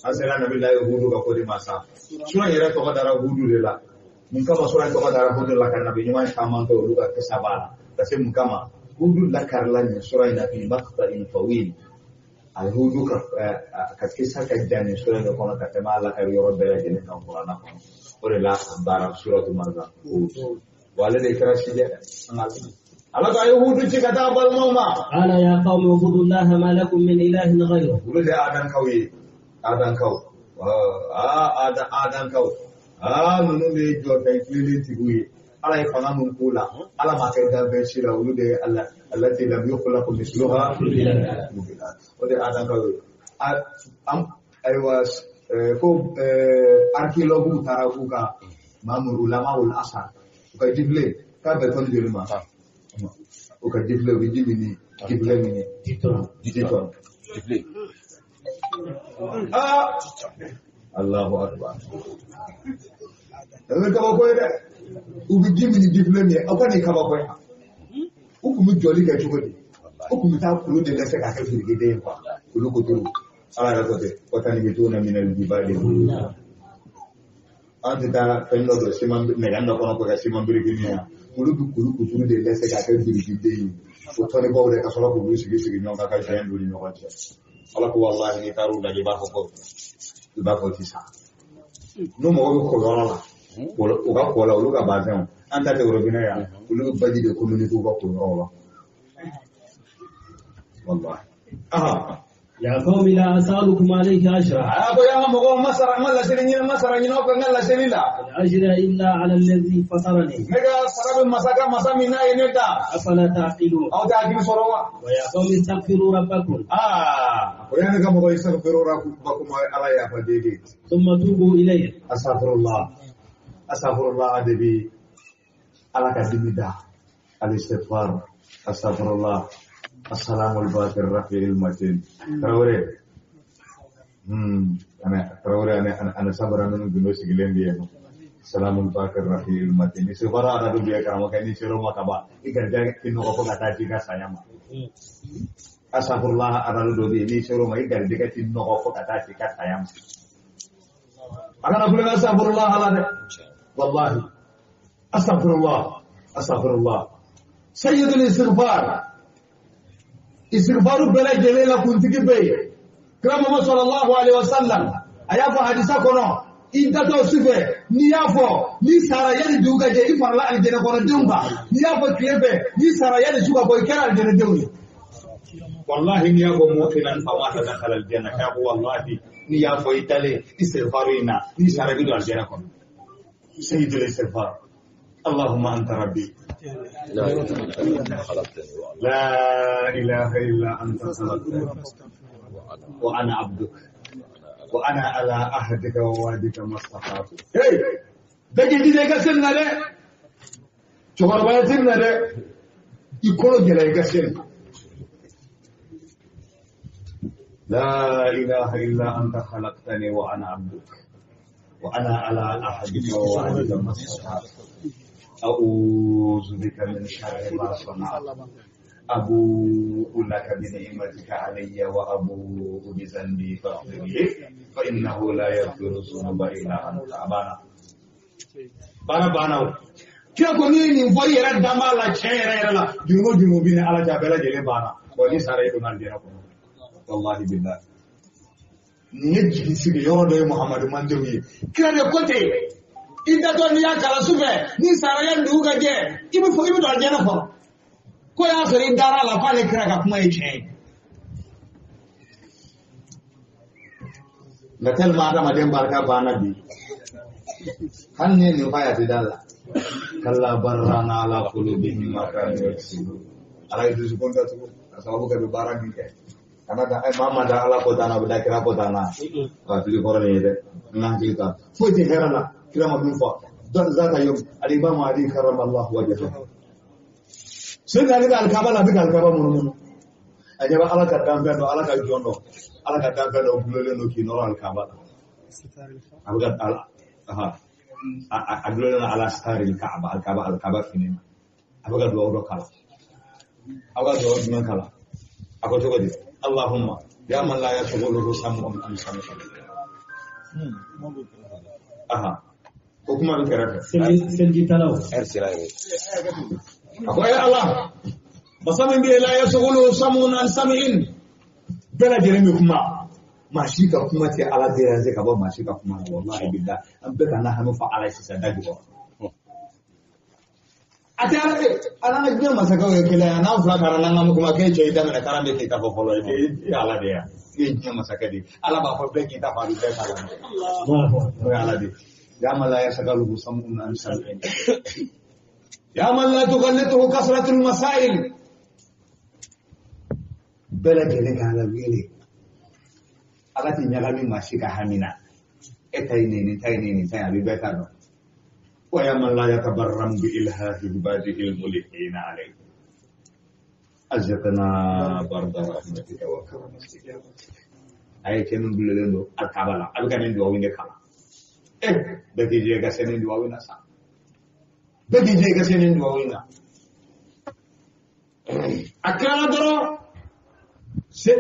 أسأل نبي الله هودو كقولي ما سا شو يرى تقدر هودو لا mun kama sura in tɔgɔ dara hudu la ka nabi ɲuman caman kɛ olu ka kisa b'a la parce que mun kama hudu lakarila nin sura in na fi maqta'in tawil a hudu ka kisa ka jan nin sura in kɔnɔ ka tɛmɛ a lakari yɔrɔ bɛɛ lajɛlen kan kuranna kɔnɔ o de la a baara suratu marza hud wa ale de kɛra sijɛ ala ko a ye hudu ci ka taa balimaw ma. Ala ya qawmi ubudullaha ma lakum min ilahin ghayruhu. Olu de ye adankaw ye adankaw adankaw. Ninnu de ye jɔfɛn kilenlen tigiw ye ala ye fanga min k'u la ala m'a kɛ danfɛn si la olu de ye allati lam yukhlaq misluha o de ye adankaw ye ayiwa ko archéologues taara k'u ka maa min ulama'ul asar u ka jifilen k'a bɛ tɔni joli ma u ka jifilen u bɛ ji min ni jifilen min ye 10 tonnes Allahu akbar. O ye kabako ye dɛ. U bɛ ji min ni jifilen min ye aw ka nin kabako ye. U tun bɛ jɔli kɛ cogo di? U tun bɛ taa kulu de dɛsɛ k'a kɛ birikiden ye quoi. Kulu kuturu. Ala yɛrɛ ko ten. Watanibituna minal jibali buyuta. An tɛ taa fɛn dɔ don siman nɛgɛ dɔ kɔnɔ ko ka siman birikinin ye. Olu bɛ kulu kuturu de dɛsɛ k'a kɛ birikiden ye. O tɔnibaw de ka sɔrɔ k'olu sigi sigi ɲɔgɔn kan ka jɛn don u ni ɲɔgɔn cɛ. Ala ko walahi n'i taar'u lajɛ i b'a fɔ ko i b'a fɔ sisan n'u mago bɛ kɔyɔrɔ la u ka kɔ la olu ka bazɛnw an ta tɛ robinet yan olu bɛ baji de communiquer u ka kɔyɔrɔw la walahi. Ya qawmi la as'alukum alayhi ajra. A ko ya mɔgɔw ma sara n ka laseli ɲini ma sara ɲini aw fɛ n ka laseli la. Ajra illa ala alladhi fatarani. Ne ka sara bɛ masa ka masa min n'a ye ne da. Afala ta'qilun. Aw tɛ hakili sɔrɔ wa? Wa ya qawmi istaghfiru rabbakum. O ya ne ka mɔgɔ istaghfiru rabbakum ala yafa deli. Thumma tubu ilayhi. Astaghfirullah. Astaghfirullah de bi ala ka dimi da. Al-istighfar. Astaghfirullah. Assalamu al-bakir rafi'il matin. Traoré. Ana Traoré ana sabara ninnu gundo sigilen bɛ yen nɔ. Assalamu al-bakir rafi'il matin. Ni sefara ara dun bɛ karamɔgɔkɛ ni ser'o ma ka ban i garijɛgɛ tɛ nɔgɔ fo ka taa s'i ka saya ma. Astaghfirullah ara dɔ bɛ yen n'i ser'o ma i garijɛgɛ tɛ nɔgɔ fo ka taa s'i ka saya ma. A kana kulonkɛ astaghfirullah la dɛ. Wallahi. Astaghfirullah. Astaghfirullah. Sayyidul istighfar. Istighfaru bɛɛ lajɛlen la kuntigi bɛ yen kira Muhammad sallallahu alaihi wasallam a y'a fɔ hadisa kɔnɔ i datɔ su fɛ n'i y'a fɔ n'i sara yanni dugu ka jɛ i farala alijɛnɛ kɔnɔdenw kan n'i y'a fɔ tile fɛ n'i sara yanni su ka bɔ i kɛra alijɛnɛdenw ye. Wallahi n'i y'a fɔ muqinan famata dakhala aljanna k'a ko wallahi n'i y'a fɔ i dalen istighfaru in na n'i sara i bɛ don alijɛnɛ kɔnɔ. Sayyidul istighfar. Allahumma anta rabbi. لا إله إلا أنت خلقتني وأنا عبدك. Wa ana ala ahdika wa wa'dika mastata'tu. Hey, bɛɛ k'i jija i ka seli na dɛ. Cɛkɔrɔbaya tɛ na dɛ. I kolo gɛlɛya i ka seli. La ilaha illa anta khalaqtani wa ana abduk. Wa ana ala ahdika wa wa'dika mastata'tu. A'udhu bika min sharri ma sana'tu. أبوء لك بنعمتك علي وأبوء بذنبي فاغفر لي فإنه لا يغفر الذنوب إلا أنت. Abana bana bana kira ko ni nin fɔ i yɛrɛ dan b'a la tiɲɛ yɛrɛ yɛrɛ la jurumu jurumu b'i ni Ala cɛ a bɛɛ lajɛlen banna wa ni sara i donna alijana kɔnɔ wallahi billahi. Nin ye jigi sigi yɔrɔ dɔ ye Muhamadu mandenw ye. Kira de ko ten i datɔ n'i y'a kalan su fɛ ni sara yanni dugu ka jɛ i bɛ fɔ i bɛ don alijana kɔnɔ. Ko y'a sɔrɔ i dara a la k'ale kira ka kuma ye tiɲɛ ye. Nka tellement adamaden barika banna bi hali ni ye nin f'a ye a tɛ da la. Kalla barrana ala qulubihim ma kanu yaksibun. Ala ye dusukun datugu ka sababu kɛ bɛ baara min kɛ. Kana da maa ma da Ala ko t'an na a bɛ da kira ko t'an na. Wa tigi kɔrɔ nin ye dɛ. N ka hakili t'a foyi tɛ hɛrɛ la kira ma min fɔ. Zata yom al-imamu Ali karramallahu wajhahu. Seyidina Ali bɛ alikaba la a bɛ ka alikaba munumunu. A ɲɛ bɛ Ala ka danfɛn dɔ Ala ka jɔn dɔ Ala ka danfɛn dɔ gulonlen don k'i nɔrɔ alikaba la. A bɛ ka ala a gulonlen don ala sitari kaaba alikaba alikaba fini na. A bɛ ka duwawu dɔ kalan. A bɛ ka duwawu jumɛn kalan? A ko cogo di? Allahumma ya man la yashghuluhu sam'un an sam'in. O kuma bɛ kɛrɛfɛ. Selijitalaw. A ko ya Allah masa min bɛ la yashghuluhu sam'un an sam'in bɛɛ lajɛlen bɛ kuma maa si ka kuma tɛ Ala déranger ka bɔ maa si ka kuma na wallahi billah an bɛɛ ka na hami fɔ Ala ye sisan da jukɔrɔ. A tɛ Ala ye Ala ka diɲɛ masakɛw ye kelen ye n'an fila kara n'an ka kuma k'e cɛ i daminɛ karan bɛ k'i ta fɔ fɔlɔ e ye Ala de ye e ye diɲɛ masakɛ de ye Ala b'a fɔ bɛɛ k'i ta fɔ a bɛ bɛɛ ta la o ye Ala de ye. Ya man la yashghaluhu sam'un an sam'in. Ya man la tughallituhu kasratul masail. Bɛɛ lajɛlen ka Ala wele. Ala tɛ ɲagami maa si ka hami na. E ta ye nin nin ta ye nin nin ta ye a bɛ bɛɛ ta dɔn. Wa ya man la yatabarramu bi ilhahi ibadihi al-mulhina alayhi. Azqna barda rahmatika wa karamatika. A ye cɛ min gulolen don alikaba la a bɛ ka nin duwawu in de kalan. Bɛɛ k'i jɛ ka se nin duwawu in na sa. Bɛɛ k'i jɛ ka se nin duwawu in na. A tilala dɔrɔn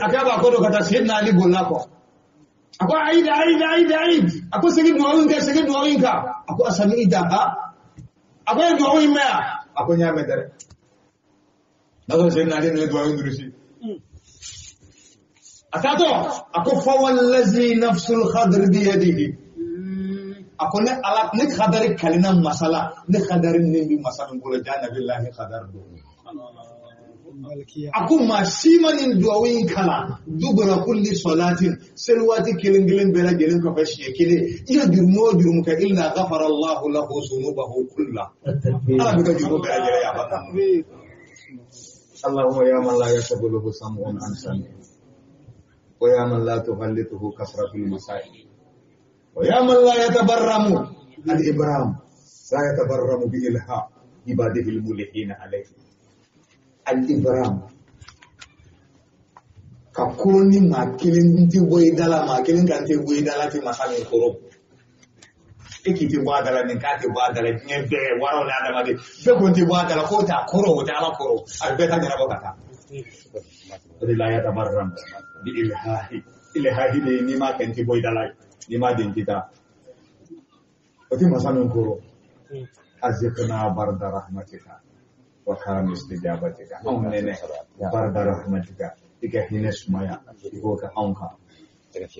a k'a b'a kɔ don ka taa Seyidina Ali bolila kɔ. A ko ayidi ayidi ayidi ayidi. A ko segin duwawu in kɛ segin duwawu in kan. A ko asami i da ha. A ko e ye duwawu in mɛn wa? A ko n y'a mɛn dɛ. N'a sɔrɔ Seyidina Ali ninnu ye duwawu in durusi. A taatɔ a ko fawallazi nafsul khadri biyadihi. A ko ne Ala ne kadari kalina masala ne kadari min bɛ masa min bolo ja nabilahi kadari don. A ko maa si ma nin duwawu in kalan dubura kulli salatin seli waati kelen kelen bɛɛ lajɛlen kɔfɛ siɲɛ kelen i ye jurumu o jurumu kɛ illa ghafara Allahu lahu zunubahu kulla. Ala bɛ ka jurumu bɛɛ lajɛlen yafa a ma. Allahumma ya man la yashghuluhu sam'un an sam'in wa ya man la tughallituhu kasratul masail. Wa ya man la yatabarramu al-ibram la yatabarramu bi ilha ibadihi al-mulhina alayhi. Al-ibram ka koro ni maa kelen tɛ bɔ i da la maa kelen kan tɛ bɔ i da la tɛ masa min kɔrɔ e k'i tɛ bɔ a da la nin k'a tɛ bɔ a da la diɲɛ bɛɛ waraw ni adamaden bɛɛ ko n tɛ bɔ a da la k'o t'a kɔrɔ o tɛ Ala kɔrɔ a bɛ bɛɛ ta ɲɛnabɔ ka taa. O de la yatabarram bi ilhahi ilhahi de n'i m'a kɛ n tɛ bɔ i da la n'i m'a den tɛ taa o tɛ masa min kɔrɔ. Azqna barda rahmatika wa karam istijabatika. Anw nɛnɛ barda rahmatika i ka hinɛ sumaya i k'o kɛ anw kan.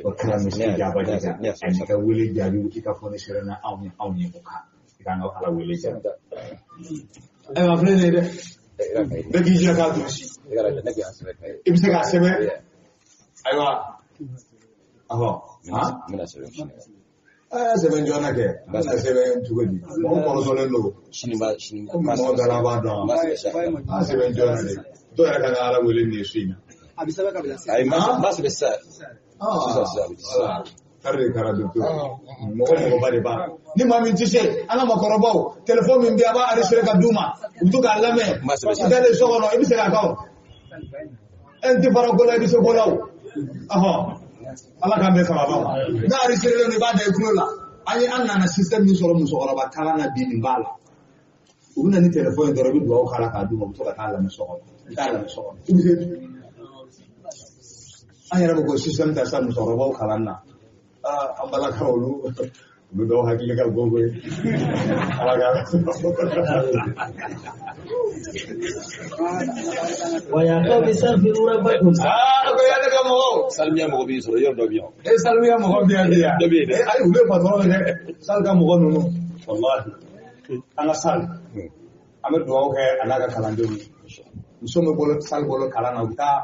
Wa karam istijabatika ani ka wele jaabi i ka fɔ ne sera na anw ye anw ye o kan i k'an ka Ala wele jaabi. Ayiwa filɛ nin ye dɛ bɛɛ k'i jija k'a durusi i bɛ se k'a sɛbɛn ayiwa ɔhɔ sɛbɛn joona kɛ n bɛna sɛbɛn cogo di mɔgɔ kɔrɔtɔlen don komi mɔgɔ dala b'a dɔn a sɛbɛn joona de dɔw yɛrɛ kan ka Ala wele nin ye su in na. A bɛ sɛbɛn ka bila sisan. Ayi n b'a sɛbɛn sisan. Sisan sisan. Kari de kɛra docteur mɔgɔ mɔgɔba de b'a ni maa min tɛ se an ka maakɔrɔbaw téléphone min bɛ yen a b'a enregistré ka d'u ma u bɛ to k'a lamɛn i dalen so kɔnɔ i bɛ se k'a kan o e n tɛ fara ko la i bɛ se ko la o ɔhɔn ala k'an bɛɛ sababa ma n'a enregistré don i b'a da i tulo la an ye an nana système min sɔrɔ musokɔrɔba kalan na bi nin b'a la u bɛ na ni téléphone ye dɔrɔn i bɛ dugawu k'a la k'a d'u ma u bɛ to ka taa lamɛn so kɔnɔ i t'a lamɛn so kɔnɔ i bɛ se an yɛrɛ bɛ k'o système ta sisan musokɔrɔbaw kalan na an balakaw olu dɔw hakili ka go koyi ala ka ويا قوم استغفروا ربكم ko ya ne ka mɔgɔw Salimiya mɔgɔ b'i sɔrɔ yɔrɔ dɔ bɛ yan. e saliya mɔgɔ bɛ yan bi yan Dɔ bɛ yen dɛ. ayi olu ye patɔrɔn ye dɛ sali ka mɔgɔ ninnu walahi an ka sali an bɛ dugawu kɛ a n'a ka kalandenw ye muso min bolo sali bolo kalan na u bɛ taa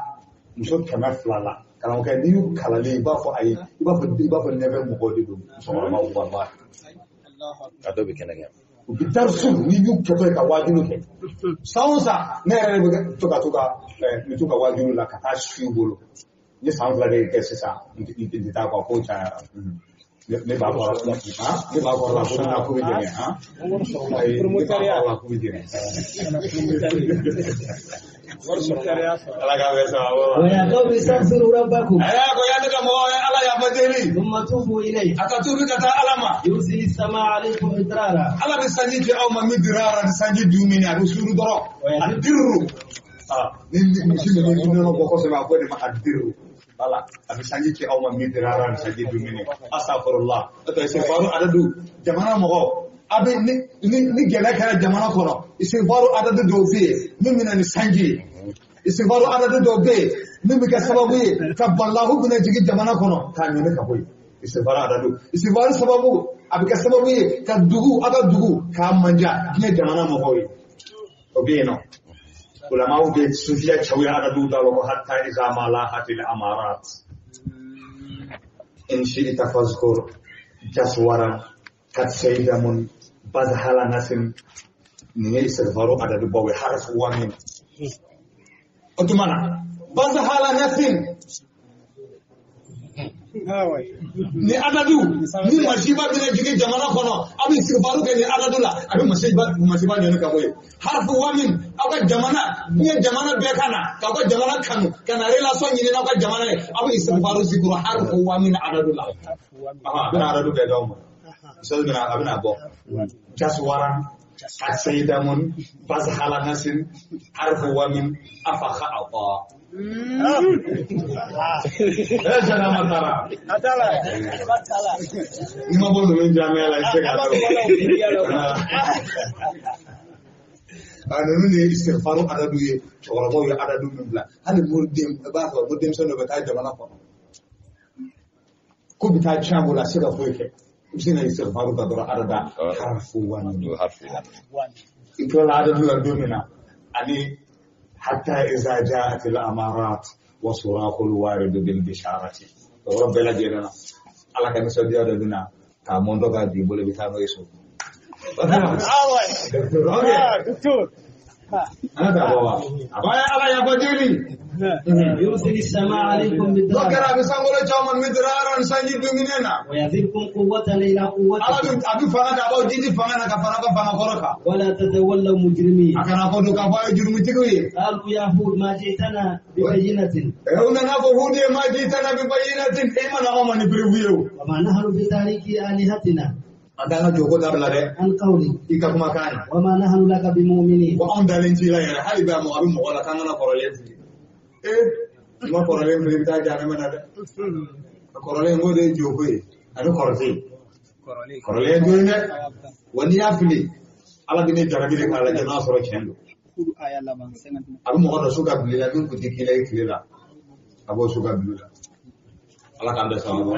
muso 200 la karamɔgɔkɛ n'i y'u kalalen i b'a fɔ ayi i b'a fɔ nɛfɛ mɔgɔw de don musokɔrɔbaw walahi A dɔ bɛ kɛnɛ kan. U bɛ darisu n'i y'u kɛtɔ ye ka waajuli kɛ san o san ne yɛrɛ de bɛ to ka n to ka waajuli la ka taa su bolo n ye san 2 de kɛ sisan n tɛ taa kuwa ko cayara ne b'a kɔrɔ la ne b'a kɔrɔ la ko ne na ko bɛ jɛngɛ ayi ne b'a kɔrɔ la ko bɛ jɛngɛ ala k'a bɛɛ sababu ma. ويا قوم استغفروا ربكم ko ya ne ka mɔgɔw ye ala yafa deli ثم توبوا إليه a ka tuubi ka taa ala ma يرسل السماء عليكم مدرارا ala bɛ sanji ci aw ma midirara ni sanji dumuni a bɛ suuru dɔrɔn a dirru ni misi ninnu nɔnɔ bɔ kosɛbɛ a b'o de ma a dirru wala a bɛ sanji ci aw ma midirara ni sanji dumuni astaghfirullah n'o tɛ istighfaru adadu jamana mɔgɔw a bɛ ni gɛlɛya kɛra jamana kɔnɔ istighfaru adadu dɔw bɛ yen min bɛ na ni sanji ye istighfaru adadu dɔw bɛ yen min bɛ kɛ sababu ye ka balahu bɛna jigin jamana kɔnɔ k'a ɲini ka bɔ yen istighfaru adadu istighfaru sababu a bɛ kɛ sababu ye ka dugu a ka dugu k'a manja diɲɛ jamana mɔgɔw ye o bɛ yen nɔ ulamaw bɛ sufiya cɛw ye adadu da la ko hatta iza ma lahatil amarat in shi'ta fazkur jaswaran kat saydamun bazhala nasin nin ye istighfaru adadu baw ye harfu wa min o tuma na bazhala nasin ni adadu ni masiba bɛna jigin jamana kɔnɔ aw bɛ istighfaru kɛ ni adadu la a bɛ masiba ɲini ka bɔ yen harfu wa min aw ka jamana diɲɛ jamana bɛɛ ka na k'aw ka jamana kanu ka na relation ɲini n'aw ka jamana ye aw bɛ istighfaru zikuru harfu wa min adadu la a bɛna adadu bɛɛ d'aw ma misali bɛna a bɛna bɔ jaswaran asaidamun bazhala nasin harfu wa min afakha ata ni ma bɔ ninnu jamiya la i tɛ se k'a dɔn ninnu de ye istighfaru adadu ye cɛkɔrɔbaw ye adadu min bila hali moriden i b'a sɔrɔ ko denmisɛnnin dɔ bɛ taa jamana kɔnɔ ko bɛ taa tiɲɛ a bolo a tɛ se ka foyi kɛ i bɛ se ka istighfaru ta dɔrɔn adada harfu wa min i tilala adadu la don min na ani حتى إذا جاءت الأمارات وصراخ الوارد بالبشارة رب لا جيرنا على كان سوديا دنا كاموندو كا ديبولي بتانو يسو دكتور هذا هو أبايا على يا بديلي يرسل السماء عليكم مدرارا ذكر بسانغولو جامن مدرارا سانجي دومينينا ويزدكم قوة إلى قوتكم أبي فانا كابو جيجي فانا كفانا كفانا كوركا ولا تتولوا مجرمين أكنا فودو كابو جرمي تكوي قالوا يا هود ما جئتنا ببينة إيه نافو هود ما جئتنا ببينة إما نعم نبريو وما نحن بتارك آلهتنا Adanga jogo dabila dɛ. عن قولي I ka kumakan na. وما نحن لك بمؤمنين Wa anw dalen t'i la yɛrɛ hali bi a mɔgɔ a bɛ mɔgɔ la k'an kana kɔrɔlen fili. Ee ma kɔrɔlen fili i bɛ taa jahanama na dɛ. Kɔrɔlen k'o de ye joko ye ani kɔrɔte. Kɔrɔlen ye joli dɛ. Wa n'i y'a fili Ala bɛ ne jarabi de k'a lajɛ n'a sɔrɔ tiɲɛ don. A bɛ mɔgɔ dɔ so ka bila i la min kun tɛ k'i la i tile la a b'o so ka bila i la. ala k'an bɛɛ sababu ma.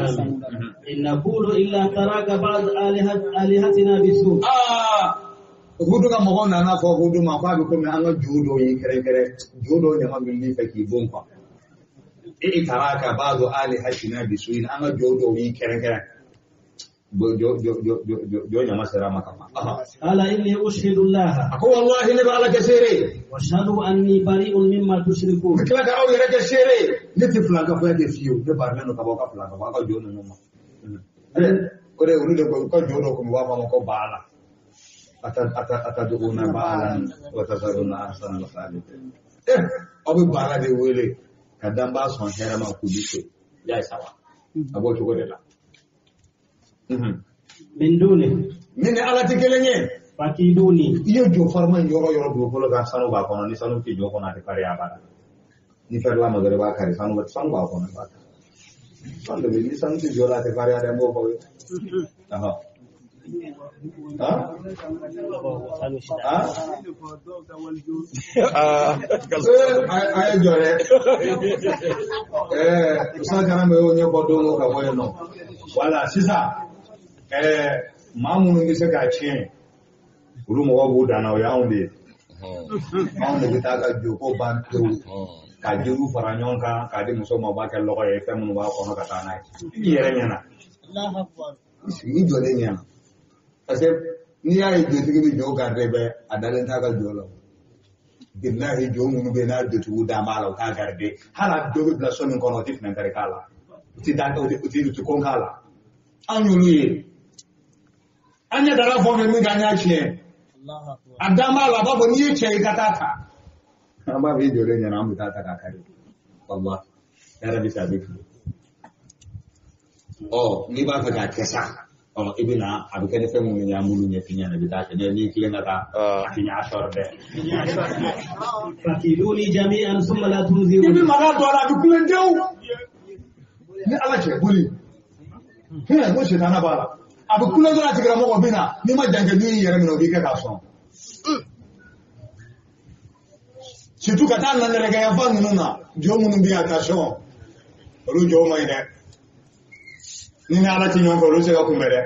إن نقول إلا تراك بعض آلهتنا بسوء Hudu ka mɔgɔw nana fɔ Hudu ma k'a bɛ komi an ka jo dɔw y'i kɛrɛnkɛrɛn jo dɔw ɲama bɛ fɛ k'i bon kuwa. E taraka ba'du alihatina bisuin an ka jo dɔw y'i kɛrɛnkɛrɛn. Jo ɲama sera ma kama. قال إني أشهد الله A ko wallahi ne bɛ Ala kɛ seere ye. واشهد أني بريء مما تشركون N tila ka aw yɛrɛ kɛ seere ye. Ne tɛ filankafoya kɛ fiyewu ne barilen don ka bɔ aw ka filankafo aw ka jo ninnu ma. O de olu de ko ko jɔn dɔ kun b'a fɔ ma ko baala atad'una baalan wa tazaruna ahsanal khaliqin. Aw bɛ baala de wele ka danbaa sɔn hɛrɛ ma k'u to ya sawa a b'o cogo de la. Min duni min ni Ala tɛ kelen ye. Fakiduni i ye jɔ farima yɔrɔ yɔrɔ dugukolo kan sanu b'a kɔnɔ ni sanu tɛ jɔ kɔnɔ a tɛ farinya a b'a la ni farila ma dɔrɔn i b'a kari sanu b'a kɔnɔ i b'a kari sanu de bɛ ni sanu tɛ jɔ la a tɛ farinya dɛ n b'o fɔ aw ye. A ye jɔ dɛ. Musa Karame y'o ɲɛfɔ don o ka bɔ yen nɔ. Wala sisan maa minnu bɛ se k'a tiɲɛ olu mɔgɔw b'u dan na o y'anw de ye. Anw de bɛ taa ka joko ban pewu ka jiriw fara ɲɔgɔn kan k'a di muso ma u b'a kɛ lɔgɔ ye fɛn minnu b'a kɔnɔ ka taa n'a ye. I yɛrɛ ɲɛna. I jɔlen ɲɛna. Parce que n'i y'a ye jotigi bɛ jɔ garde bɛ a dalen t'a ka jɔ la. Bilahi jɔ minnu bɛ yen n'a jotigiw dan b'a la u t'a garde hali a dɔ bɛ bila so min kɔnɔ o tɛ fenêtre k'a la u tɛ da u tɛ kon k'a la. An y'olu ye. An ɲɛ dara fɔ min kan an y'a tiɲɛ. A dan b'a la a b'a fɔ n'i ye cɛ ye i ka taa ta. An b'a fɔ i jɔlen ɲɛna an bɛ taa ta k'a kari. Walahi yɛrɛ bɛ se a bɛ fili. N'i b'a fɛ k'a kɛ sa. I bɛ na a bɛ kɛ ni fɛn minnu ye an b'olu ɲɛf'i ɲɛna i bɛ taa kɛ n'i tilen ka taa a tɛ ɲɛ sɔrɔ dɛ. Fakiduni jami'an summa la tunzirun. I bɛ maga dɔ la a bɛ kulen dewu. Ni Ala cɛ boli. Hinɛ ko sitana b'a la. A bɛ kulen dɔrɔn a tigilamɔgɔ bɛ na n'i ma jan kɛ n'i y'i yɛrɛ minɛ o b'i kɛ k'a sɔn. Surtout ka taa nanɛrɛkɛyanfan ninnu na jɔ minnu bɛ yen attention olu jɔw man ɲi dɛ. Ni ni Ala tɛ ɲɔgɔn fɛ olu tɛ se ka kunbɛn dɛ.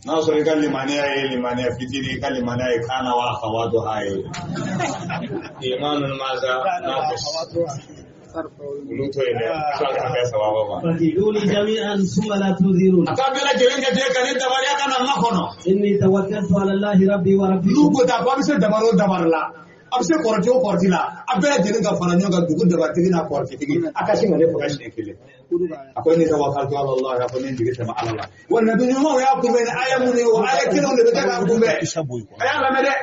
N'a sɔrɔ i ka limaniya ye limaniya fitinin i ka limaniya ye kana wa akhawatuha ye. Imanun maza naqis. Olu to yen dɛ ala k'an bɛɛ sababa ma. Fakiduni jami'an summa la tunzirun. A k'a bɛɛ lajɛlen kɛ ten ka ne dabaliya ka na n makɔnɔ. Inni tawakkaltu ala Allahi rabbi wa rabbikum. N'u ko tan ko a bɛ se dabari o dabari la. A bɛ se kɔrɔti o kɔrɔti la a bɛɛ lajɛlen ka fara ɲɔgɔn kan dugu dabatigi n'a kɔrɔtitigi a ka sin ka ne faga siɲɛ kelen. A ko inni tawakkaltu ala Allah a ko ne jigi tɛmɛ Ala la. Wa nabi ɲumanw y'a kunbɛn ni aya minnu ye o aya kelenw de bɛ kɛ k'a kunbɛn. A y'a lamɛn dɛ.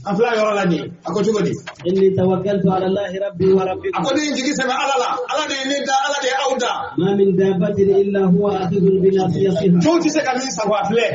An filɛ yɔrɔ la nin ye a ko cogo di. Inni tawakkaltu ala Allahi rabbi wa rabbikum. A ko ne ye jigi sɛmɛ Ala la Ala de ye ne da Ala de ye aw da. Ma min dabbatin illa huwa akhidhun bi nasiyatiha. Jɔnw tɛ se ka min sago a filɛ.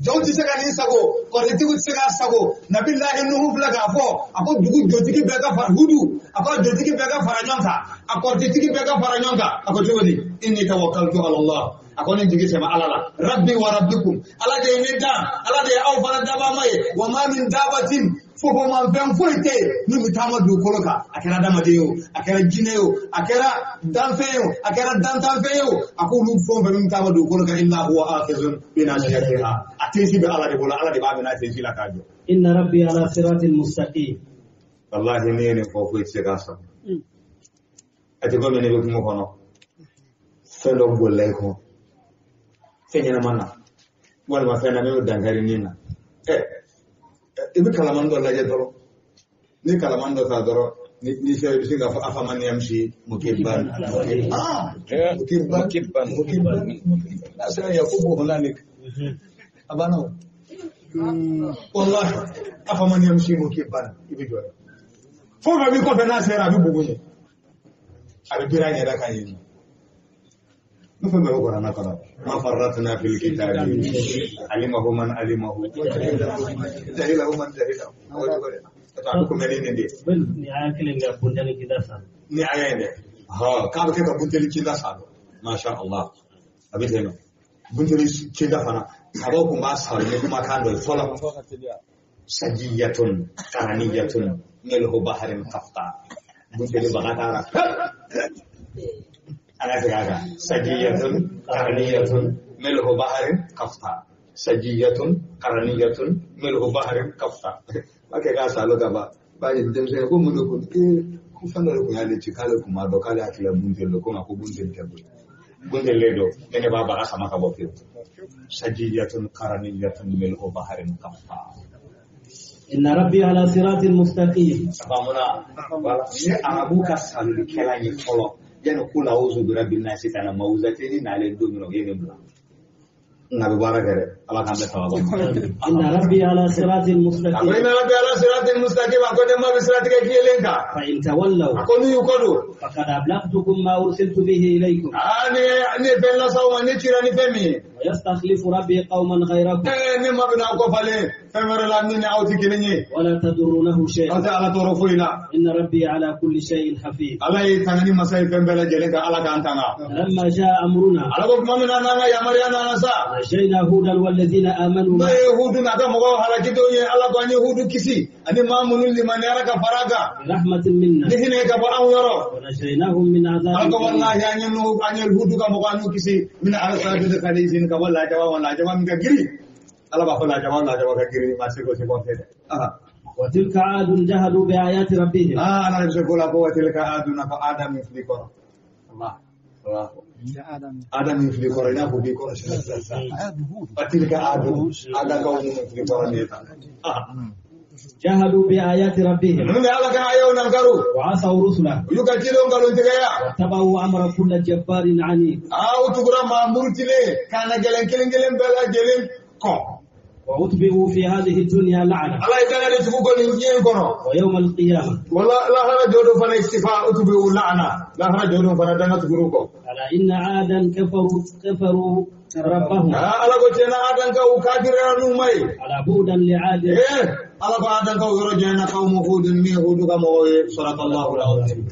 Jɔnw tɛ se ka nin sago kɔrɔtitigiw tɛ se k'a sago Nabilahi Nuhu filɛ k'a fɔ a ko dugu jotigi bɛɛ ka fara Hudu a ko jotigi bɛɛ ka fara ɲɔgɔn kan a kɔrɔtitigi bɛɛ ka fara ɲɔgɔn kan a ko cogo di. Inni tawakkaltu ala Allah a ko ne jigi sɛmɛ Ala la rabbi wa rabbikum Ala de ye ne dan Ala de ye aw fana dabama ye wa ma min dabatin fofomanfɛn foyi tɛ yen min bɛ taama dugukolo kan a kɛra adamaden ye o a kɛra jinɛ ye o a kɛra danfɛn ye o a kɛra dantanfɛn ye o a k'olu fɛn o fɛn min bɛ taama dugukolo kan illa huwa akhizun bi nasiyatiha a tensi bɛ Ala de bolo Ala de b'a minɛ a tensi la k'a jɔ. Inna rabbi ala siratin mustaqim. Walahi ne ye nin fɔ foyi tɛ se k'a sɔrɔ. A tɛ komi ne bɛ kungo kɔnɔ fɛn dɔ bolila i kɔ fɛn ɲɛnama na walima fɛn na min bɛ dankari nin na i bɛ kalaman dɔ lajɛ dɔrɔn ni kalaman dɔ ta dɔrɔn ni sera i bɛ se k'a fɔ afaman yamshi mukibban mukibban mukibban n'a sera yakubu hunalik a banna o wallahi afaman yamshi mukibban i bɛ jɔ fɛn o fɛn b'i kɔfɛ n'a sera a bɛ bugun ye a bɛ biri a yɛrɛ kan yen nɔ. Fɛn bɛɛ bɛ kuranɛ kɔnɔ ma farratna fil kitabi alimahu man alimahu jahilahu man jahilahu a bɛ kunbɛn ni nin de ye. Ni aya kelen ka buntali kinda sa. Ni aya in dɛ k'a bɛ kɛ ka buntali kinda sa dɔn masha Allah a bɛ ten nɔ buntali kinda fana sabaw kun b'a saro ni kumakan dɔ ye fɔlɔ sajiyatun karaniyatun milhu baharin kafta buntali baga taara an ka segin a kan sajiyatun karaniyatun milhu baharin kafta sajiyatun karaniyatun milhu baharin kafta ba kɛ k'a salo ka ban ba ye denmisɛnnin ko mun de ko ko fɛn dɔ de kun y'ale ci k'ale kun b'a dɔn k'ale hakili la bunteli don ko nka ko bunteli tɛ koyi bunteli don ne de b'a baga sama ka bɔ pewu sajiyatun karaniyatun milhu baharin kafta. Inna rabbi ala siratin mustaqim. Faamuna wala ni arabu ka salolikɛla ye fɔlɔ. Yani kul a'udhu bi rabbin nasi kana mawuzatini n'ale don min na u ye nin bila. Nka bɛ baara kɛ dɛ, Ala k'an bɛɛ sababa ma. إن ربي على صراط A ko مستقيم inna rabbi ala siratin mustaqim, a ko ne ma bɛ siratigɛ tilenlen kan. فإن تولوا A ko n'u y'u kɔ don. فقد أبلغتكم ما أرسلت به إليكم Aa ne ne ye fɛn las'aw ma, ne cira ni fɛn min ye. ويستخلف ربي قوما غيركم Ɛɛ ne ma bɛna aw kɔ falen fɛn wɛrɛ la min ni aw tɛ kelen ye. ولا تضرونه Aw شيئا tɛ Ala tɔɔrɔ foyi la. إن ربي على كل شيء حفيظ Ala ye tangani masa ye fɛn bɛɛ lajɛlen kan, Ala k'an tanga. لما جاء أمرنا Ala ko tuma min na n'an ka yamaruya nana sa. نجينا هودا والذين آمنوا N'o معه ye Hudu n'a ka mɔgɔw halakidenw ye, Ala ko an ye Hudu kisi ani maa minnu limaniyara ka fara a kan. برحمة منا Ni hinɛ ka bɔ anw yɔrɔ. ونجيناهم من عذاب Ala ko أليم. wallahi an ye Nuhu an ye Hudu ka mɔgɔ an y'u kisi min ala siratul khalizin ka bɔ lajaba ma, lajaba min ka girin. Ala b'a fɔ lajaba lajaba ka girin ma se ko se ko tɛ dɛ. Ah. وتلك عاد جحدوا بآيات ربهم Ah, ala bɛ se ko la ko wa tilka aduna ko Adam min fili kɔrɔ. Allah. Allah. Adam min fili kɔrɔ i n'a fɔ b'i kɔrɔ sisan sisan sisan. Wa tilka adun Adam ka minnu fili kɔrɔ nin ye tan. Ah. جحدوا بآيات ربهم Ninnu de Ala ka ayaw nankaru. وعصوا رسله U y'u ka cidenw nkalontigɛya. واتبعوا أمر كل جبار عنيد Aa u tugura maa murutilen k'a na gɛlɛn kelen kelen bɛɛ lajɛlen kɔ. وأتبعوا في هذه الدنيا لعنة Ala ye danga de tugu ko nin diɲɛ in kɔnɔ. ويوم القيامة Wala lahara jɔ don fana sifa utubi u laana. Lahara jɔ don fana danga tuguru kɔ. ألا إن عادا كفروا ربهم Aa Ala ko tiɲɛna Adan ka u kafiriyara n'u ma ye. على بعدا لعاد Ee Ala ko Adan ka u yɔrɔ janyana kawmu Hudun min ye Hudu ka mɔgɔw ye. Sadakallahu al-azim.